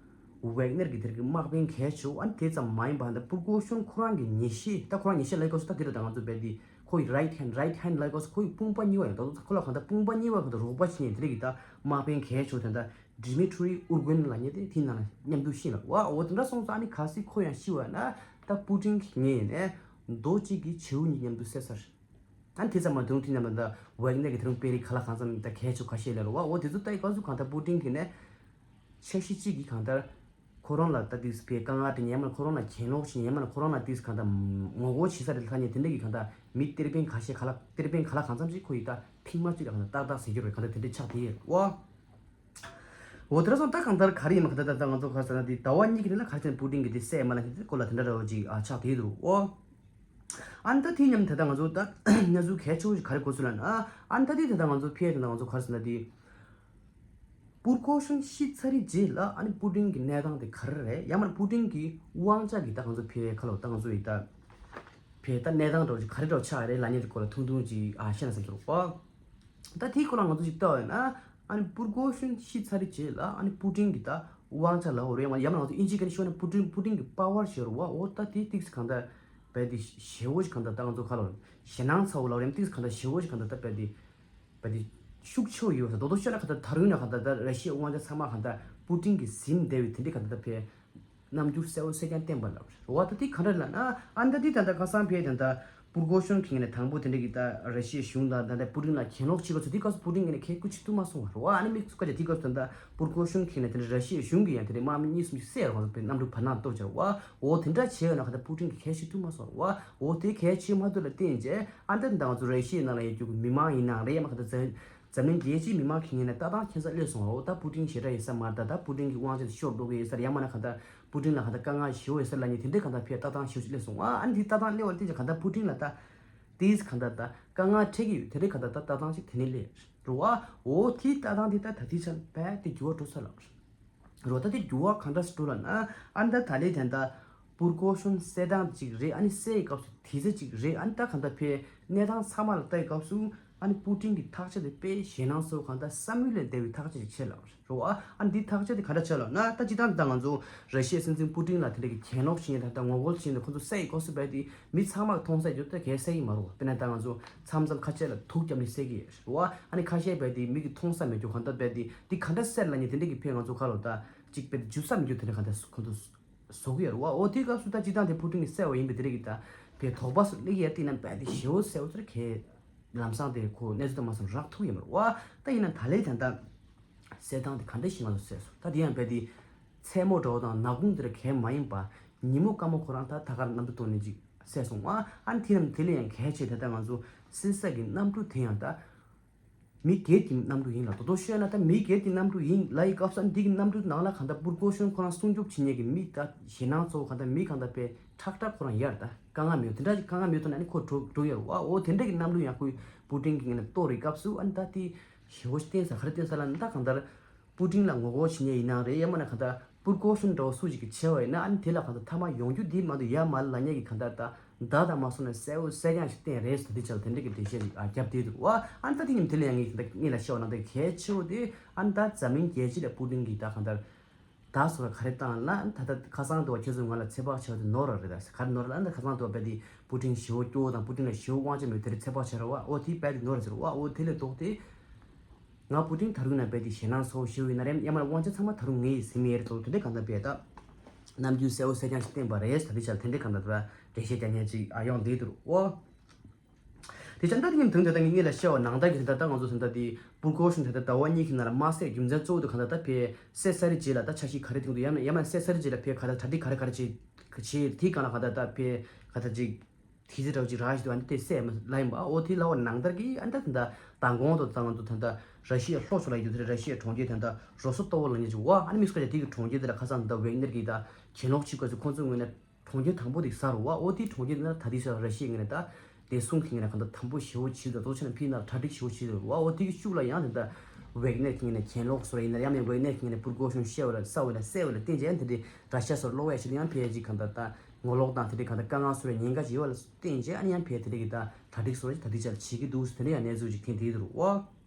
ཝེག་ནེར་གྱི་དེར་གྱི་དམག་དཔོན་གལ་ཆེ་བོ་ཨ་ནི་དེ་ཙམ་མ་ཡིན་པ་ད་པུར་གོ་ཤོན་ཁོ་རང་གི་ཉེས་ཤེས་ད་ཁོ་རང་ཉེས་ཤེས་ལབ་དགོས་སུ་ད་དེ་རེད། ད་ང་ཚོ་བས་དེ་ཁོ་ཡི་རའིཊ་ཧེན་རའིཊ་ཧེན་ལབ་དགོས་སུ་ཁོ་ཡི་དཔུང་པ་གཉིས་པ་ཡང་ད་ཁོ་ལ་གང་ལྟར་དཔུང་པ་གཉིས་པ་གང་ལྟར་རོགས་པ་བྱེད་མཁན་དེ་རེད་གི་ད་དམག་དཔོན་གལ་ཆེ་བོ་ད་ལྟ། Dmitry Urgun ལབ་མཁན་དེ་དེའི་ནང་ལ་མཉམ་དུ་ཤི་ལ་བ། འོ་དེ་འདྲ་སོང་ཙང་ཨ་ནི་གལ་སྲིད་ཁོ་ཡང་ཤི་བ་ན་ད་པུ་ཏིན་གྱིས་ངས་ནས་རྡོ་གཅིག་གིས་བྱེའུ་གཉིས་མཉམ་དུ་བསད་ཚར། ཨ་ནི་དེ་ཙམ་མ་དུང་དེ་ནང་ལ་ད་ཝེག་ནེར་གྱི་དེ་རིང་དཔོན་རིགས་ག་ལ་གང་འཚམ་ད་གལ་ཆེ་ཁ་ཤས་ལ་རེད་བ། འོ་དེ་ཚོ་ལྟ་ཡི་སྐབས་སུ་གང་ལྟར་པུ་ཏིན་གྱིས་ནས་འཆར་གཞི་གཅིག་གིས་གང་ལྟར་ཁོ་རང་ལ་ད་དུས་སུ་བས་དཀའ་ངལ་དེ་ཉན་མ་ཁོ་རང་ལ་གྱེན་ལོག་བྱེད་ཉན་མ་ཁོ་རང་ལ་དུས་སུ་གང་ལྟར་ངོ་རྒོལ་བྱེད་ས་རེད་ལྷ་ཉན་དེ་འདྲ་གི་གང་ལྟར་མི་གཏེར་སྤུན་ཁ་ཤས་ག་ལ་གཏེར་སྤུན་ག་ལ་གང་འཚམ་ཞིག་ཁོ་ཡི་ད་ཐེངས་མ་གཅིག་ལ་གང་ལྟར་ཏག་ཏག་ཟེར་རྒྱུ་རེད། གང་ལྟར་དེ་འདྲ་ཆགས་བསྡད་ཡོད་རེད་བ། འོ་དེ་འདྲ་སོང་ད་གང་ལྟར་ག་རེ་ཡིན་མ་ག་ད་ད་ང་ཚོ་ག་ཟེར་ན་དེ་ཟླ་བ་གཉིས་ཀྱི་རིང་ལ་ག་རེ་བྱས་ན་པུ་ཏིན་གྱིས་དེ་བསད་མ་ལ་དེ་སྐོར་ལ་དེ་འདྲ་ར་བ་ཅིག་ཨ་ཆགས་བསྡད་ཡོད་རེད་བ། ཨ་ནི་ད་དེ་མཉམ་ད་ལྟ་ང་ཚོ་ད་གནས་ཚུལ་གལ་ཆེ་བོ་ཞིག་ག་རེ་གོ་ཚུལ་ལབ་ན། ཨ་ནི་ད་དེ་ད་ལྟ་ང་ཚོ་ཕེ་ད་ལྟ་ང་ཚོ་ག་རེ་ཟེར་ན་དེ། པུར་གོ་ཤོན་ཤི་ཚར་རྗེས་ལ་ཨ་ནི་པུ་ཏིན་གྱི་གནས་སྟངས་དེ་ག་རེ་རེད། ཡང་མིན་པུ་ཏིན་གྱི་དབང་ཆ་གི་ད་ང་ཚོ་ཕེ་ཁ་ལོ་ད་ང་ཚོ་ཡི་ད་ཕེ་ད་གནས་སྟངས་འདྲ་བོ་ཅིག་ག་རེ་འདྲ་བོ་ཆགས་རེད་ལབ་མཁན་དེ་སྐོར་ལ་ཐུང་ཐུང་ཅིག་ཨ་བཤད་ན་བསམ་སོང་བ། ད་དེའི་སྐོར་ལ་ང་ཚོ་ཅིག་ལྟ་བ་ཡིན་ན། ཨ་ནི་པུར་གོ་ཤོན་ཤི་ཚར་རྗེས་ལ་ཨ་ནི་པུ་ཏིན་གྱི་ད་དབང་ཆ་ལབ་དགོས་རེད། ཡང་ན་ང་ཚོ་དབྱིན་ཇིའི་སྐད་ནས་ཤོད་ན་པུ་ཏིན་པུ་ཏིན་གྱི་པ་ཝར་ཟེར་བ། འོ་ད་དེ་ཏིག་ཙམ་གང་ལྟར་བས་དེ་ཞེ་བོ་ཞིག་གང་ལྟར་ད་ང་ཚོ་ཁ་ལོ་ཞེད་སྣང་ཚ་བོ་ལབ་རེད། ཏིག་ཙམ་གང་ལྟར་ཞེ་བོ་ཞིག་གང་ལྟར་ད་བས་དེ་བས་དེ་ཤུགས་ཆེ་བོ་ཡོད་ས། རྡོག་རྡོག་ཤོད་ན་གང་ལྟར་ད་རུང་ན་གང་ལྟར་ད་ར་ཤི་ཡའི་དབང་ཆ་ཚང་མ་གང་ལྟར་པུ་ཏིན་གྱིས་ཟིན་བསྡད་པའི་དེ་འདྲའི་གང་ལྟར་ད་བས། རྣམ་འགྱུར་གསལ་བོ་གསལ་རྐྱང་བསྟན་པ་ལབ་རེད་བ། ད་དེ་ག་འདྲ་ལབ་ན། ཨ་ནི་ད་དེ་ད་ལྟ་ཁ་སང་བས་ད་ལྟ་ པུར་གོ་ཤོན་གྱི་ངོས་ནས་དང་པོ་དེ་འདྲ་གི་ད་ར་ཤི་ཡའི་གཞུང་དང་ད་ལྟ་པུ་ཏིན་ལ་གྱེན་ལོག་བྱེད་དགོས་ཚུལ་དེ་སྐབས་སུ་པུ་ཏིན་ངོས་ནས་ཁས་ཁུར་བྱེད་ཐུབ་མ་སོང་བ་རེད་བ། ཨ་ནི་དམིགས་སུ་བཀར་བྱས་དེ་སྐབས་སུ་ད་ལྟ་པུར་གོ་ཤོན་གྱི་ངོས་ནས་དེ་འདྲ་ར་ཤི་ཡའི་གཞུང་གིས་ཡང་དེ་འདྲ་དམག་མི་གཉིས་གསུམ་ཞིག་བསད་རོགས་ཟེར་བའི་གནམ་གྲུ་བར་སྣང་གཏོར་བྱས་རེད་བ། འོ་དེ་འདྲ་བྱས་ཡོད་ན་ག་ད་པུ་ཏིན་གྱིས་གལ་བྱེད་ཐུབ་མ་སོང་བ། འོ་དེ་གལ་བྱེད་མ་ཐུབ་ལ་བརྟེན་བྱས་ཨ་ད་ད་ང་ཚོ་ར་ཤི་ཡའི་ནང་ལ་ཡོད་རྒྱུ་གི་མི་མང་ཡིན་ནའང་རེད། ཡང་མ་ག་ད་འཛམ་གླིང་རྒྱལ་སྤྱིའི་མི་མང་གི་ངོས་ནས་ལྟ་སྟངས་ཁྱད་མཚར་སླེབས་སོང་བ། འོ་ད་པུ་ཏིན་ཞེ་དྲག་ཡོད་ས་མ་རེད། ད་ད་པུ་ཏིན་གྱི་དབང་ཆ་དེ་ཤོར་འགྲོ་གི་ཡོད་ས་རེད། ཡང་མིན་ན་ག་ད་པུ་ཏིན་ལ་ག་ད་དཀའ་ངལ་ཞེ་པོ་ཡོད་ས་ལབ་མཁན་དེ་འདྲའི་ག་ད་ཕར་ལྟ་སྟངས་ཞེ་པོ་ཅིག་སླེབས་སོང་བ། ཨ་ནི་དེ་ལྟ་སྟངས་སླེབས་པ་ལ་བརྟེན་ཅིང་ག་ད་པུ་ཏིན་ལ་ད་དེས་ག་ད་ད་དཀའ་ངལ་འཕྲད་ཀྱི་ཡོད། དེ་འདྲའི་ག་ད་ད་ལྟ་སྟངས་ཅིག་དེ་ནས་སླེབས་རེད་བ། འོ་དེའི་ལྟ་སྟངས་དེ་ད་ད་ལྟའི་ཆར་རྦད་དེ་འགྱུར་བ་འགྲོ་ས་ལ་རེད་བ། ད་དེ་འགྱུར་བ་ག་འདྲ་ཞིག་འགྲོ་ལབ་ན། ཨ་ནི་ད་ད་ལས་དེ་ད་པུར་གོ་ཤོན་བསད་སྟངས་ཅིག་རེད། ཨ་ནི་བསད་ཡི་སྐབས་སུ་དུས་ཚོད་ཅིག་རེད། ཨ་ནི་ད་ག་ད་ཕར་གནས་སྟངས་ཚང་མ་ལ་ལྟ་ཡི་སྐབས་སུ་ཨ་ནི་པུ་ཏིན་གྱི་ཐག་གཅོད་དེ་དཔེ་ཞེད་སྣང་ཚོར་གང་ལྟར་བསམ་ཡུལ་ལས་འདས་པའི་ཐག་གཅོད་ཅིག་བྱས་ལབ་རེད་བ། ཨ་ནི་འདི་ཐག་གཅོད་དེ་ག་འདྲ་བྱས་ལབ་ན། ད་སྤྱིར་བཏང་ད་ང་ཚོ་ར་ཤི་ཡའི་སྲིད་འཛིན་པུ་ཏིན་ལ་དེ་འདྲ་གི་གྱེན་ལོག་བྱེད་མཁན་དང་ད་ངོ་རྒོལ་བྱེད་མཁན་ཁོ་ཚོ་བསད་ཡི་སྐབས་སུ་རྦད་དེ་མི་ཚང་མ་གི་མཐོང་ས་ཡོད་ད་གས་བསད་ཀྱི་མ་རེད་བ། དཔེར་ན་ད་ང་ཚོ་མཚམས་མཚམས་ཁ་ཤས་ལ་དུག་བརྒྱབ་ནས་བསད་ཀྱི་ཡོད་རེད་བ། ཨ་ནི་ཁ་ཤས་རྦད་དེ་མིག་གིས་མཐོང་ས་མེད་རྒྱུ་གང་ལྟར་རྦད་དེ་འདི་ག་འདྲ་བསད་ལབ་མཁན་དེ་འདྲ་གི་ཕར་ང་ཚོ་ཁ་ལོ་ད་ཅིག་རྦད་དེ་འཇུ་ས་མེད་རྒྱུ་དེ་འདྲ་གང་ལྟར་ཁོ་ཚོ་བཟོ་གི་ཡོད་རེད་བ། འོ་དེའི་སྐབས་སུ་ད་སྤྱིར་བཏང་དེ་པུ་ཏིན་གྱིས་བསད་པ་ཡིན་པའི་དེ་རིགས་ཀྱི་ད་ཕར་དོགས་པ་སུ་སླེབས་ཡ་དེ་ན་རྦད་དེ་ཞེ་པོ་གསལ་པོ་ཚོར་གས་ལམ་སང་དེ་ཁོ་གནས་ཚུལ་དེ་མ་སོང་རག་ཐུབ་ཡོད་མ་རེད་བ། ད་ཡིན་ན་ད་ལས་དེ་ད་བསད་སྟངས་དེ་ག་འདྲ་ཞིག་ང་ཚོ་བསད་སོང་། ད་དེ་ཡང་རྦད་དེ་མཚན་མོ་འདྲ་བོ་དང་ནག་ཁུང་དེ་འདྲ་གས་མ་ཡིན་པ་ཉིན་མོ་སྐར་མ་ཁོ་རང་ད་ད་གར་གནམ་གྲུ་གཏོར་ནས་ཅིག་བསད་སོང་བ། ཨ་ནི་དེ་ཡང་དེ་ལས་ཡང་གལ་ཆེ་དེ་ད་ང་ཚོ་བསད་ས་གི་གནམ་གྲུ་དེ་ཡང་ད་མི་སྒེར་གྱི་གནམ་གྲུ་ཡིན་ལ། དོ་དོ་ཤོད་ན་ད་མི་སྒེར་གྱི་གནམ་གྲུ་ཡིན་ལབ་ཡི་སྐབས་སུ་འདི་གི་གནམ་གྲུ་ནང་ལ་གང་ལྟར་པུར་གོ་ཤོན་ཁོ་རང་སྲུང་སྐྱོབ་བྱེད་མཁན་གྱི་མི་ད་ཞེད་སྣང་ཚོ་གང་ལྟར་མི་གང་ལྟར་དཔེ་ཁྲག་ཁྲག་ཁོ་རང་ཡར་ད་དཀའ་ངལ་མེད་དེ་འདྲ་ཞིག་དཀའ་ངལ་མེད་ཐོག་ནས་ཨ་ནི་ཁོ་འགྲོ་འགྲོ་ཡོད་རེད་བ། འོ་དེ་འདྲ་གི་གནམ་གྲུ་ཡང་ཁོས་པུ་ཏིན་གྱི་ངོས་ནས་གཏོར་ཡི་སྐབས་སུ་ཨ་ནི་ད་དེ་ཞེ་པོ་ཞིག་བསྟན་ས་ག་རེ་བསྟན་ས་ལབ་ན། ད་གང་ལྟར་པུ་ཏིན་ལ་ངོ་རྒོལ་བྱེད་མཁན་ཡིན་ན་རེད། ཡང་མིན་ན་གང་ལྟར་པུར་གོ་ཤོན་འདྲ་བོ་སུ་ཞིག་གིས་བྱས་པ་ཡིན་ན་ཨ་ནི་དེ་ལ་གང་ལྟར་མཐའ་མ་ཡོང་རྒྱུ་འདི་མ་གཏོགས་ཡ་མ་ལབ་མཁན་གྱི་གང་ལྟར་ད་མདའ་དང་མ་སོང་ན་གསལ་པོ་གསལ་རྐྱང་ཞིག་བསྟན་རེད་ཟེར་དེ་ཆ་ལ་དེ་འདྲ་གི་འགྲེལ་བཤད་ཅིག་ཨ་རྒྱབ་བསྡད་འདུག་བ། ཨ་ནི་ད་དེ་ཉིན་དེ་ལ་ཡང་ངས་གང་ལྟར་ངས་ལ་བཤད་པ་ནང་ལྟར་གལ་ཆེ་བོ་དེ་ཨ་ནི་ད་འཛམ་གླིང་རྒྱལ་སྤྱི་ལ་པུ་ཏིན་གྱིས་ད་གང་ལྟར་མདའ་སོགས་ལ་ག་རེ་བཏང་ལབ་ན། ད་ལྟ་ཁ་སང་དུ་བ་ཁྱེད་ཚོས་ང་ལ་ཚོད་དཔག་བྱས་པ་དེ་ནོར་བ་རེད། ད་ག་རེ་ནོར་ལབ་ན་ཁ་སང་དུ་བ་རྦད་དེ་པུ་ཏིན་ཞེ་པོ་སྐྱོ་བོ་དང་པུ་ཏིན་ལ་ཞེ་པོ་དབང་ཆ་མེད་དེ་རེད་ཚོད་དཔག་བྱས་ར་བ། འོ་དེ་རྦད་དེ་ནོར་རེད་ཟེར་བ། འོ་དེ་ལས་ལྡོག་སྟེ་ང་པུ་ཏིན་ད་རུང་ན་རྦད་དེ་ཞེད་སྣང་ཚ་པོ་ཞེ་པོ་ཡོད་ན་རེད། ཡང་མིན་ན་དབང་ཆ་ཚང་མ་ད་རུང་ངའི་ཟིན་མེད་རེད་ཚོ། དེ་འདྲའི་གང་ལྟར་རྦད་ད་ནམ་རྒྱུན་གསལ་པོ་གསལ་རྐྱང་ཞིག་བསྟན་པ་རེད། ད་དེ་ཆ་ལ་དེ་འདྲའི་གང་ལྟར་ར་འགྲེལ་བཤད་རྒྱག་མཁན་ཅིག་ཨ་ཡོང་བསྡད་འདུག་འོ། དེ་ཆ་ད་དེ་ཉིན་དུང་དེ་ད་ངས་ངེད་ལ་བཤད་པ་ནང་ལྟར་གྱི་དེ་ད་ད་ང་ཚོ་དེ་ད་དེ་པུར་གོ་ཤོན་དེ་ད་ཟླ་བ་གཉིས་ཀྱི་ནང་ལ་མ་བསད་རྒྱུ་མཚན་གཙོ་བོ་དེ་གང་ལྟར་ད་ཕར་བསད་ཚར་རྗེས་ལ་ད་འཆར་གཞི་ག་རེ་བཏིང་འདུག་ཡང་ན་ཡང་མིན་བསད་ཚར་རྗེས་ལ་ཕར་ག་ད་གྲ་སྒྲིག་ག་རེ་ག་རེ་བྱེད་བྱེད་དེ་གང་ལ་ག་ད་ད་ཕར་ག་ད་ཅིག་དེ་ཚེ་འདྲ་བོ་ཅིག་རག་བཞིན་འདུག་ཨ་ནི་དེ་བསད་མ་ལབ་ཡིན་པ། འོ་དེ་ལབ་པ་ནང་ལྟར་གྱི་ཨ་ནི་ད་དེ་ད་མདང་དགོང་དུ་ད་ང་ཚོ་ད་ད་ར་ཤི་ཡའི་ལྷོ་ཕྱོགས་ལ་ཡོད་དེ་ར་ཤི་ཡའི་གྲོང་ཁྱེར་དེ་ད་རོ་སོ་ཏོ་བོ་ལབ་མཁན་ཅིག་བ། ཨ་ནི་དམིགས་བཀར་ཅིག་དེ་གི་གྲོང་ཁྱེར་དེ་ལ་ཁ་སང་ད་ཝེག་ནེར་གྱི་ད་གྱེན་ལོག་བྱེད་དགོས་ཚུལ་ཁོང་ཚོའི་ངོས་ནས་གྲོང་ཁྱེར་དང་པོ་དེ་ཟ་རུ་བ། འོ་དེའི་གྲོང་ཁྱེར་དེ་ན་ད་དེ་ཟ་ར་ཤི་ཡའི་ངོས་ནས་ད་བདེ་སྲུང་གི་ངོས་ནས་གང་ལྟར་དམ་པོ་ཞེ་པོ་བྱེད་འདུག་ཏོ་ཆེ་ན་ཕི་ན་གྲ་སྒྲིག་ཞེ་པོ་བྱེད་འདུག་བ། འོ་དེ་གི་ཤུགས་ལ་ཡང་དེ་ད་ཝེག་ནེར་གྱི་ངོས་ནས་གྱེན་ལོག་བཟོ་ར་ཡིན་ན་ཡང་མིན་ཝེག་ནེར་གྱི་ངོས་ནས་པུར་གོ་ཤོན་བཤད་བ་ལ་ས་བ་ལ་བསད་བ་ལ་བརྟེན་བྱས་ཡང་དེ་འདྲའི་ར་ཤི་ཡ་སོར་གློ་བའི་ཞིག་ཡང་ཕལ་ཅིག་གང་ལྟར་ད་ངོ་ལོག་དང་དེ་འདྲའི་གང་ལྟར་དཀའ་ངལ་བཟོ་བའི་ཉེན་ཁ་ཞིག་ཡོད་པ་ལ་བརྟེན་བྱས་ཨ་ནི་ཡང་ཕལ་དེ་འདྲའི་གི་ད་གྲ་སྒྲིག་བཟོ་ར་ཞིག་ད་དེ་ཆ་ལ་བྱེད་ཀྱི་འདུག་ཟེར་དེ་འདྲ་ཡང་གནས་ཚུལ་ཅིག་ཐོན་བསྡད་འདུག་བ།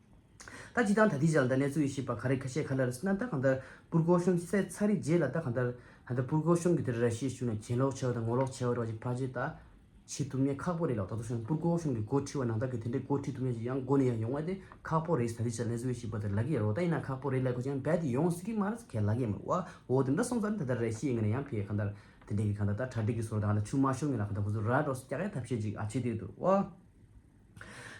ད་སྤྱིར་བཏང་ད་ལྟའི་ཆར་ལ་ད་གནས་ཚུལ་ཡིན་ཞིག་པ་ག་རེ་ཁ་ཤས་ག་ལ་རེད་ཟེར་ན། ད་གང་ལྟར་པུར་གོ་ཤོན་བསད་ཚར་རེད་རྗེས་ལ་ད་གང་ལྟར་ད་ལྟ་པུར་གོ་ཤོན་གྱི་དེར་ར་ཤི་ཡའི་གཞུང་ནས་གྱེན་ལོག་བྱས་པ་དང་ངོ་ལོག་བྱས་པ་རེད་བ་ཅིག་ཕལ་ཆེར་ད་བྱེད་ཐུབ་མཁན་ཁག་པོ་རེད་ལ། ད་དུང་ཤོན་པུར་གོ་ཤོན་གྱི་འགོ་ཁྲིད་པ་ནང་ལྟར་གྱི་དེ་འདྲའི་འགོ་ཁྲིད་ཐུབ་མཁན་ཅིག་ཡང་འགོ་ནས་ཡང་ཡོང་བ་དེ་ཁག་པོ་རེད་ཟེར་ད་ལྟའི་ཆར་གནས་ཚུལ་ཡིན་ཞིག་པ་དེར་ལབ་ཀྱི་ཡོད་རེད་བ། ད་ཡིན་ན་ཁག་པོ་རེད་ལབ་དགོས་ཀྱང་རྦད་དེ་ཡོང་སྲིད་ཀྱི་མ་རེད་ཟེར་ཁས་ལབ་ཀྱི་ཡོད་མ་རེད་བ། འོ་དེ་འདྲ་སོང་ཙང་ད་ལྟ་ར་ཤི་ཡའི་ངོས་ནས་ཡང་ཕར་གང་ལྟར་དེ་འདྲའི་གི་གང་ལྟར་ད་གྲ་སྒྲིག་གི་བཟོ་འདྲ་གང་ལྟར་ཆུ་མ་ཤོར་ངེས་ལ་གང་ལྟར་ཁོ་ཚོ་ར་འགྲོ་སོ་རྒྱག་ཡ་ཐབས་ཤེས་ཅིག་ཨ་བྱེད་དེ་འདུག་བ།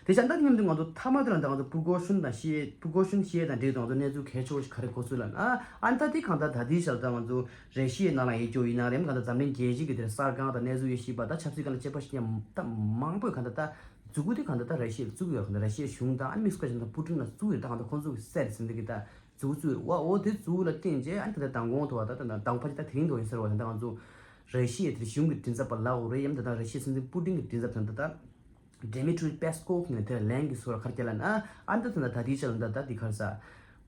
དེ་ཆ་ད་མཉམ་དུ་ང་ཚོ་མཐའ་མ་དེ་ལ་ད་ང་ཚོ་པུར་གོ་ཤོན་དང་ཤི་པུར་གོ་ཤོན་ཤི་དང་འབྲེལ་དུ་ང་ཚོ་གནས་ཚུལ་གལ་ཆེ་བོ་ཞིག་ག་རེ་གོ་ཚུལ་ལ་ན། ཨ་ནི་ད་དེ་གང་ལྟར་ད་དེའི་ཆར་ད་ང་ཚོ་ར་ཤི་ཡའི་ནང་ལ་ཡོད་རྒྱུ་ཡིན་ན་རེད། གང་ལྟར་འཛམ་གླིང་རྒྱལ་སྤྱི་གི་དེར་གསར་ཁང་དང་གནས་ཚུལ་ཡོད་ཞིག་པ་ད་ཆབ་སྲིད་སྒང་ལ་དཔྱད་པ་ཞིག་ཉམས་ད་མང་པོས་གང་ལྟར་ད་མཛུབ་གུ་དེ་གང་ལྟར་ད་ར་ཤི་ཡ་ལ་བཙུགས་ཡོད། གང་ལྟར་ར་ཤི་ཡའི་གཞུང་དང་ཨ་ནི་དམིགས་སུ་བཀར་བྱས་ན་པུ་ཏིན་ལ་བཙུགས་ཡོད། ད་གང་ལྟར་ཁོང་ཚོ་གི་བསད་རེད་ཟེར་འདི་གི་ད་མཛུབ་གུ་བཙུགས་ཡོད་བ། འོ་དེ་མཛུབ་གུ་ལ་བརྟེན་བྱས་ཨ་ནི་ད་ལྟ་མདང་དགོང་དུ་བ་ད་ད་མདང་ཕལ་ཆེར་ད་དེ་རིང་དུ་ཡིན་ཟེར་བ། ད་ལྟ་ང་ཚོ་ར་ཤི་ཡའི་དེར་གཞུང་གི་མགྲིན་ཚབ་པ་ལབ་དགོས་རེད། ཡང་ད་ལྟ་ར་ཤི་ཡའི་སྲིད་འཛིན་པུ་ཏིན་གྱི་མགྲིན་ཚབ་ད་ལྟ་ད་ཌི་མི་ཊི་རི་པེ་སི་ཀོབ་ནས་དེར་ལན་གྱི་སོར་ཁར་སྐྱེལ་ལ་ན། ཨ་ནི་ད་ད་དེའི་ཆ་ལ་ད་ད་དེ་གར་ས་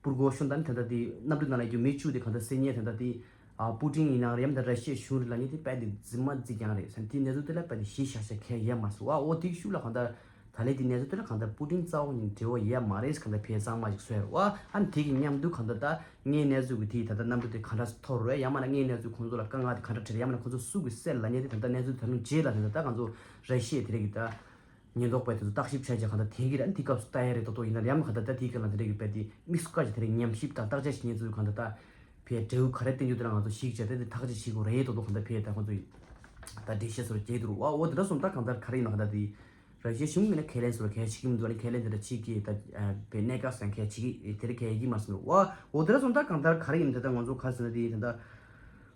པུར་གོ་ཤོན་དང་ད་ད་དེ་གནམ་གྲུ་ནང་ལ་ཡོད་མི་བཅུ་དེ་གང་ལྟར་བསད་མཁན་ད་ད་དེ་ཨ་པུ་ཏིན་ཡིན་ནའང་རེད། ཡང་ད་ར་ཤི་ཡའི་གཞུང་རེད་ལབ་མཁན་དེ་དཔེ་དེ་རྫུན་མ་རྫིག་རྐྱང་རེད་ཟེར། དེའི་གནས་ཚུལ་དེ་ལ་དཔེ་དེ་གཞི་བཞག་བཞག་གལ་ཡོད་མ་སོང་བ། འོ་དེའི་ཤུགས་ལ་གང་ལྟར་ད་ལས་དེའི་གནས་ཚུལ་དེ་ལ་གང་ལྟར་པུ་ཏིན་རྩ་བ་ནས་འབྲེལ་བ་ཡོད་མ་རེད་ཟེར་གང་ལྟར་ཕར་གཙང་མ་ཞིག་བཟོས་རེད་བ། ཨ་ནི་དེ་གི་མཉམ་དུ་གང་ལྟར་ད་དངོས་གནས་ཚུལ་གྱི་དེའི་ད་ལྟ་གནམ་གྲུ་དེ་ག་འདྲ་འཐོར་རེད། ཡང་མིན་ན་དངོས་གནས་ཚུལ་ཁོང་ཚོ་ལ་དཀའ་ངལ་དེ་ག་འདྲ་འཕྲད་རེད། ཡང་མིན་ན་ཁོང་ཚོ་སུ་གིས་བསད་ལབ་མཁན་དེ་ད་ལྟ་གནས་ཚུལ་ད་ལྟ་རྗེས་ལ་དེ་ད་ལྟ་ང་ཚོ་ར་ཤི་ཡའི་དེ་རིགས་ཀྱི་ད་ཉེན་རྟོག་པས་དེ་ཚོ་བརྟག་ཞིབ་བྱས་རྗེས་གང་ལྟར་དེ་གི་ར་ཨ་ནི་དེ་སྐབས་སུ་ལྟ་ཡ་རེད། ཏོག་ཏོག་ཡིན་ན་ཡང་གང་ལྟར་ད་ལྟ་དེ་གི་ལ་དེ་རིགས་དཔེ་དེ་དམིགས་སུ་བཀར་གྱི་དེ་རིགས་ཉམས་ཞིབ་དང་བརྟག་དཔྱད་བྱེད་མཁན་ཚོས་གང་ལྟར་ད་ཕར་འབྲས་བུ་ག་རེ་བསྟན་རྒྱུ་དེ་ལ་ང་ཚོ་གཞིགས་བྱས་ཏེ་དེ་ཐག་གཅོད་བྱེད་དགོས་རེད། ཏོག་ཏོག་གང་ལྟར་ཕར་ད་ཁོང་ཚོ་ཡིན་ ད་འགྲེལ་བཤད་སོགས་རྒྱག་འདུག་རོ། ཨོ་དེ་འདྲ་སོང་ད་གང་ལྟར་ག་རེ་ཡིན་ན་གང་ལྟར་དེ་ར་ཤི་ཡ་གཞུང་གི་ན་ཁས་ལེན་སོགས་གལ་ཆེ་གི་མི་འདུག་ཨ་ནི་ཁས་ལེན་དེ་འདྲ་བྱེད་ཀྱི་ད་པའི་གནད་འགག་སོང་གལ་ཆེ་གི་དེ་རེ་གལ་ཡིན་མ་སོང་རོ། ཨོ་དེ་འདྲ་སོང་ད་གང་ལྟར་ག་རེ་ཡིན་ད་ད་ང་ཚོ་ག་རེ་ཟེར་ན་དེ་ད་ད་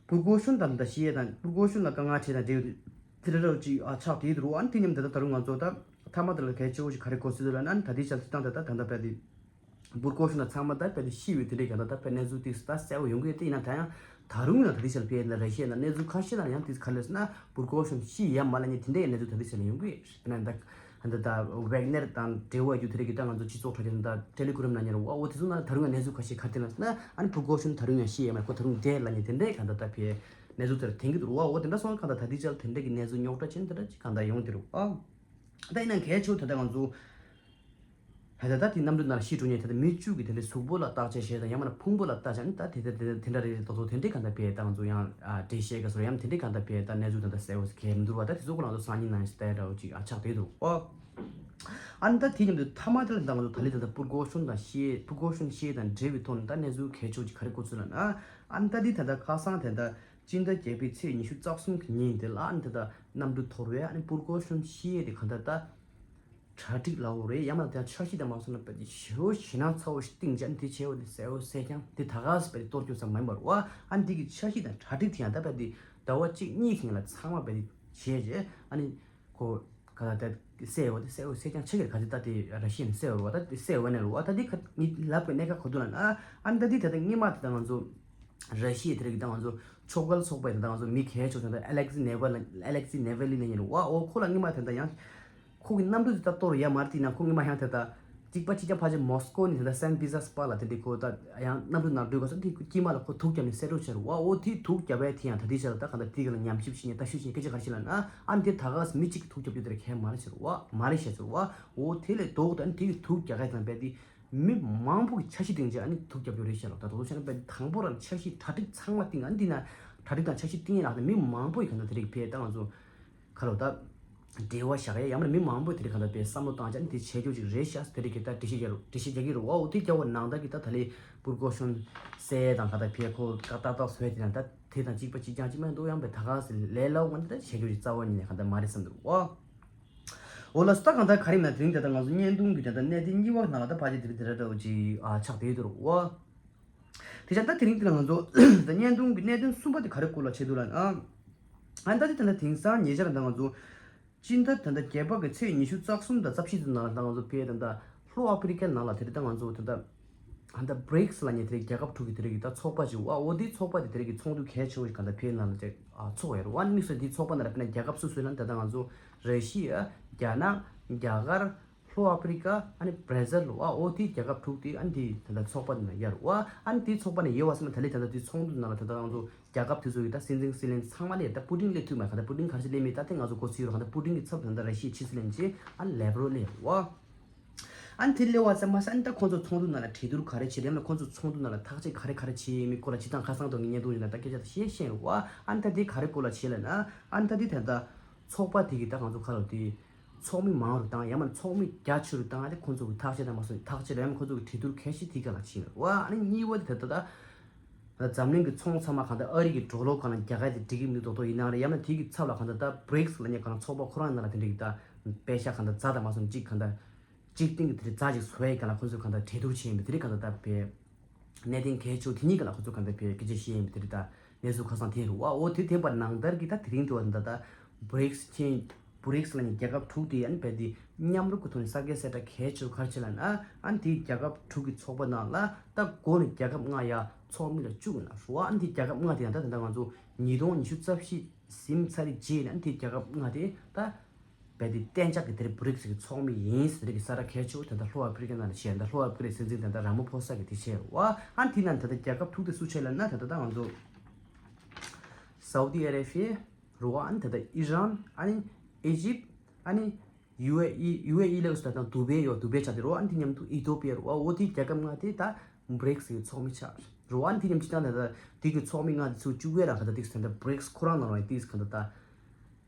པུར་གོ་ཤོན་དང་ད་ཤི་ཡ་དང་པུར་གོ་ཤོན་ལ་དཀའ་ངལ་འཕྲད་དང་འབྲེལ་ཡོད་དེ་འདྲ་རོ་ཅིག་ཨ་ཆགས་དེ་འདུག་རོ། ཨ་ནི་དེ་མཉམ་ད་ད་ད་རུང་ང་ཚོ་ད་ཐ་མ་དེ་ལ་གལ་ཆེ་བོ་ཞིག་ག་རེ་གོ་སྲིད་འདུག་ལབ་ན་ཨ་ནི་ད་དེ་ཆ་ཚིག་དང་ད་ད་ད་ད་པའི་དེ། པུར་གོ་ཤོན་ལ་ཚང་མ་ད་དཔེ་དེ་ཤི་ཡོད་དེ་འདྲའི་ག་ད་ད་དཔེ་གནས་ཚུལ་ཏིག་ད་གསལ་བོ་ཡོང་གི་ཡོད་དེ་ཡིན་ན་ད་ཡང་ད་རུང་ཡང་ད་དེ་ཆར་ཕེ་ན་ར་ཤི་ཡ་ན་གནས་ཚུལ་ཁ་ཤས་ལ་ཡང་ཏིག་ག་ལས་ན་པུར་གོ་ཤོན་ཤི་ཡ་མ་ལ་ཉེ་དེ་འདྲའི་གནས་ཚུལ་ད་དེ་ཆར་ཡོང་གི་ཡོད་ན་ད་ད་ད་ཝེག་ནེར་དང་འབྲེལ་བ་ཡོད་དེ་རེ་གི་ད་ང་ཚོ་སྤྱི་ཚོགས་ཁྲོད་ཀྱི་ད་ཊེ་ལི་གྷི་རམ་ནང་ཉེ་ར་བ་འོ་དེ་ཚོ་ན་ད་རུང་ཡང་གནས་ཚུལ་ཁ་ཤས་ཁ་དེ་ན་ན་ཨ་ནི་པུར་གོ་ཤོན་ད་རུང་ཡང་ཤི་ཡ་མ་ཁོ་ད་རུང་བསྡད་ལ་ཉེ་དེ་འདྲའི་ག་ད་ད་ཕེ་གནས་ཚུལ་དེར་ཐེན་གི་འདུག་ར་བ་འོ་དེ་འདྲ་སོང་ག་ད་ད་དེ་ཆར་དེ་འདྲའི་གི་གནས་ཚུལ་རྙོག་དྲ་ཅན་དེ་འདྲ་ཅིག་ག་ད་ཡོང་དེ་རུ་ཨ། ད་ཡིན་ན་གལ་ཆེ་བོ་ད་ལྟ་ང་ཚོ་ཧེ་ད་ད་དེ་གནམ་གྲུ་ནང་ལ་ཤི་འགྲོ་མཁན་ད་ལྟ་མི་བཅུ་གི་དེ་འདྲའི་གཟུགས་པོ་ལ་བརྟག་དཔྱད་བྱས་དང་ཡང་མིན་ན་ཕུང་པོ་ལ་བརྟག་དཔྱད་ནི་ད་དེ་དེ་དེ་དེ་འདྲ་རེ་རེ་ཏོག་ཏོག་དེ་འདྲའི་གང་ལྟར་བས་ད་ང་ཚོ་ཡང་ཨ་འགྲེལ་བཤད་ག་སོ་ཡང་དེ་འདྲའི་གང་ལྟར་བས་ད་གནས་ཚུལ་ད་ལྟ་གསལ་བོ་གལ་མི་འདུག་བ་ད་དེ་ཚོ་ཁོ་རང་ཚོ་སང་ཉིན་ནང་ཡང་ཞིག་ལྟ་ཡ་འདྲ་བོ་ཅིག་ཨ་ཆགས་བསྡད་འདུག་ཨོ། ཨ་ནི་ད་དེ་མཉམ་དུ་ཐ་མ་དེ་ལ་ད་ང་ཚོ་ད་ལི་ད་ལྟ་པུར་གོ་ཤོན་དང་ཤེས་པུར་གོ་ཤོན་ཤེས་དང་འབྲེལ་བའི་ཐོག་ནས་ད་གནས་ཚུལ་གལ་ཆེ་བོ་ཅིག་ག་རེ་གོ་ཚུལ་ལ་ན་ཨ་ནི་ད་དེ་ད་ལྟ་ཁ་སང་དེ་ད། སྤྱི་ཟླ་བརྒྱད་པའི་ཚེས་ཉི་ཤུ་རྩ་གསུམ་གྱི་ཉིན་དེ་ལ་ཨ་ནི་ད་ལྟ་གནམ་གྲུ་འཐོར་བའི་ཨ་ནི་པུར་གོ་ཤོན་ཤི་ཡས་དེ་གང་ལྟར་ད་གྲ་སྒྲིག་ལའོ་རེད་ཡང་མ་དེ་འཆར་གཞི་དང་མ་སོང་ན་དཔེ་དེ་ཞེ་བོ་ཞེ་ནང་ཚ་བོ་ཞིག་བཏིང་བྱས་ཨ་ནི་དེ་བྱས་བ་དེ་གསལ་བོ་གསལ་རྐྱང་དེ་ད་ག་སེ་དཔེ་དེ་གཏོར་སྐྱོན་ས་མ་ཡིན་པར་བ་ཨ་ནི་དེ་གི་འཆར་གཞི་དང་གྲ་སྒྲིག་དེ་ཡང་ད་དཔེ་དེ་ཟླ་བ་གཅིག་གཉིས་ཀྱི་ལ་ཚང་མ་དཔེ་དེ་བྱས་རྗེས་ཨ་ནི། ཁོ་ག་ད་གསལ་བ་དེ་གསལ་བ་གསལ་རྐྱང་ཆེ་གེར་ག་ཚོད་ད་དེ་ར་ཤི་ཡན་གསལ་བ་ད་དེ་གསལ་བ་ནས་རུ་བ་ད་དེ་ཁ་ངི་ལབ་པའི་གནད་ཁ་གོ་དུ་ལ་ན་ཨ་ནི་ད་དེ་ད་ལྟ་སྔོན་མ་དེ་ད་ང་ཚོ་ར་ཤི་ཡའི་དེ་རིགས་ད་ང་ཚོ་ཕྱོགས་འགལ་ཚོགས་པའི་དེ་ད་ང་ཚོ་མི་གལ་ཆེ་ཆུང་ད་ཨ་ལེག་སི་ནེ་ཝལ་ཨ་ལེག་སི་ནེ་ཝེ་ལི་ནས་ཡིན་རུ་བ་འོ་ཁོ་ལ་སྔོན་མ་དེ་ད་ཡང་ཁོ་གི་གནམ་གྲུ་དེ་ད་གཏོར་ཡ་མར་དེ་ན་ཁོ་སྔོན་མ་ཡང་དེ་ད། གཅིག་པ་གཅིག་རྐྱང་ཕལ་ཆེར་མོ་སི་ཀོ་ནས་ད་ལྟ་སན་པི་ཛ་སི་པ་ལ་དེ་འདྲའི་ཁོ་ད་ཡང་གནམ་གྲུ་ནང་འགྲོ་དགོས་སོང་དེ་དཀྱིལ་མ་ལ་ཁོ་དུག་བརྒྱབ་ནས་བསད་རོགས་བྱས་རུ་བ་འོ་དེ་དུག་བརྒྱབ་པའི་དེ་ཡང་ད་ལྟའི་ཆར་ད་གང་ལྟར་དེ་ག་ལ་ཉམས་ཞིབ་བྱེད་མཁན་ལྟ་ཞིབ་བྱེད་མཁན་སྐད་ཆ་ག་རེ་བཤད་ལབ་ན་ཨ་ནི་དེ་ད་ག་སེ་མི་གཅིག་གིས་དུག་བརྒྱབ་རྒྱུ་དེ་ར་གལ་མ་རེད་ཟེར་བ་མ་རེད་བཤད་ཟེར་བ་འོ་དེ་ལས་ལྡོག་ད་ཨ་ནི་དེ་གི་དུག་རྒྱག་མཁན་དང་དཔེ་དེ་མི་མང་པོ་གི་འཆར་གཞི་སྟེང་ཅིག་ཨ་ནི་དུག་བརྒྱབ་རྒྱུ་རེད་བཤད་ལ་ད་དོ་དོ་བཤད་ན་དཔེ་དང་པོ་རང་འཆར་གཞི་གྲ་སྒྲིག་ཚང་མ་སྟེང་ཨ་ནི་དེ་ན་གྲ་སྒྲིག་དང་འཆར་གཞི་སྟེང་ཡིན་ལ་ད་མི་མང་པོ་ཡི་གང་ལྟར་དེ་རིགས་ཕེ་ད་ང་ཚོ། ཁ་ལོ་ད། འབྲེལ་བ་བཞག་ཡ་ཡང་མིན་མི་མང་པོས་དེ་རིང་གང་ལྟར་དཔེ་བསམ་བློ་བཏང་བྱས་ནས་དེ་བྱེད་རྒྱུ་ཅིག་རེད་ཤག་དེ་རིང་གི་ད་འགྲེལ་བཤད་རྒྱག་རོགས་འགྲེལ་བཤད་རྒྱག་གི་རེད་བ་འོ་དེ་རྒྱག་པ་ནང་ལྟར་གི་ད་ད་ལས་པུར་གོ་ཤོན་གསལ་དང་ག་ད་ཕེ་ཁོ་ཀ་ཏག་ཏག་བཟོས་དེ་ན་ད་དེ་དང་གཅིག་པ་གཅིག་རྐྱང་གཅིག་མ་འདུག་ཡང་པའི་ད་ག་སེ་ལས་སླ་བོ་ང་འདི་ད་བྱེད་རྒྱུ་ཅིག་རྩ་བ་ཉིད་ནས་གང་ལྟར་མ་རེད་བསམ་འདུག་བ། འོ་ལགས་སོ་ད་གང་ལྟར་ག་རེ་ཡིན་ན་དེ་རིང་ད་ད་ང་ཚོ་བརྙན་ཐུང་གི་ད་ད་གནད་དོན་གཉིས་པ་ནང་ལ་ད་ཕལ་ཆེར་དེ་རིང་དེ་འདྲ་འདྲ་བོ་ཅིག་ཨ་ཆགས་བསྡད་ཡོད་དོ་རེད་བ། དེ་ཆ་ད་དེ་རིང་དེ་ལ་ང་ཚོ་ད་བརྙན་ཐུང་གི་གནད་དོན་གསུམ་པ་དེ་ག་རེ་སྐོར་ལ་བྱེད་འདུག་ལབ་ན། ཨ་ད་དེ་ད་ད་དེང་སང་ཉེ་ཆར་ད་ང་ཚོ་སྤྱི་ཟླ་ད་ད་བརྒྱད་པ་གི་ཚེས་ཉི་ཤུ་རྩ་གསུམ་དང་རྩ་བཞི་ཚོ་ནང་ལ་ད་ང་ཚོ་ཕེ་ད་ད་ལྷོ་ཨ་ཕི་རི་ཀའི་ནང་ལ་དེ་རིང་ད་ང་ཚོ་ད་ད་ཨ་ད་བྷི་རིགས་ལབ་མཁན་དེ་རིང་རྒྱལ་ཁབ་དྲུག་གི་དེ་རིང་གི་ད་ཚོགས་པ་ཅིག་ཨ་འོ་དེའི་ཚོགས་པ་དེ་དེ་རིང་གི་ཚོགས་འདུ་གལ་ཆེ་བོ་ཞིག་ག་ད་ཕེ་ནང་ལ་ཅིག་ཨ་ཚོགས་ཡོད་རེད་བ། དམིགས་བསལ་དེའི་ཚོགས་པ་ནང་ལ་དཔེར་ན་རྒྱལ་ཁབ་སོ་སོའི་ནང་ད་ད་ང་ཚོ་ར་ཤི་ཡ་རྒྱ་ནག་རྒྱ་གར། ལྷོ་ཨ་ཕི་རི་ཀ་ཨ་ནི་བྷ་ར་ཟིལ་ལོ་ཨ་འོ་དེའི་རྒྱལ་ཁབ་དྲུག་དེ་ཨ་ནི་དེའི་ད་ལྟ་ཚོགས་པ་ནང་ཡར་བ་ཨ་ནི་དེའི་ཚོགས་པ་ནང་ཡོད་བ་སེམས་ཐ་ལི་ད་ལྟ་དེའི་ཚོགས་འདུ་ནང་ལ་ད་ལྟ་ང་ཚོ་རྒྱལ་ཁབ་དེ་ཚོ་ཡི་ད་སྲིད་འཛིན་སྲིད་བློན་ཚང་མ་ལས་ད་པུ་ཏིན་སླེབས་ཐུབ་མ་ག་ད་པུ་ཏིན་ག་རེ་ཞིག་སླེབས་མེད་ད་དེ་ང་ཚོ་གོ་ཚུལ་ཡོད་ར་ག་ད་པུ་ཏིན་གི་ཚབ་ད་ལྟ་ར་ཤི་ཡའི་ཕྱི་སྲིད་བློན་ཆེན་ཨ་ནི་ལེབ་རོ་སླེབས་བ། ཨ་ནི་དེ་སླེབས་བ་ཙམ་མ་ཟད་ཨ་ནི་ད་ཁོང་ཚོ་ཚོགས་འདུ་ནང་ལ་གྲོས་བསྡུར་ག་རེ་བྱེད་རེད་ཡང་ན་ཁོང་ཚོ་ཚོགས་འདུ་ནང་ལ་ཐག་གཅོད་ག་རེ་ག་རེ་བྱེད་ཡིན་མིན་སྐོར་ལ་སྤྱིར་བཏང་ཁ་སང་དང་གི་བརྙན་ཐུང་ཡིན་ན་ད་སྐད་ཆ་ད་བཤད་ཤེས་ར་བ་ཨ་ནི་ད་དེ་ག་རེ་སྐོར་ལ་བྱེད་ལབ་ན་ཨ་ནི་ད་དེ་ད་ལྟ་ཚོགས་པ་དེ་གི་ད་ང་ཚོ་ཁ་ལོ་དེ། ཚོགས་མི་མང་རུ་བཏང་ཡང་མིན་ཚོགས་མི་རྒྱ་ཆེ་རུ་བཏང་ཨ་དེ་ཁོང་ཚོ་གི་ཐག་གཅོད་དང་མ་སོང་ཐག་གཅོད་ལ་ཡང་ཁོང་ཚོ་གི་གྲོས་བསྡུར་གལ་ཆེ་དེ་ག་ལ་ཕྱིན་རེད་བ། ཨ་ནི་གཉིས་པ་དེ་ད་ལྟ་ད་འཛམ་གླིང་གི་ཚོང་ཚང་མ་གང་ལྟར་ཨ་རི་གི་གྲོ་ལོག་གང་ལ་རྒྱ་གར་དེ་འགྲིག་གི་མི་འདུག་དོག་དོག་ཡིན་ནའང་རེད་ཡང་མིན་དེ་གི་ཚབ་ལ་གང་ལྟར་ད་བྷི་རིགས་ལབ་མཁན་གང་ལ་ཚོགས་པ་ཁོ་རང་ནང་ལ་དེ་འདྲ་གི་ད་པེ་ཤ་གང་ལྟར་རྫ་དང་མ་སོང་གཅིག་གང་ལྟར་གཅིག་སྟེང་གི་དེ་རྫ་ཅིག་བཟོ་ཡས་གང་ལ་ཁོང་ཚོ་གང་ལྟར་གྲོས་བསྡུར་བྱས་ཡིན་པ་དེ་རིགས་གང་ལྟར་ད་བས། གནད་དོན་གལ་ཆེ་བོ་དེ་གཉིས་ཀ་ལ་ཁོ་ཚོ་གང་ལྟར་བས་སྐད་ཆ་བཤད་ཡིན་པ་དེ་རེད་ད་གནས་ཚུལ་ཁ་སང་དེ་རུ་བ་འོ་དེ་དེ་བར་ནང་ལྟར་གྱི་ད་དེ་རིང་དུ་བ་ད་ད་བྷི་རིགས་ཆེན་བྷི་རིགས་ལ་ནི་རྒྱལ་ཁབ་དྲུག་དེ་ཨ་ནི་བས་དེ་མཉམ་རུབ་ཀྱི་ཐོག་ནས་ས་སྐལ་གསལ་བསྒྲགས་གལ་ཆེ་བོ་ག་རེ་བྱེད་ལབ་ན་ཨ་ནི་དེའི་རྒྱལ་ཁབ་དྲུག་གི་ཚོགས་པ་ནང་ལ་ད་འགོ་ནས་རྒྱལ་ཁབ་ལྔ་ཡ་ཚོགས་མི་ལ་བཅུག་ཡིན་ལ་རུ་བ་ཨ་ནི་དེའི་རྒྱལ་ཁབ་ལྔ་དེ་ཡང་ད་ད་ད་ང་ཚོ་ཉིས་སྟོང་ཉི་ཤུ་རྩ་བཞི་ཟིན་ཚར་རེད་རྗེས་ནས་ཨ་ནི་དེའི་རྒྱལ་ཁབ་ལྔ་དེ་ད། བས་དེ་གཏན་འཇགས་ཀྱི་དེར་བྷི་རིགས་ཀྱི་ཚོགས་མི་ཡིན་ཟེར་གྱི་གསལ་བསྒྲགས་གལ་ཆེ་བོ་ད་ལྟ་ལྷོ་ཨ་ཕི་རི་ཀའི་ནང་ལ་བྱས་ད་ལྷོ་ཨ་ཕི་རི་ཀའི་སྲིད་འཛིན་ད་ལྟ་ར་མ་ཕོ་ས་གིས་དེ་བྱས་རུ་བ་ཨ་དེ་ནང་ད་ལྟ་རྒྱལ་ཁབ་དྲུག་དེ་སུ་བྱས་ལབ་ན་ད་ལྟ་ད་ང་ཚོ་སའུ་དི་ཨ་རེ་བྷི་ཡ་རུ་བ་ཨ་ནི་ད་ལྟ་ཨི་རན་ཨ་ནི་ཨི་ཇིབ་ཨ་ནི་ཡུ་ཨེ་ཨི་ཡུ་ཨེ་ཨི་ལ་སུ་ད་ལྟ་དུ་བེ་ཡོད་དུ་བེ་ཆ་དེ་རུ་བ་ཨ་ནི་དེ་མཉམ་དུ་ཨི་ཐོ་པི་ཡ་རུ་བ་འོ་དེ་རྒྱལ་ཁབ་ལྔ་དེ་ད་བྷི་རིགས་ཀྱི་ཚོགས་མི་ཆགས་རུ་བ་ཨ་ནི་དེ་མཉམ་སྤྱི་བཏང་ད་ལྟ་དེ་གི་ཚོགས་མི་ལྔ་དེ་ཚུར་བཅུག་ཡས་ར་ག་ད་དེ་ད་ལྟ་བྷི་རིགས་ཁོ་རང་ནང་ར་དེ་ག་ད་ད།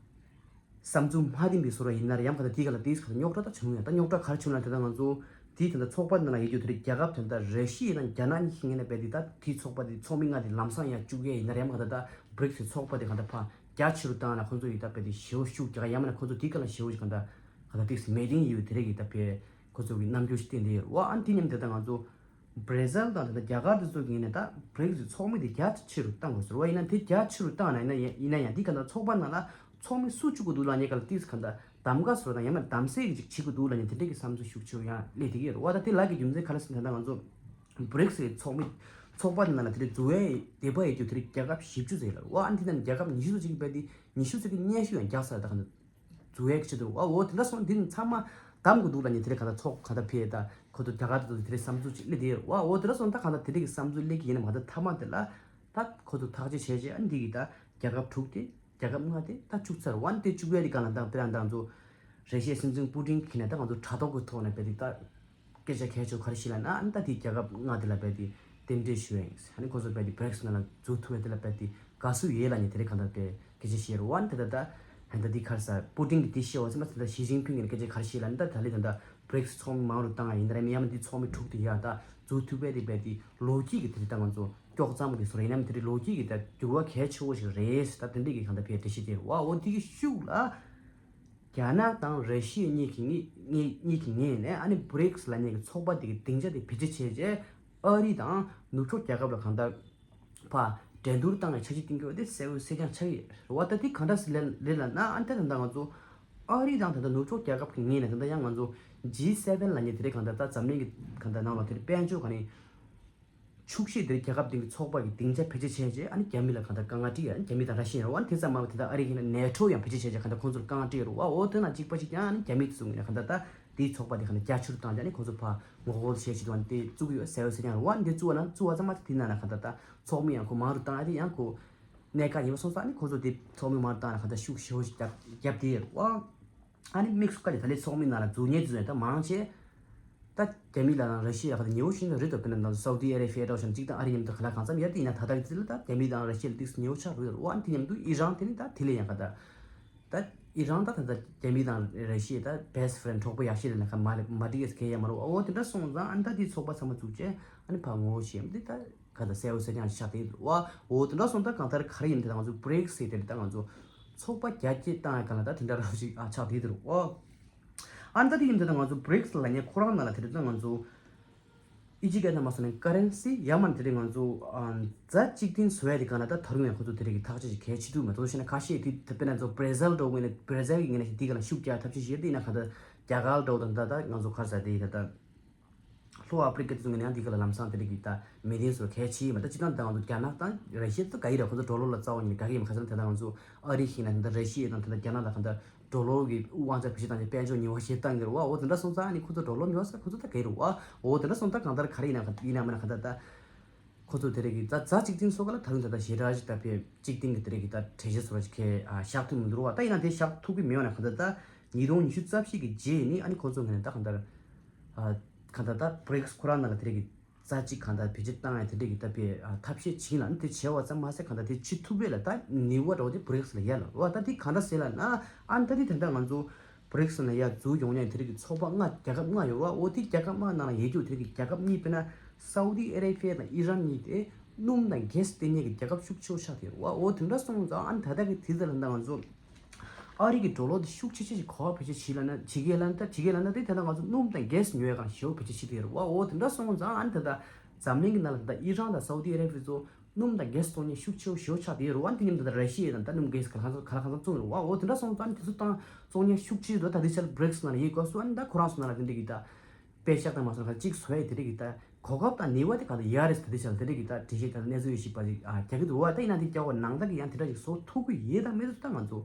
བསམ་ཚུལ་མ་མཐུན་པའི་བཟོ་འདྲ་ཡིན་ན་ར་ཡང་ག་ད་དེ་ག་ལ་དེ་ག་ད་རྙོག་དྲ་ད་བྱུང་ཡོད་ད་རྙོག་དྲ་ག་རེ་བྱུང་ན་དེ་ད་ང་ཚོ་དེ་ད་ལྟ་ཚོགས་པ་ནང་ལ་ཡོད་རྒྱུ་དེ་རེད་རྒྱལ་ཁབ་དེ་ད་ལྟ་ར་ཤི་ཡ་དང་རྒྱ་ནག་གཉིས་ཤིག་ངེས་ན་བས་དེ་ད་དེ་ཚོགས་པ་དེ་ཚོགས་མི་ལྔ་དེ་ལམ་སང་ཡང་བཅུག་ཡས་ཡིན་ན་ར་ཡང་ག་ད་ད་བྷི་རིགས་ཚོགས་པ་དེ་ག་ད་ཕ་ རྒྱ་ཆེ་རུ་བཏང་ན་ཁོང་ཚོ་ཡི་ད་དཔེ་དེ་ཞེ་པོ་ཤུགས་རྒྱག་ཡང་མིན་ན་ཁོང་ཚོ་དེ་ག་ལ་ཞེ་པོ་ཞིག་གང་ལྟར་གང་ལྟར་ཏིག་སི་མེད་དིང་ཡོད་དེ་རེད་གི་ད་དཔེ་ཁོང་ཚོ་གི་རྣམ་འགྱུར་ཞིག་བསྟན་དེ་ཡོད་རེད་བ། ཨ་ནི་དེ་མཉམ་དེ་ད་ང་ཚོ་བྷ་ར་ཟིལ་དང་དེ་ད་རྒྱ་གར་དེ་ཚོ་གི་ཡིན་ན་ད་བྷ་རིག་སི་ཚོགས་མི་དེ་རྒྱ་ཆེ་རུ་བཏང་དགོས་ཟེར་བ་ཡིན་ན་དེ་རྒྱ་ཆེ་རུ་བཏང་ན་ཡིན་ན་ཡང་ཡིན་ན་ཡང་དེ་ག་ད་ཚོགས་པ་ནང་ལ་ཚོགས་མི་སུ་བཅུག་གི་འདུག་ལ་ཉེ་ག་ལ་ཏིག་སི་ག་ད་གདམ་ག་ཟེར་བ་དང་ཡང་མིན་གདམ་གསེས་ཀྱི་ཅིག་བྱེད་དགོས་འདུག་ལ་ཉེ་དེ་འདྲས་ཀྱི་བསམ་ཚུལ་ཤུགས་ཆེ་བ་ཡང་སླེབས་དེ་གི་རེད་བ། ད་དེ་ལ་གི་རྒྱུ་མཚན་ག་ལ་ཟེར་ན་ད་ང་ཚོ་བྷ་རིག་སི་ཚོགས་མི་ཚོགས་པ་དེ་ནང་ལ་དེ་འདྲས་འཛུལ་བའི་དད་པ་ཡོད་རྒྱུ་དེ་འདྲས་རྒྱལ་ཁབ་བཞི་བཅུ་ཙམ་ཡོད་ལ་རེད་བ། ཨ་ནི་དེ་ནང་རྒྱལ་ཁབ་ཉི་ཤུ་ཙམ་ཅིག་དཔེ་དེ་ཉི་ཤུ་ཙམ་གྱི་སྙན་ཞུ་ཡང་རྒྱག་ས་ད་ག་འདུག་འཛུལ་ཡག་གི་ཆེད་དུ་ཨ་འོ་དེ་འདྲ་སོང་འདི་ཚང་མ་གདམ་དགོས་འདུག་ལ་ཉེ་དེ་རེད་གང་ལྟར་ཚོགས་གང་ལྟར་ཕེ་ད་ཁོ་ཚོ་རྒྱ་གར་དེ་ཚོ་དེ་རེད་བསམ་ཚུལ་ཅིག་སླེབས་དེ་ཨ་འོ་དེ་འདྲ་སོང་ད་གང་ལྟར་དེ་རིགས་ཀྱི་བསམ་ཚུལ་སླེབས་ཀྱི་ཡིན་ན་མ་ད་མཐའ་མ་དེ་ལ་ད་ཁོ་ཚོ་ཐག་གཅོད་བྱས་རྗེས་ཨ་འདི་གི་ད་རྒྱལ་ཁབ་དྲུག་དེ་རྒྱལ་ཁབ་ལྔ་དེ་ད་བཅུག་ཚར་བ་འདི་བཅུག་ཡ་རིགས་གང་ལ་ད་དཔེར་ན་ད་ང་ཚོ་རེ་ཤི་ཡའི་སྲིད་འཛིན་པུ་ཏིན་གྱིས་ནས་ད་ང་ཚོ་དྲ་ཐོག་གི་ཐོག་ནས་བས་དེ་ད། སྐད་ཆ་གལ་ཆེ་བ་ག་རེ་ཞིག་ལབ་ན་ཨ་ནི་ད་དེའི་རྒྱལ་ཁབ་ལྔ་དེ་ལ་བས་དེ་རྟེན་འབྲེལ་ཞུ་ཡིན། ཨ་ནི་ཁོ་ཚོ་བས་དེ་བྷ་རིག་སི་ནང་ལ་འཛུལ་ཐུབ་ཡ་དེ་ལ་བས་དེ་དགའ་བསུ་ཡོད་ལབ་ནས་དེ་རིང་གང་ལྟར་བས་སྐད་ཆ་བཤད་རུ་བ་ནི་དེ་ད་ད་ཧན་ད་དེ་ག་རེ་ཟེར་པུ་ཏིན་གྱིས་དེ་བཤད་བ་ཚེ་མ་ཚེ་ད་ཞི་ཅིན་ཕིང་གིས་སྐད་ཆ་ག་རེ་བཤད་ལབ་ན་ད་ད་ལི་ད་ད་བྷ་རིག་སི་ཚོགས་མི་མང་རུ་བཏང་ཡ་ཡིན་ད་རེད་མི་ཡ་མ་དེ་ཚོགས་མི་དྲུག་དེ་ཡ་ད་འཛུལ་ཐུབ་པས་དེ་བས་དེ་ལོ་རྒྱུས་ཀྱི་དེ་རིང་ད་ང་ཚོ་དཀྱོག་མཚམས་ཀྱི་བཟོ་རེད་ཡིན་ན་མི་དེ་རིང་ལོ་རྒྱུས་ཀྱི་ད་འགྱུར་བ་གལ་ཆེ་བོ་ཞིག་རེད་ད་དེ་འདྲས་ཀྱི་གང་ལྟར་བས་འགྲེལ་བཤད་དེ་རུ་བ་འོ་དེ་གི་ཤུགས་ལ། རྒྱ་ནག་དང་ར་ཤི་ཡ་གཉིས་ཀྱི་ངོས་གཉིས་གཉིས་ཀྱི་ངོས་ནས་ཨ་ནི་བྷ་རིག་སི་ལབ་མཁན་གྱི་ཚོགས་པ་དེ་གི་སྡིངས་ཆ་དེ་བེད་སྤྱོད་བྱས་རྗེས་ཨ་རི་དང་ནུབ་ཕྱོགས་རྒྱལ་ཁབ་ལ་གང་ལྟར་ཕར་འགྲན་བསྡུར་བཏང་བའི་འཆར་གཞི་བཏིང་གི་ཡོད་དེ་གསལ་པོ་གསལ་རྐྱང་ཆགས་ཀྱི་རེད་བ། ད་དེ་གང་འདྲ་སེ་ལས་རེད་ལབ་ན་ཨ་ནི་ད་ད་ལྟ་ང་ཚོ་ཨ་རི་དང་ད་ལྟ་ནུབ་ཕྱོགས་རྒྱལ་ཁབ་ཀྱི་ངོས་ནས་ད་ལྟ་ཡང་ང་ཚོ་ཇི་སེ་བེན་ལབ་མཁན་དེ་རིང་གང་ལྟར་ད་འཛམ་གླིང་གི་གང་ལྟར་ནང་ལ་དེ་རིང་དཔལ་འབྱོར་ག་ནས། ཕྱུག་བཤད་དེར་རྒྱལ་ཁབ་སྟེང་གི་ཚོགས་པ་གི་སྡིངས་ཆ་བེད་སྤྱོད་བྱས་རྗེས་ཨ་ནི་རྒྱ་མི་ལ་གང་ལྟར་དཀའ་ངལ་སྤྲད་ཡ་ཨ་ནི་རྒྱ་མི་དང་ར་ཤི་ཡ་རེད་བ། ཨ་ནི་དེ་ཙམ་མ་བ་དེ་ལྟར་ཨ་རི་ཡིན་ན་ནེ་ཊོ་ཡང་བེད་སྤྱོད་བྱས་རྗེས་གང་ལྟར་ཁོང་ཚོར་དཀའ་ངལ་སྤྲད་ཡོད་རེད་བ། འོ་དེ་ན་གཅིག་པ་གཅིག་རྐྱང་ཨ་ནི་རྒྱ་མི་དེ་ཚོ་ངོས་ནས་གང་ལྟར་ད་དེའི་ཚོགས་པ་དེ་གང་ལྟར་རྒྱ་ཆེ་རུ་བཏང་རྗེས་ཨ་ནི་ཁོང་ཚོ་ཕར་ངོ་རྒོལ་བྱས་བྱེད་དུ་ཨ་ནི་དེ་བཙུགས་ཀྱི་ཡོད་ཟེར་བ་ཟེར་ཀྱང་རེད་བ། ཨ་ནི་དེ་བཙུགས་པ་ན་བཙུགས་པ་ཙམ་མ་ཚད་དེ་ན་ན་གང་ལྟར་ད་ཚོགས་མི་ཡང་ཁོ་མང་རུ་བཏང་ཨ་དེ་ཡང་ཁོ་གནད་འགག་ཡིན་པ་སོང་ཙང་ཨ་ནི་ཁོང་ཚོ་དེ་ཚོགས་མི་མང་རུ་བཏང་ན་གང་ལྟར་ཤུགས་ཞེ་པོ་ཞིག་བརྒྱབ་བརྒྱབ་བསྡད་ཡོད་རེད་བ། ཨ་ནི་དམིགས་སུ་བཀར་ཏེ་ད་ལོའི་ཚོགས་མི་ནང་ལ་འཛུལ་ཉེན་འཛུལ་ནས་ད་མང་ཆེ། ད་རྒྱ་མི་ལ་དང་ར་ཤི་ཡ་ལ་ཁ་ད་ཉེ་བོ་ཤིན་ཏུ་རེད་དོ། དཔེར་ན་ད་སའུ་ཏི་ཨ་རེ་བྷི་ཡ་འདྲ་བོ་ཞིག་གཅིག་དང་ཨ་རི་མཉམ་དུ་ག་ལ་གང་འཚམ་ཡོད་དེ་ཡིན་ན་ད་ལྟ་གི་ཚིག་ལ་ད་རྒྱ་མི་དང་ར་ཤི་ཡ་ལ་ཏིག་སི་ཉེ་བོ་ཆགས་རེད་དོ། ཨ་ནི་དེ་མཉམ་དུ་ཨི་རན་དེ་ནི་ད་དེ་ལས་ཡང་ག་ད་ད་ཨི་རན་ད་ད་ལྟ་རྒྱ་མི་དང་ར་ཤི་ཡ་ད་best friend གྲོགས་པོ་ཡག་ཤོས་རེད་ན་ཁ་མ་མ་འགྲིག་ཡས་གལ་ཡང་མ་རེད། འོ་དེ་འདྲ་སོང་ཙང་ཨ་ནི་ད་དེ་ཚོགས་པ་ཚང་མ་བཙུགས་བྱས་ཨ་ནི་ཕར་ངོ་བོ་ཤེས་ཡམ་དེ་ད། ག་ད་གསལ་པོ་གསལ་རྐྱང་ཆགས་བསྡད་འདུག་བ། འོ་དེ་འདྲ་སོང་ད་གང་ལྟར་ག་རེ་ཡིན་དེ་ད་ང་ཚོ་བྷི་རིག་སི་དེ་ད་ང་ཚོ་ཚོགས་པ་རྒྱ་སྐྱེད་བཏང་ཡ་ག་ལ་ད་དེ་འདྲ་རང་ཞིག་ཨ་ཆགས་བསྡད་འདུག་བ། ཨ་ད་དེ་ཡིན་དེ་ད་ང་ཚོ་བྷི་རིག་སི་ལ་ཉེ་ཁོ་རང་ནང་ལ་དེ་ད་ང་ཚོ་ཨི་ཇི་ག་ན་མ་སོང་ནས་ཀ་རན་སི་ཡ་མ་དེ་ད་ང་ཚོ་ཨ་རྫ་གཅིག་སྟེང་བཟོ་ཡ་དེ་ག་ལ་ད་ད་རུང་ཡང་ཁོ་ཚོ་དེ་རིགས་ཀྱི་ཐག་གཅོད་ཅིག་གལ་ཆེ་འདུག་མ་གཏོགས་ཤེ་ན་ཁ་ཤས་དེ་ད་དཔེར་ན་ཚོ་བྷི་ར་ཟིལ་འགྲོ་དགོས་ན་བྷི་ར་ཟིལ་གྱི་ངོས་ནས་ཞིག་དེ་ག་ལ་ཤུགས་རྒྱག་ཐབས་ཤེས་བྱེད་དེ་ཡིན་ན་ག་ད་རྒྱ་གར་འགྲོ་དང་ད་ད་ང་ཚོ་ག་རེ་ཟེར་དེ་ད་ད། ལྷོ་ཨ་ཕི་རི་ཀ་དེ་ཚོ་ངོས་ནས་ཡང་འདི་ག་ལ་ལམ་སང་དེ་འདྲ་གི་ད་མི་བདེན་བཟོ་གལ་ཆེ་ཡིན་པ། ད་སྤྱིར་བཏང་ད་ང་ཚོ་རྒྱ་ནག་དང་ར་ཤི་ཡ་ཚོ་དགའ་ཡི་རེད། ཁོ་ཚོ་ཌོ་ལར་ལ་རྩ་བ་ཉིད་ནས་དགའ་གི་ཡིན་པ། ག་ཚོད་དེ་ད་ང་ཚོ་ཨ་རི་ཞིག་ན་ད་ར་ཤི་ཡ་དང་ད་རྒྱ་ནག་ལ་ག་ད་ཌོ་ལར་གི་དབང་ཆ་བེད་སྤྱོད་བཏང་ནས་དཔལ་འབྱོར་ཉེས་པ་ཞིག་བཏང་གི་རེད་བ། འོ་དེ་འདྲ་སོང་ཙང་ཨ་ནི་ཁོ་ཚོ་ཌོ་ལར་ཉོ་ས་ཁོ་ཚོ་ད་ག་རེད་བ། འོ་དེ་འདྲ་སོང་ཙང་གང་ལྟར་ག་རེ་ཡིན་ན་ཡིན་ན་མིན་ན་ག་ད་ད་ཁོ་ཚོ་དེ་རེད་གི་ད་རྫ་གཅིག་སྟེང་སོགས་ག་ལ་ད་རུང་ད་ད་ཞེ་དྲག་ཞིག་ད་ཕེ་གཅིག་སྟེང་གི་དེ་རེད་གི་ད་གྲོས་གཞི་བཟོ་ར་ཞིག་གི་ཨ་བཞག་ཐུབ་མི་འདུག་བ། ད་ཡིན་ན་དེ་བཞག་ཐུབ་གི་མེད་བ་ན་ག་ད་ད་ཉིས་སྟོང་ཉི་ཤུ་རྩ་བཞི་གི་རྗེས་ནི་ཨ་ནི་ཁོ་ཚོ་ངོས་ནས་ད་གང་ལྟར། ཨ། གང་ལྟར་ད་བྷི་རིག་སི་ཁོ་རང་ནང་ལ་དེ་རིགས་ཀྱི་རྩ་གཅིག་གང་ལྟར་བེད་སྤྱོད་བཏང་ཡ་དེ་འདྲས་ཀྱི་ད་དཔེ་ཨ་ཐབས་ཤེས་བྱིན་ལ་ནི་དེ་བྱས་པ་ཙམ་མ་ཟད་གང་ལྟར་དེ་བྱེད་ཐུབ་པས་ལ་ད་ནུས་པ་འདྲ་བོ་དེ་བྷི་རིག་སི་ལ་ཡ་ལ་རོ། ད་དེ་གང་འདྲ་ཟེར་ལ་ན་ཨ་ནི་ད་དེ་ད་ལྟ་ང་ཚོ་བྷི་རིག་སི་ནང་ཡ་འཛུལ་ཡོང་ཡ་དེ་རིགས་ཀྱི་ཚོགས་པ་ལྔ་རྒྱལ་ཁབ་ལྔ་ཡོད་རོ། འོ་དེ་རྒྱལ་ཁབ་ལྔ་ནང་ལ་ཡོད་རྒྱུ་དེ་རིགས་ཀྱི་རྒྱལ་ཁབ་གཉིས་དཔེར་ན་སའུ་ཏི་ཨ་རེ་བྷི་ཡ་དང་ཨི་རན་གཉིས་དེ་སྣུམ་དང་གྷེ་སི་སྟེར་མཁན་གྱི་རྒྱལ་ཁབ་ཤུགས་ཆེ་བོ་ཆགས་ཏེ་ཡོད་རོ། འོ་དེ་འདྲ་སོང་ཙང་ཨ་ནི་ད་ལྟ་གི་དེ་ད་ལ་ད་ང་ཚོ། ཨ་རི་གི་ཌོ་ལར་དེ་ཤུགས་ཆེ་ཆེ་ཞིག་གོ་བ་བེད་སྤྱོད་བྱེད་ལ་ན་བྱེད་ཀྱི་ལ་ན་དེ་ད་ལྟ་ང་ཚོ་སྣུམ་དང་གྷེ་སི་ཉོ་ཡ་གང་ཞེ་པོ་བེད་སྤྱོད་བྱེད་ཀྱི་ཡོད་རེད་བ། འོ་དེ་འདྲ་སོང་ཙང་ཨ་ནི་ད་ལྟ་འཛམ་གླིང་གི་ནང་ལ་ད་ལྟ་ཨི་རན་དང་སའུ་ཏི་ཨ་རེ་བྷི་ཡ་ཚོ་སྣུམ་དང་གྷེ་སི་བཙོང་མཁན་ཤུགས་ཆེ་བོ་ཞེ་པོ་ཆགས་བསྡད་ཡོད་རེད་བ། དེ་མཉམ་དུ་ད་ལྟ་ར་ཤི་ཡ་དང་ད་སྣུམ་གྷེ་སི་ག་ལ་གང་འཚམ་ག་ལ་གང་འཚམ་བཙོང་གི་རེད་བ། འོ་དེ་འདྲ་སོང་ཙང་ཨ་ནི་དེ་ཚོ་ད་བཙོང་མཁན་ཤུགས་ཆེ་རེད། ད་དེ་ཆར་བྷི་རིག་སི་ནང་ལ་ཡིན་དགོས་སོ་ཨ་ནི་ད་ཁོ་རང་ཚོ་ནང་ལ་དེ་འདྲ་གི་ད། པད་ཤག་དང་མ་སོང་ཁ་གཅིག་བཟོ་ཡ་དེ་འདྲ་གི་ད་གོ་སྐབས་དང་ནུས་པ་དེ་ག་ད་ཡ་རེད་ཟེར་ད་དེ་ཆ་དེ་འདྲ་གི་ད་འགྲེལ་བཤད་དང་གནས་ཚུལ་ཡོད་ཞིག་པ་ཞིག་ཨ་རྒྱག་གི་འདུག་བ། ད་ཡིན་ན་དེ་རྒྱག་བ་ནང་ལྟར་གི་ཡང་དེ་འདྲ་ཞིག་བཟོ་ཐུབ་ཀྱི་ཡོད་དང་མེད་ད་ང་ཚོ་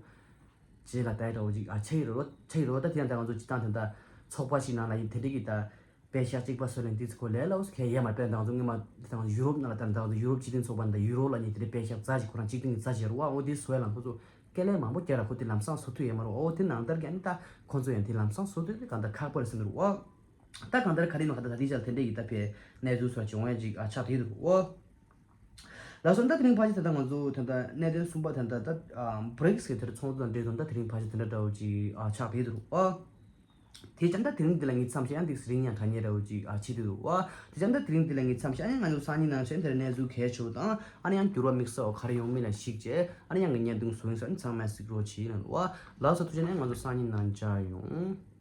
རྗེས་ལ་ད་ཡ་འདྲ་བོ་ཅིག་ཨ་ཆགས་ཡོད་རེད་བ། ཆགས་ཡོད་རེད་བ། ད་དེ་ཡང་ད་ང་ཚོ་སྤྱི་བཏང་དེ་འདྲ་ཚོགས་པ་ཞིག་ནང་ལ་ཡིན་དེ་འདྲ་གི་ད་པད་ཤག་གཅིག་པ་བཟོ་ལེན་དུས་ཚོད་ཁོ་ལས་སླ་བོ་ཁེ་ཡ་མ་དཔེ་ད་ང་ཚོ་སྔོན་མ་ད་ང་ཚོ་ཡུ་རོབ་ནང་ལ་ད་ད་ང་ཚོ་ཡུ་རོབ་སྤྱི་མཐུན་ཚོགས་པ་ནང་ད་ཡུ་རོབ་ལ་ཡིན་དེ་འདྲ་པད་ཤག་རྫ་ཞིག་ཁོ་རང་གཅིག་སྟེང་གི་རྫ་ཞིག་རེད་བ། འོ་དེ་བཟོ་ཡ་ལ་ཁོ་ཚོ་སྐད་ལན་མང་པོ་རྒྱག་ར་ཁོ་དེ་ལམ་སང་བཟོ་ཐུབ་ཡོད་མ་རེད། འོ་དེ་ནང་ལྟར་གི་ཨ་ནི་ད་ཁོ་ཚོ་ཡང་དེ་ལམ་སང་བཟོ་ཐུབ་དེ་གང་ལྟར་ཁག་པོ་རེད་ཟེར་གི་རེད་བ། ད་གང་ལྟར་ག་རེ་ཡིན་ན་གང་ལྟར་ད་ལྟའི་ཆར་དེ་འདྲས་ཡིན་ད་ཕེ་གནས་ཚུལ་སོགས་བྱུང་བ་ཅིག་ཨ་ཆགས་བསྡད་འདུག་ཨོ། ལགས་སོ། ད་དེ་རིང་ཕལ་ཆེར་ད་ལྟ་ང་ཚོ་ད་ལྟ་གནད་དོན་གསུམ་པ་ད་ལྟ་ད་བྷི་རིག་སི་གི་དེར་ཚོགས་འདུ་དང་འབྲེལ་དུ་ད་དེ་རིང་ཕལ་ཆེར་དེ་འདྲ་འདྲ་བོ་ཅིག་ཨ་ཆགས་བསྡད་འདུག་ཨོ། དེ་ཙམ་ད་དེ་རིང་འདི་ལ་ངས་མཚམས་བཞག་ཡང་འདི་རིང་ཡང་དྲ་བརྙན་ར་བོ་ཅིག་ཨ་བྱེད་དུ་འདུག་བ། དེ་ཙམ་ད་དེ་རིང་འདི་ལ་ངས་མཚམས་བཞག་ཡང་ང་ཚོ་སང་ཉིན་ནང་བཞིན་དེར་གནས་ཚུལ་གལ་ཆེ་བ་དང་ཨ་ནི་ཡང་འགྱུར་བ་དམིགས་བསལ་བ་ག་རེ་ཡོང་མིན་ལ་གཞིགས་བྱས་ཨ་ནི་ཡང་ངས་བརྙན་ཐུང་བཟོ་ཡིན་ས་ནི་ཚང་མས་གཟིགས་རོགས་བྱེད་ཡིན་ལ་བ། ལགས་སོ་ཐུགས་རྗེ་ཆེ་ང་ཚོ་སང་ཉིན་ནང་མཇལ་ཡོང་།